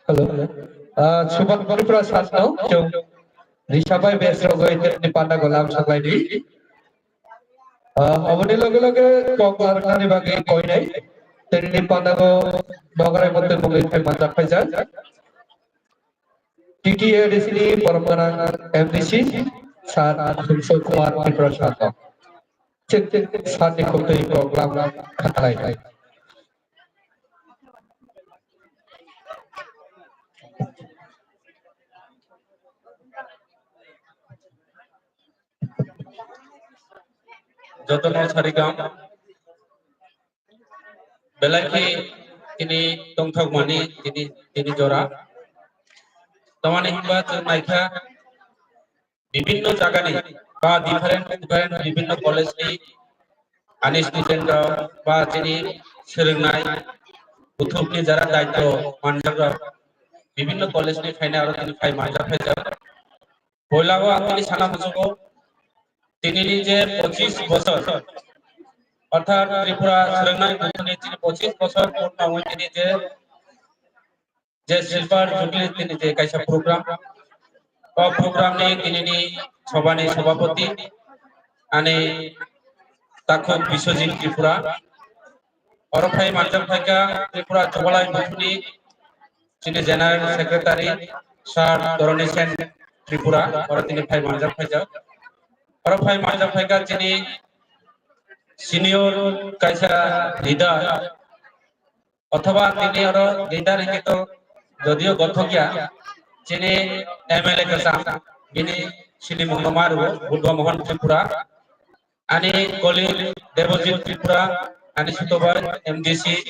Hello. Ah, Subhan Tripura sir no chwng risa bai bes rogwi tini panda go lam saklai di. Ah, oboni loge loge kok larwknani bagwi koinai tini panda go nograi motwi mungwi thai manjak phaijak. T T A D C ni borom gwnang M D C sir Sumsok Kumar Tripura sir no. Chwng sir ni khumtwi kok lam khatlai. Jotono sarigam belai khe tini tongthokmani tini, tini jora. Tamani hinba chwng naikha bibinno jagani ba different different bibinno college ni ani student rok ba chini swrwngnai buthukni jara daityo manjak rok bibinno college ni phainai aro tini phai manjak phaijak. Poila o ang tini sana muchungo tini ni je pochis bosor orthat Tripura swrwngnai buthuni tini pochis bosor purno wngwi tini je je Silver Jubilee tini je kaisa program. O program ni tini ni sobha ni sobhapoti ani takhuk Biswajit Tripura. Oro phai manjak phaikha Tripura Chubalai Buthuni chini General Secretary Sir Doroni Sen Tripura. Oro tini phai manjak phaijak. Oro phai manjak phaikha chini senior kaisa leader Othoba tini oro leader hinkhe to jodio gothok ya, chini M L A kwcham, bini sinimungno ma rwo, Buddha Mohan Tripura, ani colleague Debojit Tripura, ani sutobar M D C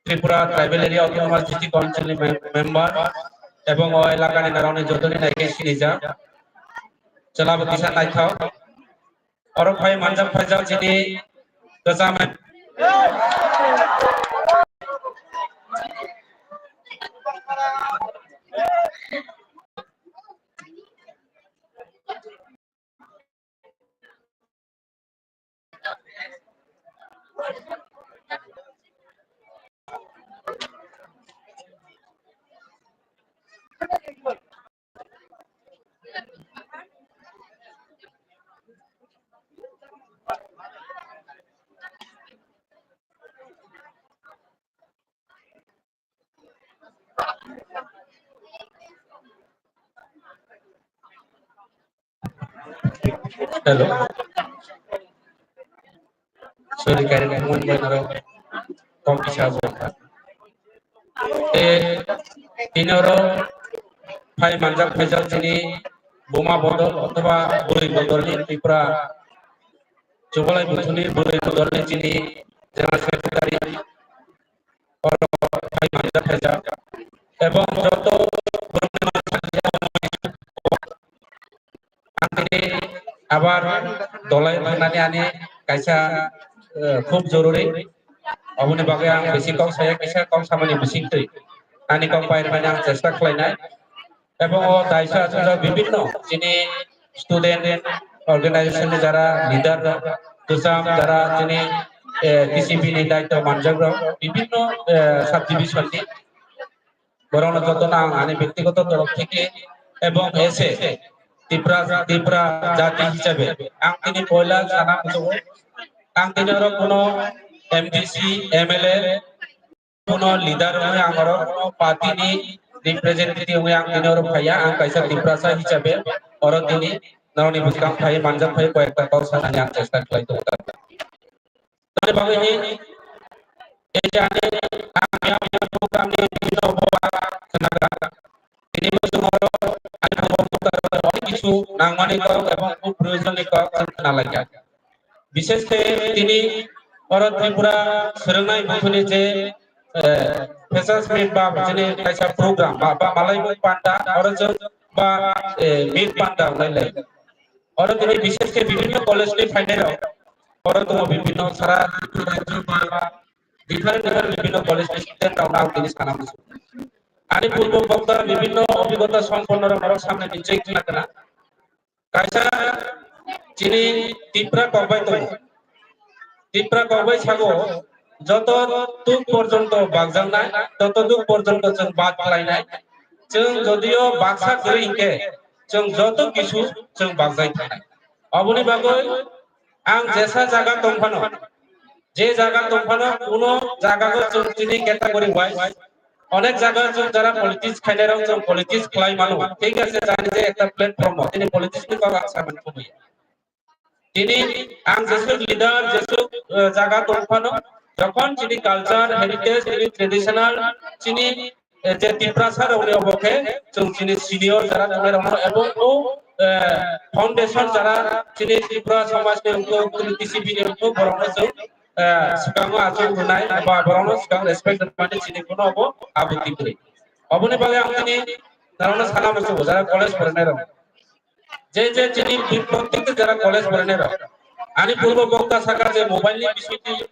Tripura Tribal Area Autonomous District Council ni mem-, member, ebong o elakani narwkni jotoni naikhe sinijak. Chwla bo kisa naithok. Oro phai manjak phaijak chini kwcham. Hello. Sorry, kari namun bai naro kom kisa bo. Eh, tini oro phai manjak phaijak chini buma bodol othoba bwrwi bodolni Tripura Chubalai Buthuni bwrwi bodolni chini General Secretary oro phai manjak phaijak. Ebong joto ang tini abar dolai thangnani ani kaisa, eh, khub jorori. Oboni bagwi ang bisi kok saya, kisa kok samani bisingtwi ani kok pairmani ang chesta khlainai. Ebong o daisa achukjak bibinno chini student organization ni jara leader rok, kwcham jara chini, eh, T C B ni daityo manjak rok, bibinno, eh, subdivision ni borokno jotono ang ani byaktigoto torof theke ebong ese Tipra, Tipra jati hisabe ang tini poila sana muchungo, ang tini oro kuno M D C, M L A, kuno leader wngwi ang oro kuno party ni representative wngwi ang tini oro phaiya, ang kaisa Tiprasa hisabe oro tini norokni bwskang phai manjak phai koyekta kok sanani ang chesta khlai tongo. Tamni bagwi ni, ei je ani, ang yang program ni bino bo khnaga. Tini bo chwng oro ani bo onek kisu nangmani kok ebong khub proyojonni kok chwng khna laikha. Bishesh khe tini oro Tripura swrwngnai buthuni je eh, freshers meet ba chini kaisa program ba, ba malai mui panda oro chwng ba, eh, meet panda wngnai lai. Oro tini bishesh khe bibhinno college ni phainai rok, oro tongo bibhinno sara rajyo ba different different bibhinno college ni student rok nang tini sana muchung. Ani purbo bokta bibhinno obhigota somponno rok norok samne ni chek khna khna. Kaisa chini Tipra kokbai tongo. Tipra kokbai sago joto tuk porjonto bakjaknai, joto tuk porjonto chwng bak khlainai. Chwng jodio baksa kwrwi hinkhe chwng joto kisu chwng bakjai thanai. Oboni bagwi ang jesa jaga tongphano, je jaga tongphano kuno jaga o chwng chini category wise onek jaga o chwng jara politics khainai rok chwng politics khlai mano, thik ase, jani je ekta platform o tini politics ni kok ang saman khumui. Tini ang jesuk leader, jesuk, eh, jaga tongphano, jokhon chini culture, heritage, chini traditional, chini, eh, je Tiprasa rokni obo khe chwng chini senior jara tongnai rokno ebong o, eh, foundation jara chini Tripura samaj ni wngkho, chini T C B ni wngkho, borokno chwng, eh, swkango achuk rwnai ba borokno swkang respect rwmani chini bono obo abuti kwrwi. Oboni bagwi ang tini norokno sana muchungo jara college phorainai rok. Je je chini bi-, prottekta jara college phorainai rok. Ani purbo bokta saka je mobile ni bisoi twi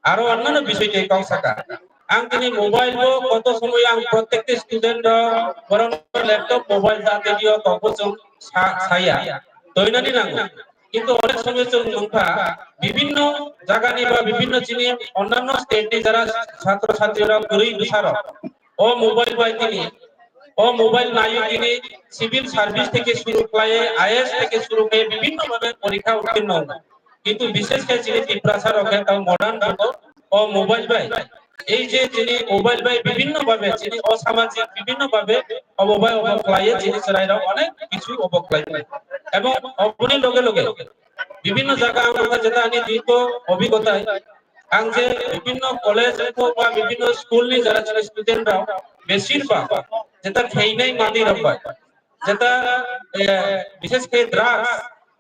aro onnano bisoi twi kok saka. Ang tini mobile bo koto somoy ang prottekta student rok borokno laptop mobile da twi o kok bo chwng sa-, saya. Toinani nango. Kintu onek somoy chwng nungkha bibhinno jagani ba bibhinno chini onnanno state ni jara chhatro chhatri rok kwrwi bwsa rok. O mobile bai tini, o mobile naio tini civil service theke suru khlaiye, I A S theke suru khlaiye bibhinno bhabe porikha uttirno wngo. Kintu bishesh khe chini Tiprasa rok khe tamo modern jugo o mobile bai. Ei je chini mobile bai bibhinno bhabe chini o samajik bibhinno bhabe obo bai obo khlaiye chini chwrai rok onek kichu obo khlai mano. Ebong oboni loge loge bibhinno jaga ang nukha jeta ani dirgho obhigotai. Ang je bibhinno college wngkho ba bibhinno school ni jara chini student rok besir bhag jeta kheinai manwi rok bai, jeta, eh, bishesh khe drugs,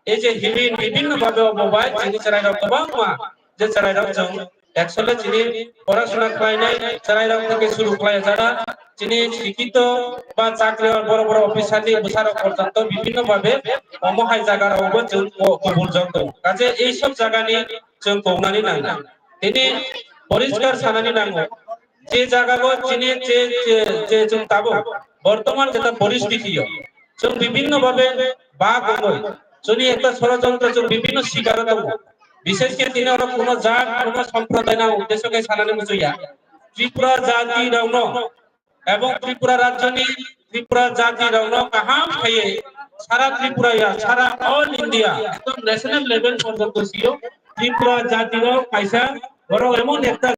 ei je heroin bibhinno bhabe obo bai chini chwrai rok kwbangma je chwrai rok chwng actually chini porasona khlainai chwrai rok theke suru khlai jara chini sikito ba chakri boro boro officer ni bwsa rok porjonto bibhinno bhabe omo hai jaga rok bo chwng ko-, kobol jok tongo. Kaje ei sob jaga ni chwng koknani nango. Tini poriskar sanani nango. Je jaga o chini je, je, je chwng tabuk bortoman jeta poristiti o chwng bibhinno bhabe bak wngwi chwngni ekta sorojontro chwng bibhinno sikaro tongo. Bishesh khe tini oro kuno jat, kuno somprodai na uddesho khe sanani muchungya. Tripura jati rokno ebong Tripura rajyoni Tripura jati rokno kaham khaiye sara Tripura ya, sara all India, ekdom national level porjonto sio Tripura jati rok kaisa borok emon ekta